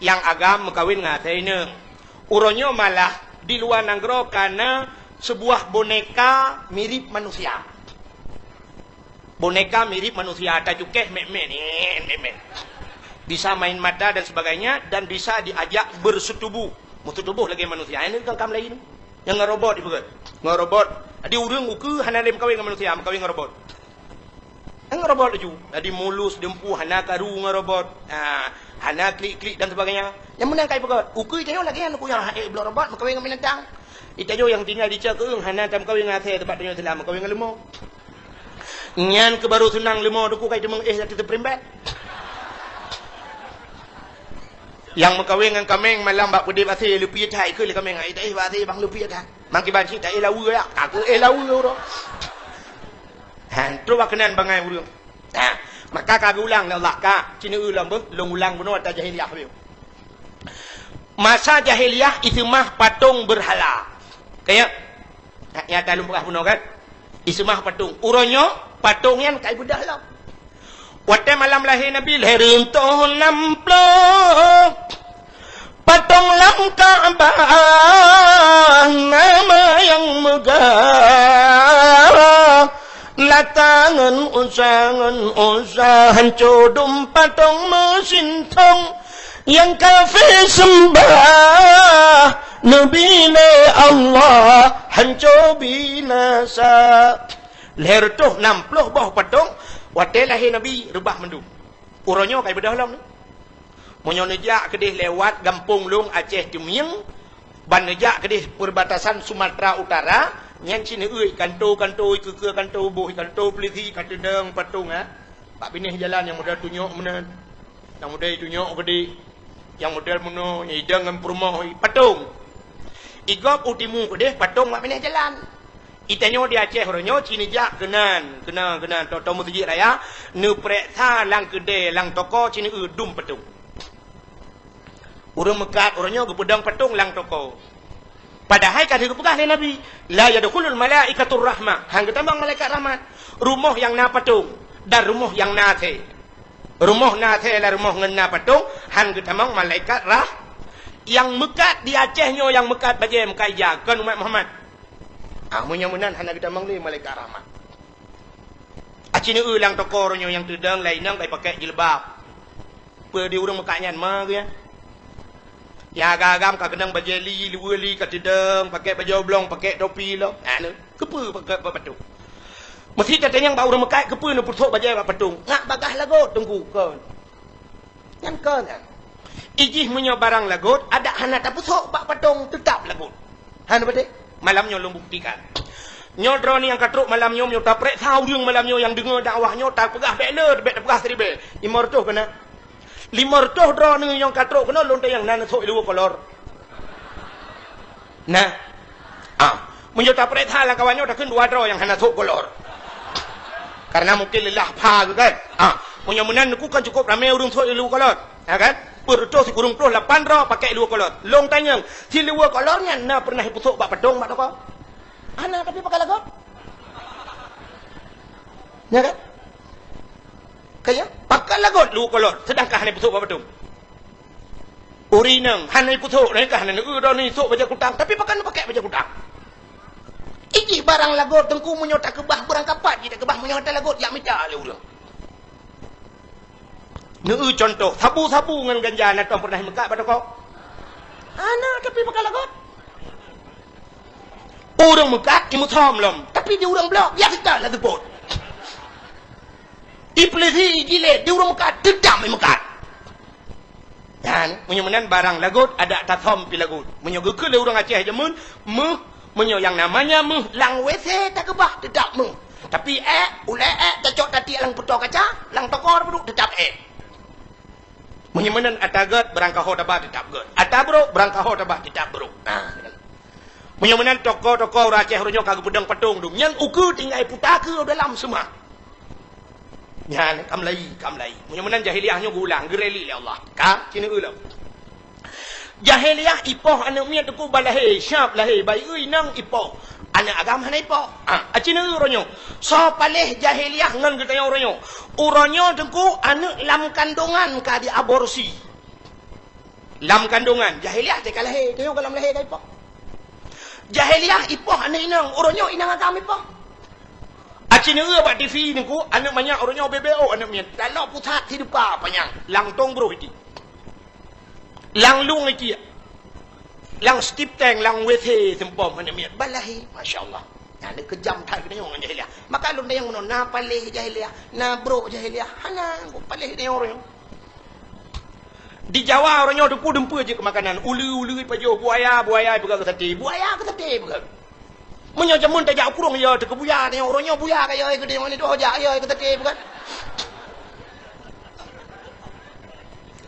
Nyang agam meukawen ngon asèe inong. Uroe nyoe malah di luwa nanggroe ka na seubuah boneka mirip manusia. Boneka mirip manusia, tacukéh mét-mét, nyen, mét-mét. Bisa main mata dan sebagainya, dan bisa diajak bersetubuh. Meusetubuh lagèe manusia. Nyan kan kam laén. Nyang ngon robot ipeugah. Ngon robot. Jadi ureueng ukeue hana lé meukawen ngon manusia, meukawen ngon robot. Ngon robot laju. Jadi mulus, dumpeue, hana karu ngon robot. Ha, hana klik-klik dan sebagainya. Nyang meunan ka ipeugah. Ukeue tanyoe lagèe nyan, ukeue nyang han ék bloe robot, meukawen ngon binatang. Itanyoe nyang tinggai di Cot Keueung hana tameukawen ngon asèe, teumpat tanyoe Islam, meukawen ngon leumo. Nyan keuh baru seunang leumo, teungku, ka iteumeung éh ateueh teupeurimbat. Nyang meukawen ngon kaméng malam bak peudép asèe, leupie that keuh lé kaméng, ai taéh bak asèe bang leupie that. Mangkiban cit taéh laweue ya, ka keuh éh laweue uroe. Ha, trok bak keunan bangai ureueng. Ha, maka ka geuulang lé Allah ka, ci neueu lom beuh, lôn ulang bunoe ata jahiliyah beuh. Masa jahiliyah iseumah patong beurhala. Kaya, nyata lôn peugah bunoe kan? Iseumah patong. Uroe nyoe, patong nyan ka ibeudôh lom. Watèe malam lahé Nabi, lhèe reutôh nam ploh patong lam Ka'bah, nama nyang meugah. Lata ngon Uzza, ngon Uzza, hanco dum patong meusintong. Nyang kafé seumbah Nabi lé Allah, hanco binasa. Lhèe reutôh nam ploh boh patong, watèe lahé Nabi, reubah mandum. Uroe nyoe ka ibeudôh lom. Meunyoe neujak keudéh lewat gampông lôn Aceh Teumieng, ban neujak keudéh perbatasan Sumatera Utara, nyan ci neueu kanto-kanto, ikeue-keue kanto, boh kanto peulisi, ka teudong patong, ha. Bak binéh jalan nyang model tunyok meunan, nyang model tunyok geude, nyang model meunoe, nyang idong ngon peurumoh, patong. Igob u timu keudéh, patong bak binéh jalan. Itanyoe di Aceh uroe nyoe ci neujak keunan, keunan, keunan, tô-tô meuseujid raya, neupeureksa lam keudè, lam toko ci neueu dum patong. Ureueng meukat uroe nyoe geupeudong patong lam toko. Padahai ka geupeugah lé Nabi, "La yadkhulul malaikatur rahmah." Han geutamong malaikat rahmat. Rumoh nyang na patong dan rumoh nyang na asèe. Rumoh na asèe lam rumoh ngon na patong, han geutamong malaikat rah-, nyang meukat di Aceh nyoe, nyang meukat bajèe, meukat ija, kon umat Muhammad. Ah, meunyoe meunan hana geutamong lé malaikat rahmat. Aci neueu lam toko uroe nyoe nyang teudong, laén nyang ka ipakèk jilbab. Peue di ureueng meukat nyan ma geuh nyan? Nyang agam-agam ka keunong bajèe li, luweue li, ka teudong, pakèk bajèe oblong, pakèk topi lom. Anu, keupeue pakèk bak patong? Meusti tatanyong bak ureueng meukat, keupeue neupeusok bajèe bak patong? Ngat bagaih lagot, Teungku, kon. Nyan kon nyan. Ijih meunyoe barang lagot, adak hana tapeusok bak patong, teutap lagot. Hana beutôi? Malam nyoe lôn buktikan. Nyoe droeneuh nyang ka trok malam nyoe, meunyoe tapeuriksa ureueng malam nyoe nyang deungoe dakwah nyoe, tapeugah bèk le, bèk tapeugah siribèe. Limong reutôh keunan. Limong reutôh droeneuh nyang ka trok keunoe lôn tanyong na neusok i luweue kolor. Nah. Ah, meunyoe tapeuriksa lam kawan nyoe takheun dua droe nyang hana sok kolor. Karena mungkin leulah pha geuh kan. Ah, meunyoe meunan neukheun cukôp ramé ureueng sok i luweue kolor. Ya kan? Peuet reutôh sikureueng ploh lapan droe pakèk i luweue kolor. Lôn tanyong, si luweue kolor nyan na pernah ipeusok bak patong bak toko? Hana, tapi pakon lagot. Ya kan? Kaya, pakon lagot luweue kolor, seudangkan hana ipeusok bak patong. Ureueng inong hana ipeusok, nyan ka hana neueu droeneuh isok bajèe kutang, tapi pakon neupakèk bajèe kutang. Ijih barang lagot Teungku meunyoe takeubah beurangkapat jih takeubah meunyoe hana lagot jak mita lé ureueng. Neueu cuntoh, sabu-sabu ngon ganja na tom pernah imeukat bak toko? Hana, tapi pakon lagot. Ureueng meukat imeusom lom, tapi di ureueng blok biasa that lah seupôt. Ipeulisi, ijilét, di ureueng meukat, teutap imeukat. Nyan, meunyoe meunan barang lagot, adak tasom pih lagot. Meunyoe geukheun lé ureueng Aceh jameun, meuh, meunyoe nyang namanya meuh lam W C takeubah, teutap meuh. Tapi èk, ulèe èk, tacok tatiek lam peutoe kaca, lam toko tapeuduk, teutap èk. Meunyoe meunan ata gèt, beurangkaho taba, teutap gèt. Ata brôk, beurangkaho taba, teutap brôk. Nah, Meunyoe meunan tokoh-tokoh ureueng Aceh uroe nyoe ka geupeudong patong dum. Nyan ukeue tinggai puta keu dalam seumah. Nyan ka meulayi, ka meulayi. Meunyoe meunan jahiliyah nyoe geuulang, geureli lé Allah. Ka, ci neueu lom. Jahiliyah ipoh aneuk miet teungku ba lahé, siap lahé, bayeue inong ipoh. Aneuk agam hana ipoh. Ha, aci neueu uroe nyoe. Soe paléh jahiliyah ngon geutanyoe uroe nyoe. Uroe nyoe teungku aneuk lam kandongan ka diaborsi. Lam kandongan, jahiliyah teuka lahé, tanyoe ka lam lahé ka ipoh. Jahiliyah ipoh aneuk inong, uroe nyoe inong agam ipoh. Aci neueu bak T V teungku, aneuk manyak uroe nyoe B B O aneuk miet. Lam pusat hidupa panyang, lam tong broh iti. Lam lueng iti. Lam stip tank, lam W C seumpom aneuk miet. Ba lahé, masya Allah. Nyan keujam that geutanyoe ngon jahiliyah. Maka lôn tanyong meunoe, na paléh jahiliyah, na brok jahiliyah. Hana, kok paléh tanyoe uroe nyoe. Di Jawa uroe nyoe dumpeue-dumpeue jeuet keu makanan. Uleue-uleue pajoh, buaya, buaya peugah keu saté. Buaya keu saté peugah. Meunyoe jameun tajak u krueng, ya teuka buya, tanyoe uroe nyoe buya ka ya keu tanyoe ni doh jak ya keu saté peugah.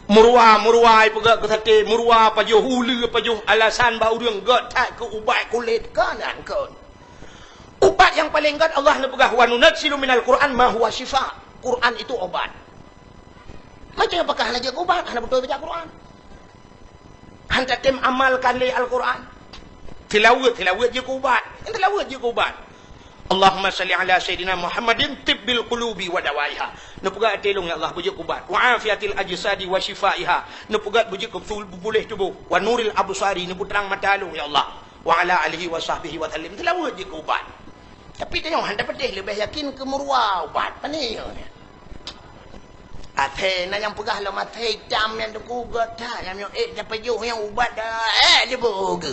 Meuruwa, meuruwa peugah keu saté, meuruwa pajoh, uleue pajoh, alasan bak ureueng gét that keu ubat kulét, keunan kön. Ubat nyang paleng gét Allah neupeugah, "Wa nunazzilu minal Qur'an ma huwa syifa." Quran itu obat. Macam apakah hana jeuet keu ubat, hana beutôi baca Quran. Han tatem amalkan lé Al-Quran. Tilaweuet, tilaweuet jeuet keu ubat. Tilaweuet jeuet keu ubat. Allahumma salli ala Sayyidina Muhammadin tibbil qulubi wa dawaiha. Neupeugah até lôn, ya Allah, beujeuet keu ubat. Wa afiatil ajsadi wa syifaiha. Neupeugah beujeuet keu sul-, puléh tuboh. Wa nuril absari, neupeutrang mata lôn, ya Allah. Wa ala alihi wa sahbihi wa sallim. Tilaweuet jeuet keu ubat. Tapi tanyoe han tapatéh leubeh yakin keu meuruwa ubat. Pane nyoe? Asèe na nyang peugah lom asèe itam nyang teuku gét that, nyang miyueb ék tapajoh nyang ubat dah, ék jeuet beuge.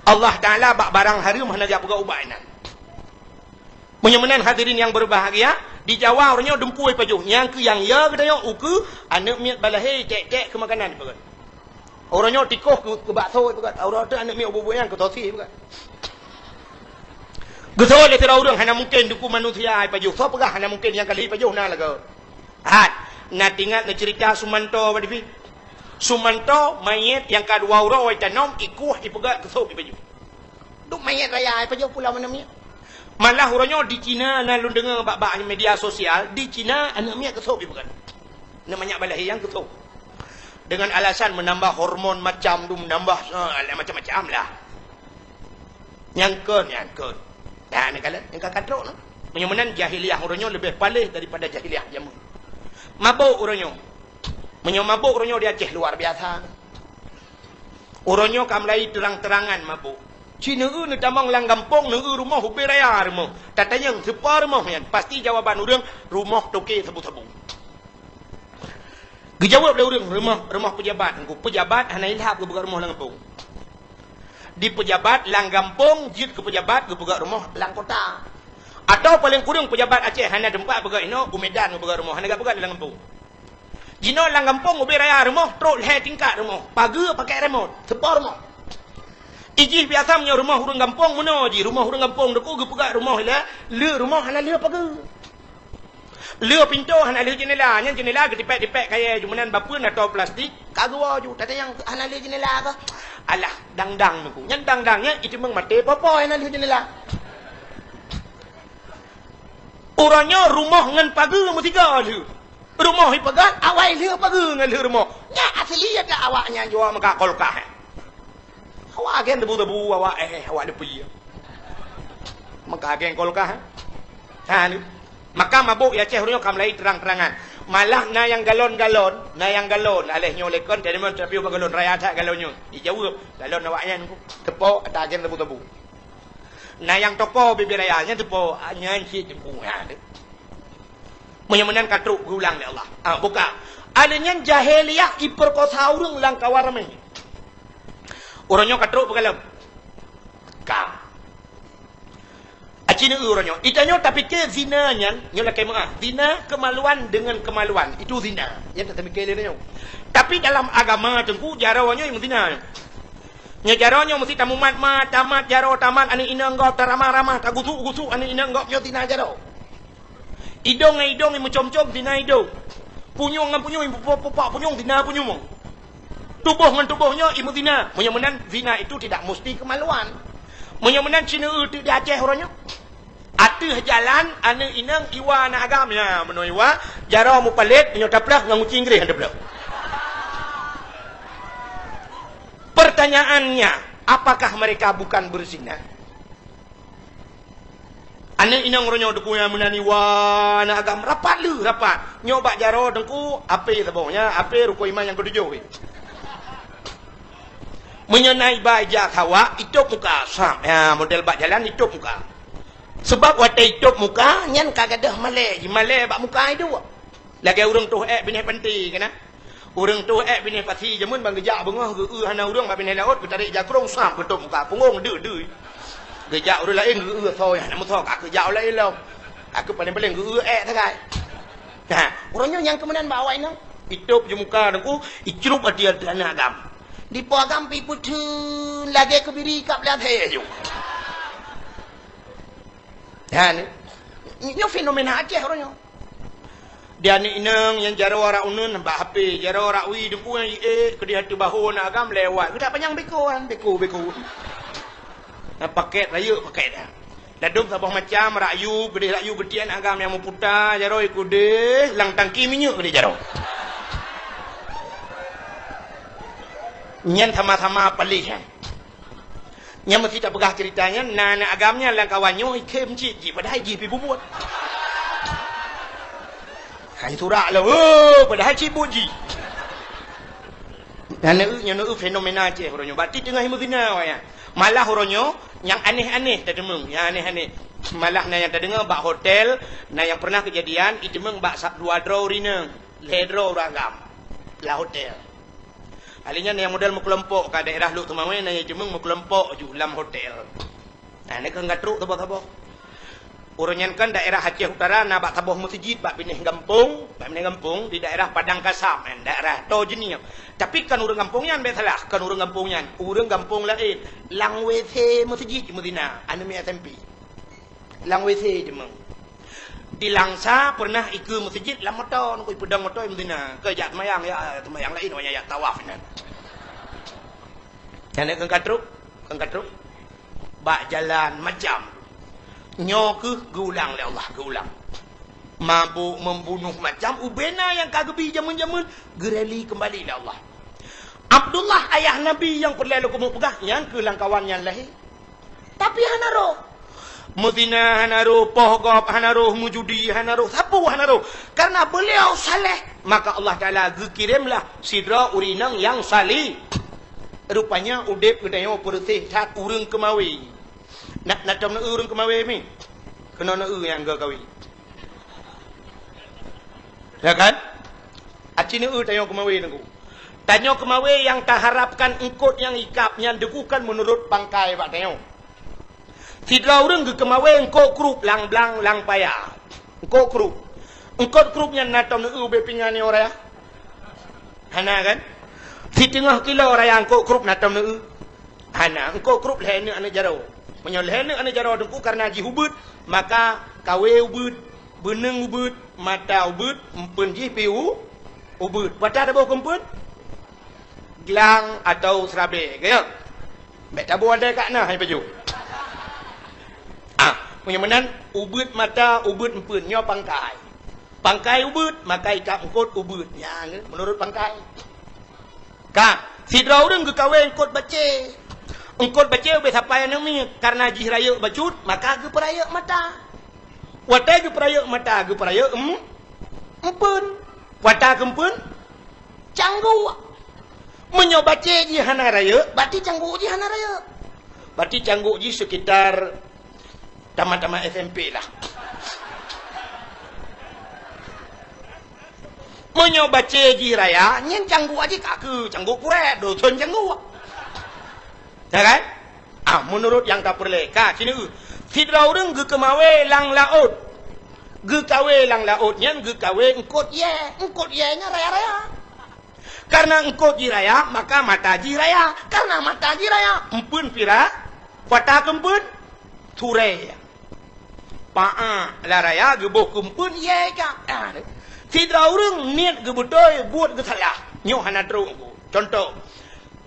Allah Taala bak barang hareuem hana geupeugah ubat inan. Meunyoe meunan hadirin nyang berbahagia, di Jawa uroe nyoe dumpeue pajoh, nyang keu nyang ya geutanyoe ukeue aneuk miet ba lahé tek-tek keu makanan peugah. Uroe nyoe tikoh keu, keu bakso peugah, uroe teuk aneuk miet ubeut-ubeut nyan keu sosis peugah. Geusoe lé sidroe ureueng hana mungken dukung manusia ipajoh. Soe peugah hana mungken nyang ka lheueh ipajoh na lagoe? Hat, na teuingat neuceurita Sumanto bak T V? Sumanto manyét nyang ka dua uroe tanom ikoh ipeugah keu sop ipajoh. Duek manyét raya ipajoh pulang aneuk miet. Malah uroe nyoe di Cina na lôn deungoe bak, bak media sosial, di Cina aneuk miet keu sop ipeugah. Aneuk manyak ba lahé nyang keu sop. Dengan alasan menambah hormon macam tu, menambah, eh, macam-macam lah. Nyang kön, nyang kön. Nah, ni kalian, nyang ka katrok nah. Meunyoe meunan jahiliyah uroe nyoe leubeh paléh daripada jahiliyah jameun. Mabök uroe nyoe. Meunyoe mabök uroe nyoe di Aceh luar biasa. Uroe nyoe ka mulai terang-terangan mabök. Ci neueu neutamong lam gampông, neueu rumoh ubé raya rumoh. Tatanyong sipa rumoh nyan, pasti jawaban ureueng rumoh toke sabu-sabu. Geujaweueb lé ureueng, rumoh, rumoh peujabat. Engko peujabat hana ilhab geupeugah rumoh lam gampông. Di peujabat lam gampông jeuet keu peujabat geupeugah rumoh lam kota. Atawa paleng kureueng peujabat Aceh hana teumpat peugah inoe, u Medan geupeugah rumoh, hana geupeugah lam gampông. Jinoe lam gampông ubé raya rumoh, trok lhèe tingkat rumoh. Pageue pakai remot, seupôt rumoh. Ijih biasa meunyoe rumoh ureueng gampông meunoe jih, rumoh ureueng gampông teuku geupeugah rumoh ilèe, le rumoh hana lheueh pageue. Le pintoe hana lheueh jeunela, nyan jeunela geutipèk-tipèk kayèe ju meunan bapeue na tô plastik, ka geuwoe ju, tatanyong hana lheueh jeunela kah? Alah, dang-dang nyoe ku. Nyan dang-dang nyan iteumeung maté popo hana lheueh jeunela. Uroe nyoe rumoh ngon pageue meusigoe lheueh. Rumoh ipeugah awai lheueh pageue ngon lheueh rumoh. Nyan asli ata awak nyan jua meuka kulkas. Awak agen tebu-tebu, awak, eh, awak leupie. Maka agen kulkas. Ha, ni. Maka mabök di Aceh uroe nyoe ka mulai terang-terangan. Malah na nyang galon-galon, na nyang galon. Aléh nyoe lekon, tadi meunan tapi ubak galon raya that galon nyoe. Dijaweueb, galon awak nyan ku. Teupo, ata agen tebu-tebu. Na nyang toko bibir raya, nyan teupo, nyan cit teuku. Ha, ni. Meunyoe meunan ka trok geulang lé Allah. Ah, buka. Aléh nyan jahiliyah ipeurkosa ureueng lam kawan ramé. Uroe nyoe ka trok peukalon. Ka. Aci neueu uroe nyoe. Itanyoe tapike zina nyan, nyoe lakèe meuah. Zina kemaluan dengan kemaluan. Itu zina. Nyan tapike lé nyoe. Tapi dalam agama teungku, jaroe nyoe nyang zina. Nyoe jaroe nyoe meusti tamumat mat, tamat jaroe, tamat aneuk inong gob, taramah-ramah, tagusuk-gusuk aneuk inong gob, nyoe zina jaroe. Idong ngon idong imeucom-com, zina idong. Punyueng ngon punyueng, ipupok-pupok punyueng, zina punyueng. Tuboh ngon tuboh nyoe imeuzina. Meunyoe meunan, zina itu tidak musti kemaluan. Meunyoe meunan, ci neueu teuk di Aceh uroe nyoe. Ateueh jalan, aneuk inong iwa aneuk agam, ya, meunoe iwa, jaroe mupalét, meunyoe taplôh ngon guci Inggréh taplôh. Pertanyaannya, apakah mereka bukan berzina? Aneuk inong uroe nyoe teungku nyang meunan iwa aneuk agam, rapat lé, rapat. Nyoe bak jaroe teungku, apé saboh nyan, apé rukon iman nyang keutujôh. Meunyoe na iba ija sawa, itôb muka, sab. Ya, model bak jalan itôb muka. Sabab watée itôb muka, nyan ka gadôh malée, jimalée bak muka iduek. Lagée ureuëng toh ék binéh panté keunan. Ureuëng toh ék binéh pasi jameun ban geujak beungoh geu-eu hana ureuëng bak binéh laôt, geutarek jakrong, sab, geutôb muka punggong, deuh-deuh. Geujak ureuëng laén geu-eu soe nyang hana meusoe, ka geujak ureuëng laén lom. Ka paleng-paleng geu-eu ék sagai. Nah, uroe nyoe nyang keumeunan bak awak inong, itôb ju muka teungku, icrup ateueh-ateueh aneuk agam. Dipo agam pi peutheun lagée keubiri kab lagée ju. Dan nyoe fenomena Aceh uroe nyoe. Di aneuk inong nyang jaroe rak uneun bak hapé, jaroe rak wie teungku nyang jiék keudeh ateueh bahô aneuk agam lewat. Geutak panyang beko kan, beko, beko. Nah, pakét rayeuk pakét dah. Ladôm saboh macam, rak yub, keudeh rak yub geutiek aneuk agam nyang meuputa, jaroe keudeh lam tangki minyeuk keudeh jaroe. Nyan sama-sama paléh nyan. Nyang meusti tapeugah ceurita nyan, na aneuk agam nyan lam kawan nyoe, ikhem cit jih, padahai jih pi bubuet. Hai surak lah, oh, padahai cit buet jih. Na neueu, nyoe neueu fenomena Aceh uroe nyoe. Bak ti teungoh imeuzina awak nyan. Malah uroe nyoe nyang aneh-aneh tateumeung, nyang aneh-aneh. Malah na nyang tadeungoe bak hotel, na nyang pernah keujadian, iteumeung bak sa-, dua droe ureuëng inong, lhée droe ureuëng agam lam hotel. Ahli nyan nyang model meukelompok, ka daerah Lhokseumawe na nyang jiteumeung meukelompok ju lam hotel. Nah, nyan keuh ka trok saboh-saboh. Uroe nyan kan daerah Aceh Utara na bak saboh meuseujid bak binéh gampông, bak binéh gampông di daerah Padang Kasam, eh, daerah Toh Jeunieng. Tapi kon ureuëng gampông nyan, bék salah, kon ureuëng gampông nyan, ureuëng gampông laén. Lam W C meuseujid meuzina, aneuk miet S M P. Lam W C jiteumeung. Di Langsa pernah ikeue meuseujid lam moto, nunggu ipeudong moto imeuzina. Keu jak seumayang, ya, seumayang laén, awak nyan jak tawaf inan. Nyan keuh ka trok, keuh ka trok. Bak jalan macam. Nyoe keuh geuulang lé Allah, geuulang. Mabök, membunuh, macam ubena nyang ka geubi jameun-jameun, geureli keumbali lé Allah. Abdullah ayah Nabi nyang peureulée lôn keumeung peugah, nyan keuh lam kawan nyan lahé. Tapi hana roh. Meuzina hana roh, poh gob hana roh, meujudi hana roh, sapeue hana roh. Karena beliau saleh, maka Allah Taala geukiremlah sidroe ureuëng inong nyang saleh. Rupanya udeb geutanyoe peureuseh that ureuëng keumawe. Na, na tom neueu ureuëng keumawe mi? Keunoe neueu nyang geukawe. Ya kan? Aci neueu tanyoe keumawe teungku. Tanyoe keumawe nyang taharapkan eungkot nyang ikab nyan teungku kan meunurot pangkai bak tanyoe. Sidroe ureuëng geukeumawe eungkot krup lam blang lam paya. Eungkot krup. Eungkot krup nyan na tom neueu ubé pingan nyoe raya? Hana kan? Siteungoh kilo raya eungkot krup na tom neueu? Hana, eungkot krup lhée neuk aneuk jaroe. Meunyoe lhée neuk aneuk jaroe teungku karena jih ubeuet, maka kawe ubeuet, beuneueng ubeuet, mata ubeuet, empeuen jih pi u-, ubeuet. Pata taboh keu empeuen? Glang atau seurabe, ka nyo? Bék taboh andai ka na hai pajoh. Ah, meunyoe meunan, ubeuet mata, ubeuet empeuen, nyoe pangkai. Pangkai ubeuet, maka ikab eungkot ubeuet. Nyan, meunurot pangkai. Ka, sidroe ureuëng geukawe eungkot bacé. Eungkot bacé ubé sapai aneuk miet, karena jih rayeuk bacut, maka geupeurayeuk mata. Watée geupeurayeuk mata, geupeurayeuk em-, empeuen. Pata keu empeuen, cangguk. Meunyoe bacé jih hana rayeuk, berarti cangguk jih hana rayeuk. Berarti cangguk jih sekitar tamat-tamat S M P lah. Meunyoe bacé jih raya, nyan cangguk jih ka keu cangguk purée, dosen cangguk. Ya kan? Ah, meunurot nyang ka peureulée, ka, ci neueu. Sidroe ureuëng geukeumawe lam laôt. Geukawe lam laôt nyan geukawe eungkot yée. Eungkot yée nyan raya-raya. Karena eungkot jih raya, maka mata jih raya. Karena mata jih raya, empeuen pira, pata keu empeuen, surée. Paa lam raya geuboh keu empeuen, yée ka. Ah, sidroe ureuëng niet geubeutôi, buet geusalah. Nyoe hana trok. Contoh,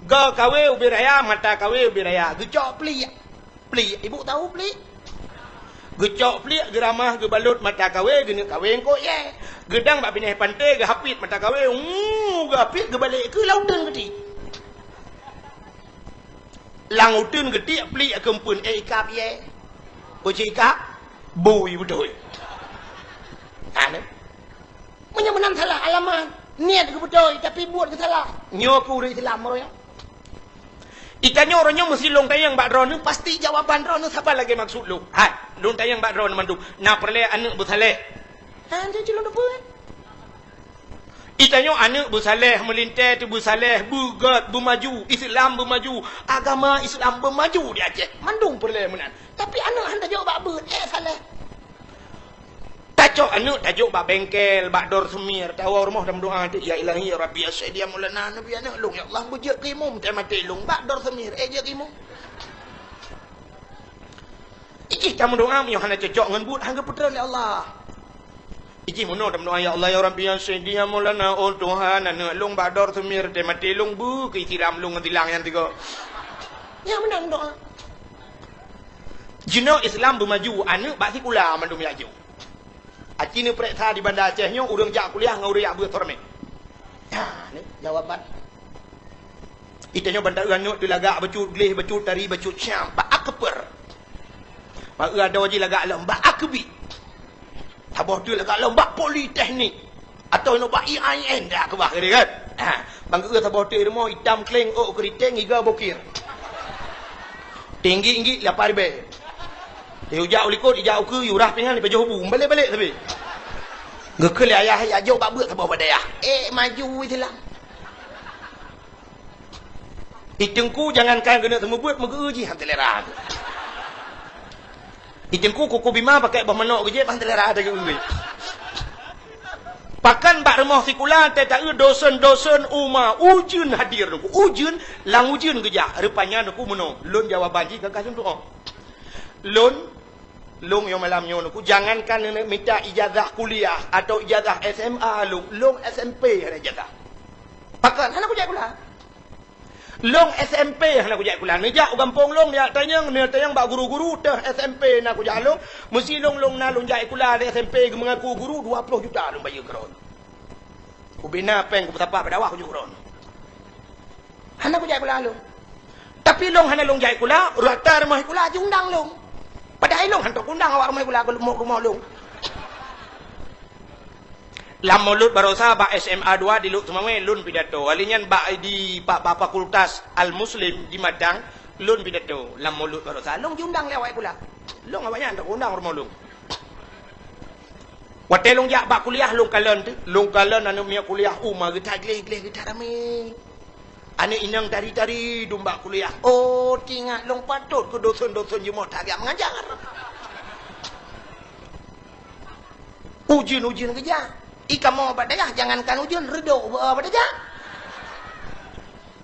go kawé ubé raya, mata kawé ubé raya, geucok pliek. Pliek, ibu tahu pliek? Geucok pliek, geuramah, geubalot mata kawé, geuneuk kawé eungkôt yèe. Geudang bak binéh panté, geuhapit mata kawé, uu, geuhapit, geubalek keu lam uteuen geutiek. Lam uteuen geutiek pliek keumpun, eh, ikab yèe. Uji ikab, bui beutôi. Ha, nè? Meunyoe meunan salah alamat, niet geubeutôi, tapi buet geusalah. Nyoe keu ureueng Islam meuraya. Itanyoe uroe nyoe meusi lôn tanyong bak droeneuh, pasti jawaban droeneuh saban lagèe maksud lôn. Hai, lôn tanyong bak droeneuh mandum, na peureulèe aneuk beusaleh? Ha, nyoe cit lôn teupeue. Itanyoe aneuk beusaleh, meulintèe teuh beusaleh, beugèt, beumaju, Islam beumaju, agama Islam beumaju di Aceh. Mandum peureulèe meunan. Tapi aneuk han tajok bak beuet, eh, saleh. Tacok aneuk, tajok bak bengkel, bak dor seumir, tawoe rumoh tameudoa teuk, "Ya Ilahi, ya Rabbi, ya Sayyidi, ya Maulana, neubi aneuk lôn, ya Allah, beujeuet keu imum, teuh maté lôn, bak dor seumir, eh, jeuet keu imum." Ijih tameudoa, meunyoe hana cocok ngon buet, han geupeutreun lé Allah. Ijih meunoe tameudoa, "Ya Allah, ya Rabbi, ya Sayyidi, ya Maulana, oh Tuhan, aneuk lôn bak dor seumir, teuh maté lôn, beu keu siram lôn ngon silang nyan sigoe." Nyan meunan meudoa. Jinoe Islam beumaju, aneuk bak sikula mandum jak jok. Aci neupareksa di Banda Aceh nyoe, ureueng jak kuliah ngon ureueng jak beuet soe ramé. Nyan, ni jawaban. Itanyoe ban taeu aneuk teuh lagak bacut gleh, bacut tari, bacut syam, bak akper. Bak eu adoe jih lagak lom, bak akbi. Saboh teuk lagak lom, bak politeknik. Atawa inoe bak I A I N dak keubah, kan? Ha, ban geu saboh teuk rumoh itam kleng, ôk keuriteng, iga bokir. Tinggi-inggi lapan ribèe. Yue jak u likot, ijak u keue, yue rah pingan, ipajoh bu, balek-balek sabe. Geukheun lé ayah, "Ya jok bak beuet saboh bak dayah." Eh, maju Islam. Di teungku jangankan keuneuk seumeubeuet, meugeu jih han teulera. Di teungku kuku bima pakai boh manok geujép han teulera teugeue. Pakon bak rumoh sikula teuh taeu dosen-dosen uma ujeuen hadir teungku. Ujeuen, lam ujeuen geujak. Rupanya teungku meunoe. Lôn jawaban jih ka kaseuntôh. Lôn, lôn nyang malam nyoe teungku, jangankan neuk mita ijazah kuliah atau ijazah S M A lôn, lôn S M P hana ijazah. Pakon? Hana kujak sikula. Lôn S M P hana kujak sikula. Neujak u gampông lôn, neujak tanyong, neujak tanyong bak guru-guru teuh S M P na kujak lôn. Meusi lôn, lôn na lôn jak sikula di S M P geumeungaku guru dua ploh juta lôn bayeue keu droe. Ubena péng kupeusapat bak dakwah kujok droe. Hana kujak sikula lôn. Tapi lôn hana lôn jak sikula, rata rumoh sikula jiundang lôn. Padahai lôn hantom kuundang awak rumoh sikula keu rumoh lôn. Lam Mulod Barosa bak S M A dua di Lhokseumawe lôn pidato. Kali nyan bak di, bak, bak Fakultas Al-Muslim di Madang lôn pidato. Lam Mulod Barosa lôn jiundang lé awak sikula. Lôn awak nyan hantom kuundang rumoh lôn. Watèe lôn jak bak kuliah lôn kalon teuk, lôn kalon aneuk miet kuliah uma geuta gleh-gleh geuta ramé. Aneuk inong tari-tari dum bak kuliah. Oh, teuingat lôn patot keu dosen-dosen jimoe tajak meungajar. Ujeuen-ujeuen geujak. I kamoe bak dayah jangankan ujeuen, reudôk bak dayah.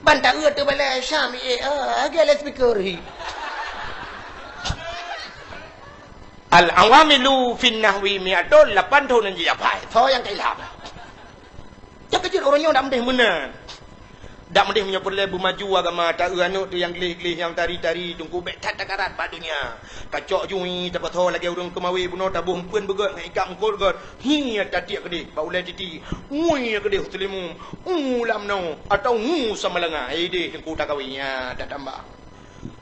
Ban taeu teubalai Syam, eh, eh, lagèe loudspeaker hi. Al-awamilu fin nahwi mi'atun, lapan thôn nyang jijapai. Soe nyang ka ilham? Nyang keujeuet ureueng nyoe dak meudeh meunan. Dak meudeh meunyoe peureulèe beumaju agama, taeu aneuk teuh nyang gleh-gleh, nyang tari-tari, teungku bèk that takarat bak donya. Tacok jui, tapasoe lagèe ureueng keumawe bunoe, taboh eumpeuen beugèt ngon ikab eungkôt gèt. Hi, tatiek keudeh bak ulèe titi. Ngui keudeh u teulimu. U lam noe atawa ngu samalanga. Ideh teungku takawe, nya tatambah.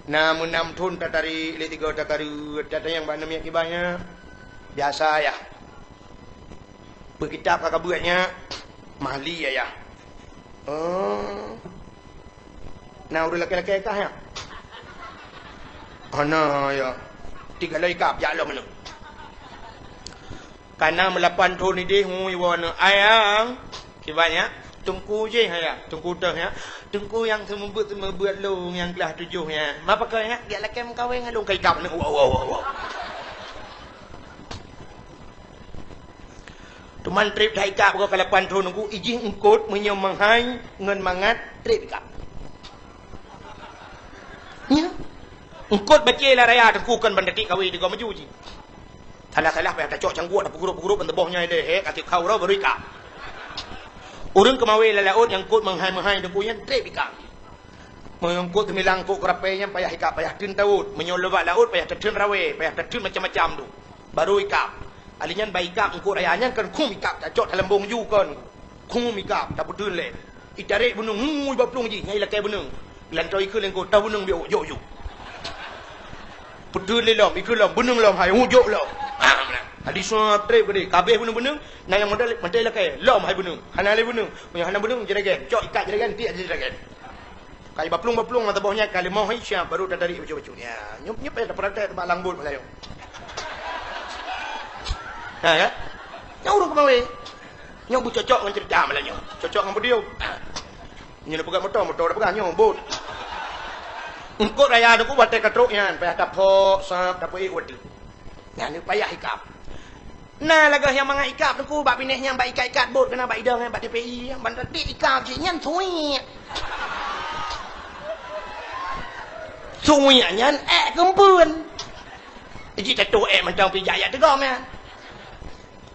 Na meunam thôn tatarék lé tiga takareuet, tatanyong bak aneuk miet kiban nyan. Biasa yah. Peu kitab ka kabeuet nyan, Mahli yah. Oh. Na ureueng lakèe-lakèe kah nyan? Hana yah. Tiga loi kab jak lom aneuk. Kana meulapan thôn ideh, hu, iwoe aneuk, "Ayang, kiban nyan, teungku jih, ayang, teungku teuh nyan, teungku nyang seumeubeuet-seumeubeuet lôn nyang keulah tujoh nyan. Ma pakon nyan, jak lakèe meukawen ngon lôn, ka ikab aneuk, woe, woe, woe, woe." Teuma trép that ikab goe ka lapan thôn teungku, ijih eungkôt meunyoe meuhai ngon mangat trép ikab. Nyan. Eungkôt bacé lam raya teungku kon ban tatiek kawen tiga maju jih. Salah-salah payah tacok cangguek, tapeugrup-peugrop ban teuboh nyan ilèe, hek, ka tiep kha uroe baru ikab. Ureuëng keumawé lam laôt nyang eungkôt meuhai-meuhai deungon nyan treb ikab. Meunyoe eungkôt teumilang eungkôt keurapée nyan payah ikab, payah theun tawöt. Meunyoe lôn bak laôt payah tatheun rawée, payah tatheun macam-macam tu. Baru ikab. Ali nyan bak ikab eungkôt raya nyan kan khum ikab, tacok dalam bông ju kon. Khum ikab, tapeutheun lé. Itarek beuneueng, hui bak plueng jih, nyan ilakée beuneueng. Lantoe ikheun lé eungkôt, "Tabeuneueng biôh, jok, jok." Peutheun lé lom, ikheun lom, beuneueng lom hai, hu jok lom. Ah, meunan. Hadi sua treb geude, kabeh beuneueng-beuneueng, na nyang modal mantong ilakée, lom hai beuneueng. Hana lé beuneueng, meunyoe hana beuneueng, jeragen. Cok ikat jeragen, tiek jeragen. Kai baplueng-baplueng mata boh nyan, ka leumoh hai siap, baru tatarik bacut-bacut. Ya, nyup-nyup ya, tapeuratai bak langbot Meulayu. Ha, kan? Nyan ureuëng keumawé. Nyoe beucocok ngon ceurita malam nyoe. Cocok ngon beudieuh. Nyoe neupeugah moto, moto dah peugah nyoe, bot. Eungkôt raya teungku watée ka trok nyan, payah tapok, sab, tapeuék watée. Nyan payah ikab. Na lagée nyang mangat ikab teungku bak binéh nyang bak ikat-ikat bot keunan bak idong nyan, bak T P I, ban tadi ikab cit nyan suwiek. Suwiek nyan ék keumpeuen. Jih tatoh ék mantong pih jak-jak teugom nyan.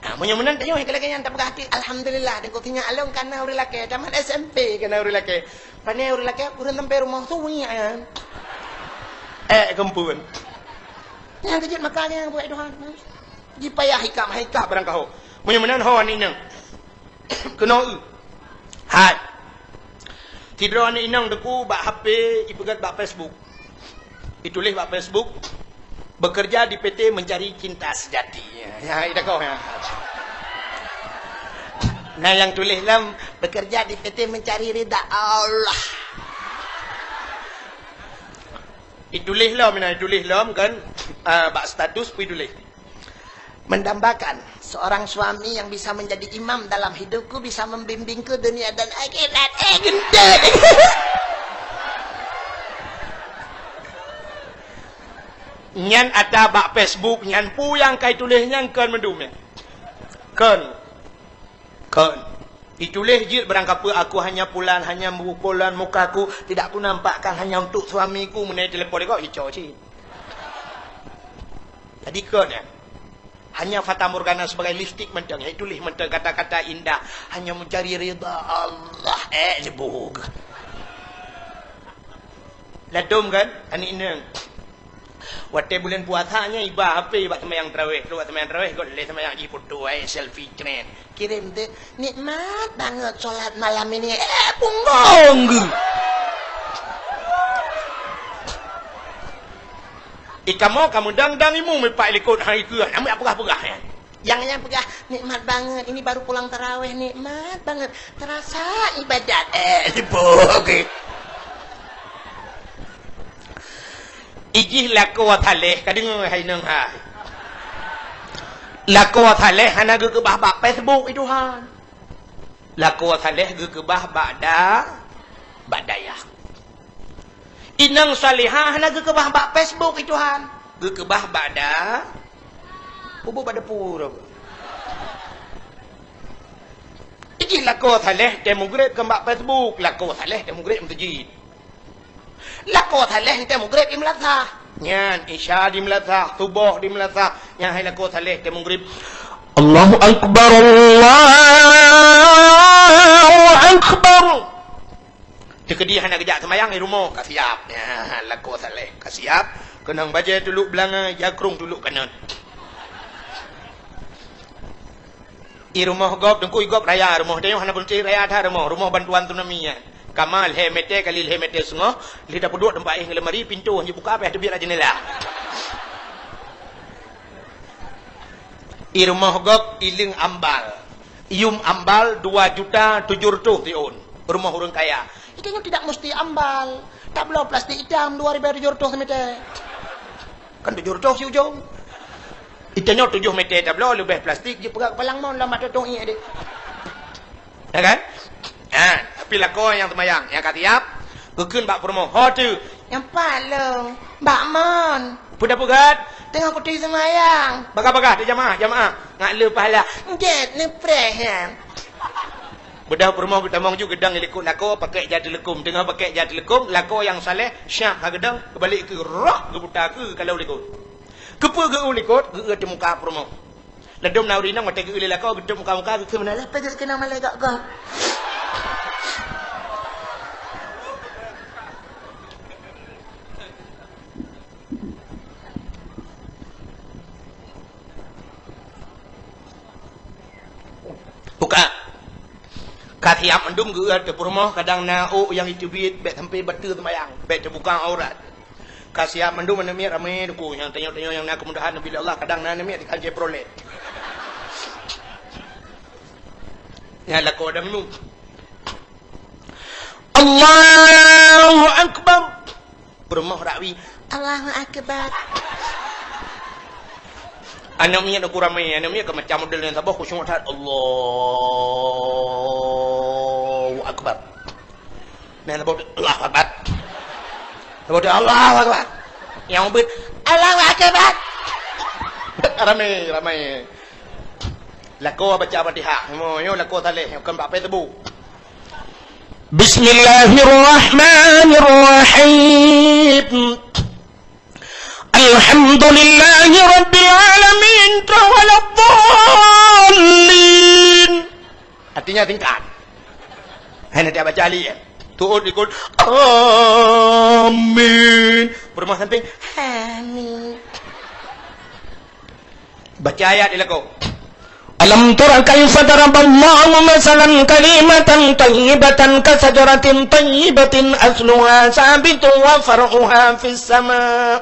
Ah, meunyoe meunan tanyoe nyang lagée nyan tapeugah até, "Alhamdulillah, deungon sinyak lôn kana ureuëng lakée, tamat S M P kana ureuëng lakée." Pane ureuëng lakée, ureuëng sampai rumoh suwiek nyan. Ék keumpeuen. Nyang keujeuet maka nyang buet Tuhan. Jipayah hikam, hikam barang kaho. Meunyoe meunan ho aneuk inong. Keunoe. Hai. Sidroe aneuk inong teungku bak H P ipeugét bak Facebook. Ituléh bak Facebook, "Bekerja di P T mencari cinta sejati." Ya, ya, ida koh, ya. Nah, nyang tuléh lom, "Bekerja di P T mencari ridha Allah." Ituléh lom, nah, ituléh lom kan, ah, bak status pih ituléh. Mendambakan seorang suami yang bisa menjadi imam dalam hidupku, bisa membimbingku dunia dan akhirat. Eh, gendut. Nyan ata bak Facebook, nyan peue nyang kai tuléh nyan kon mandum nyan. Kon. Kon. Ituléh jeuet barang kapeue, "Aku hanya pulan, hanya pulan mukaku, tidak kunampakkan hanya untuk suamiku." Meunai telepon lé gob, ico cit. Jadi kon nyan. Hanya fatamorgana sebagai lipstik mantong, nyang ituléh mantong kata-kata indah, hanya mencari ridha Allah. Eh, jebug. Ladom kan? Aneuk inong. Watée buleuen puasa nyan iba H P bak seumayang tarawih, trok bak seumayang tarawih, got lé seumayang jih foto, eh, selfie tren. Kirém teuk, "Nikmat banget sholat malam ini." Eh, punggong geuh. Ikamoe kamoe dang-dang imeum ipak likot hai keuh, nyang peugah-peugah nyan. Nyang, nyang peugah, "Nikmat banget, ini baru pulang tarawih, nikmat banget. Terasa ibadat." Eh, sibuk. Ijih lakoe saléh, ka deungoe hai inong hai. Lakoe saléh hana geukeubah bak Facebook, i Tuhan. Lakoe saléh geukeubah bak da-, bak dayah. Inong salihah hana geukeubah bak Facebook, i Tuhan. Geukeubah bak da-, peubuet bak depu. Ijih lakoe saléh teuh mugreb kon bak Facebook, lakoe saléh teuh mugreb meuseujid. Lakoe saléh teuh mugreb di meulasah. Nyan, Isya di meulasah, Suboh di meulasah. Nyan hai lakoe saléh teuh mugreb. Allahu Akbar, Allahu Akbar. Teukeudi hana geujak seumayang di rumoh, ka siap. Nyan, lakoe saléh, ka siap. Keunong bajée tulok beulangöng, jakrong tulok kanöt. I rumoh gob, teungku i gob raya rumoh. Tanyoe hana beureuti raya that rumoh. Rumoh bantuan tsunami nyan. Kama lhée mètè kali lhée mètè seungoh, lheueh tapeuduek teumpat éh ngon lemari, pintoe han jibuka, payah teubiet lam jeundela. I rumoh gob, i leueng ambal. Yum ambal dua juta tujoh reutôh siôn. Rumoh ureuëng kaya. I tanyoe tidak mesti ambal. Tabloe plastik itam dua ribèe tujoh reutôh simètè. Kan tujoh reutôh si ujong. I tanyoe tujoh mètè tabloe leubeh plastik jipeugah keupalang mon lam ateueh tong ié deh. Ya kan? Ha, tapi lakoe nyang seumayang, nyang ka siap, geukheun bak peurumoh, "Ho teuh?" "Nyang pat lôn, bak mon." "Peue tapeugah?" "Teungoh kuteuk seumayang." "Bagah-bagah teuh jamaah, jamaah." "Ngat le pahala." "Jeuet neupreh nyan." Beudôh peurumoh geutamong ju geudong i likot lakoe pakèk ja teuleukom. Teungoh pakèk ja teuleukom, lakoe nyang saleh, syah ka geudong, geubalek keu roh geubuta keu kalau likot. Keupeue geu likot, geu teuh muka peurumoh. Ladom na ureuëng inong watèe geu lé lakoe, geu teuh muka-muka, geu keu meunan, "Peue geu keunong malèe gok-gok." Ka siap mandum geuh teupeurumoh, kadang na ôk nyang jiteubiet, bèk sampai bateue seumayang, bèk teubuka aurat. Ka siap mandum aneuk miet ramé teungku, nyang tanyoe-tanyoe nyang na keumudahan neubi lé Allah, kadang na aneuk miet ikan Chevrolet. Nyan lakoe dang nu. Allahu Akbar. Peurumoh dak wie, "Allahu Akbar." Aneuk miet uku ramé, aneuk miet ka macam model nyang saboh khusyuk that, "Allahu Akbar." Nah, saboh, "Allahu Akbar." Saboh, "Allahu Akbar." Nyang ubit, "Allahu Akbar." Ramé, ramé. Lakoe baca Fatihah. Nyoe, nyoe lakoe saleh, nyoe kon bak pèe teubô. Bismillahirrahmanirrahim. Alhamdulillahi rabbil alamin, waladdallin. Artinya singkat. Hai, nanti baca alif, ya. Tuut ikut. Amin. Peurumoh samping. Amin. Baca ayat di lakoe. Alam tara kaifa daraballahu masalan kalimatan thayyibatan kasajaratin thayyibatin asluha sabitun wa far'uha fis sama.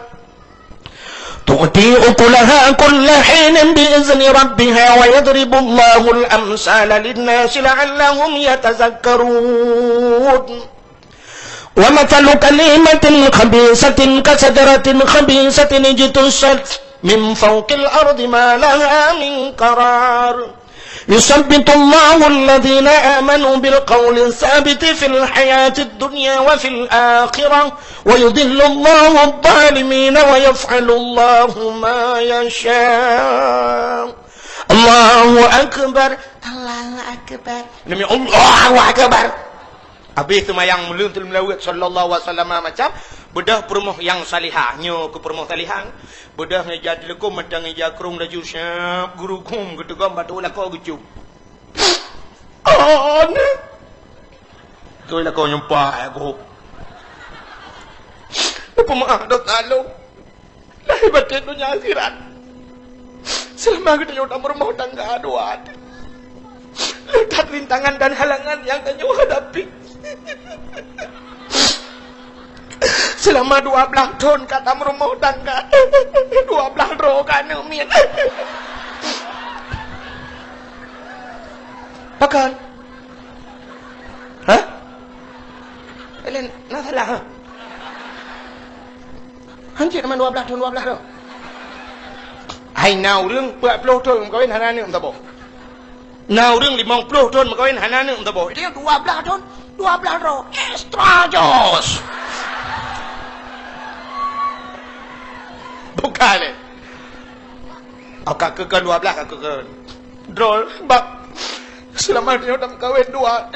Tu'ti ukulaha kulla hinin bi izni rabbiha wa yadribullahul amsala linnasi la'allahum yatazakkarun. ومثل كلمة خبيثة كشجرة خبيثة اجتثت من فوق الأرض ما لها من قرار. يثبت الله الذين آمنوا بالقول الثابت في الحياة الدنيا وفي الآخرة ويضل الله الظالمين ويفعل الله ما يشاء. الله أكبر. الله أكبر. Demi Allahu Akbar. Habéh seumayang meuleueng teuleueng meulaweuet sallallahu alaihi wasallam macam, beudôh peurumoh nyang salihah. Nyoe keu peurumoh salihah, beudôh ngon ija teuleukom mantong ngon ija krông laju siab geurukom geuteugom bak tuet lakoe geucok. Oh, neh. Tuet lakoe nyumpah, eh, gob. Peumeu'ah dosa lôn. Lahé batén donya akhirat. Seulama geutanyoe tameurumoh tangga dua. Le that rintangan dan halangan nyang tanyoe hadapi. Seulama dua blaih thon ka tameurumoh tangga. Dua blaih droe ka aneuk miet. Pakon? Hah? Laén na salah, ha? Hanjeuet teuma dua blaih thon, dua blaih thon. Hai na ureueng peuet ploh thon meukawen hana aneuk meusaboh. Na ureueng limong ploh thon meukawen hana aneuk meusaboh. Itu dua blaih thon, dua blaih thon. Extra jos. Bukan, eh. Oh, ka keukeuen dua blaih, ka keukeuen. Droe, bang. Seulama tanyoe tameukawen dua.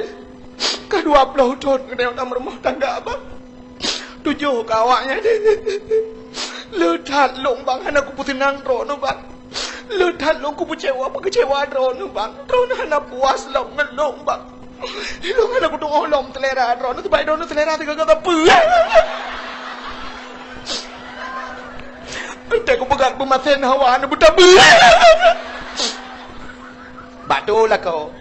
Ka dua ploh thon tanyoe tameurumoh tangga, bang. Tujoh keu awaknyan. Le that lôn, bang, hana kupeuseunang droeneuh, bang. Le that lôn kupeucewa, peukeucewa droeneuh, bang. Droeneuh hana puas lom ngon lôn, bang. Lôn hana kutu'oh lom seulera droeneuh, sabab droeneuh seulera sigoe-goe sapeue. Entah kupeugah peumasen hawa hana beutabeue. Bak tu lakoe.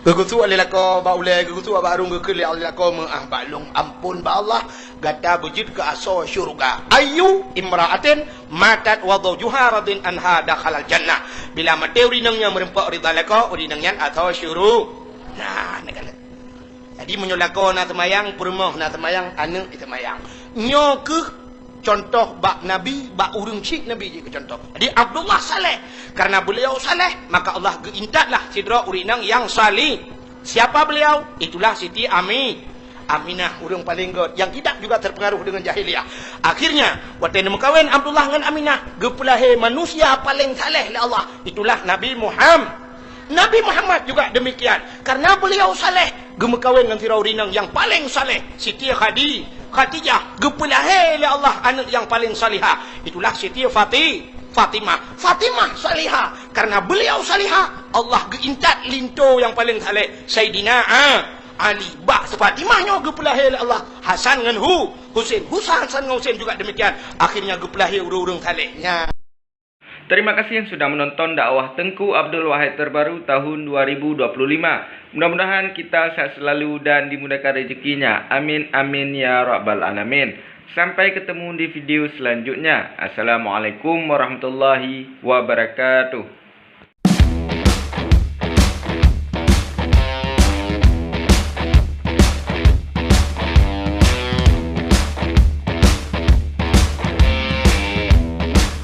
Geugeusuek lé lakoe bak ulèe, geugeusuek bak arung, geukheun lé lakoe meu'ah bak lôn, ampôn bak Allah, gata beujeuet keu asoe syeuruga. Ayyu imra'atin matat wa zawjuha radin anha dakhalal jannah. Bila maté ureueng inong nyang meureumpok ridha lakoe, ureueng inong nyan asoe syeuruga. Nah, neukalon. Jadi, meunyoe lakoe na seumayang, peurumoh na seumayang, aneuk seumayang. Nyoe keuh contoh bak Nabi, bak ureueng chik Nabi jeuet keu contoh. Jadi, Abdullah saleh. Karena beliau saleh, maka Allah geuintatlah sidroe ureueng inong nyang saleh. Siapa beliau? Itulah Siti Ami-, Aminah, ureueng paleng göt, yang tidak juga terpengaruh dengan jahiliyah. Akhirnya, watèe neumeukawen Abdullah ngon Aminah, geupeulahé manusia paleng saleh lé Allah. Itulah Nabi Muham-, Nabi Muhammad juga demikian. Karena beliau saleh, geumeukawen ngon sidroe ureueng inong nyang paleng saleh, Siti Khadi-, Khadijah, geupeulahé lé Allah aneuk nyang paleng salihah. Itulah Siti Fati-, Fatimah. Fatimah salihah. Karena beliau salihah, Allah geuintat linto nyang paleng saleh, Saidina A-, Ali. Bak Fatimah nyoe geupeulahé lé Allah Hasan ngon Hu-, Husein. Husa-, Hasan ngon Husein juga demikian. Akhirnya geupeulahé ureueng-ureueng saleh. Nya. Terima kasih yang sudah menonton dakwah Tengku Abdul Wahid terbaru tahun dua ribu dua puluh lima. Mudah-mudahan kita sehat selalu dan dimudahkan rezekinya. Amin, amin, ya rabbal alamin. Sampai ketemu di video selanjutnya. Assalamualaikum warahmatullahi wabarakatuh.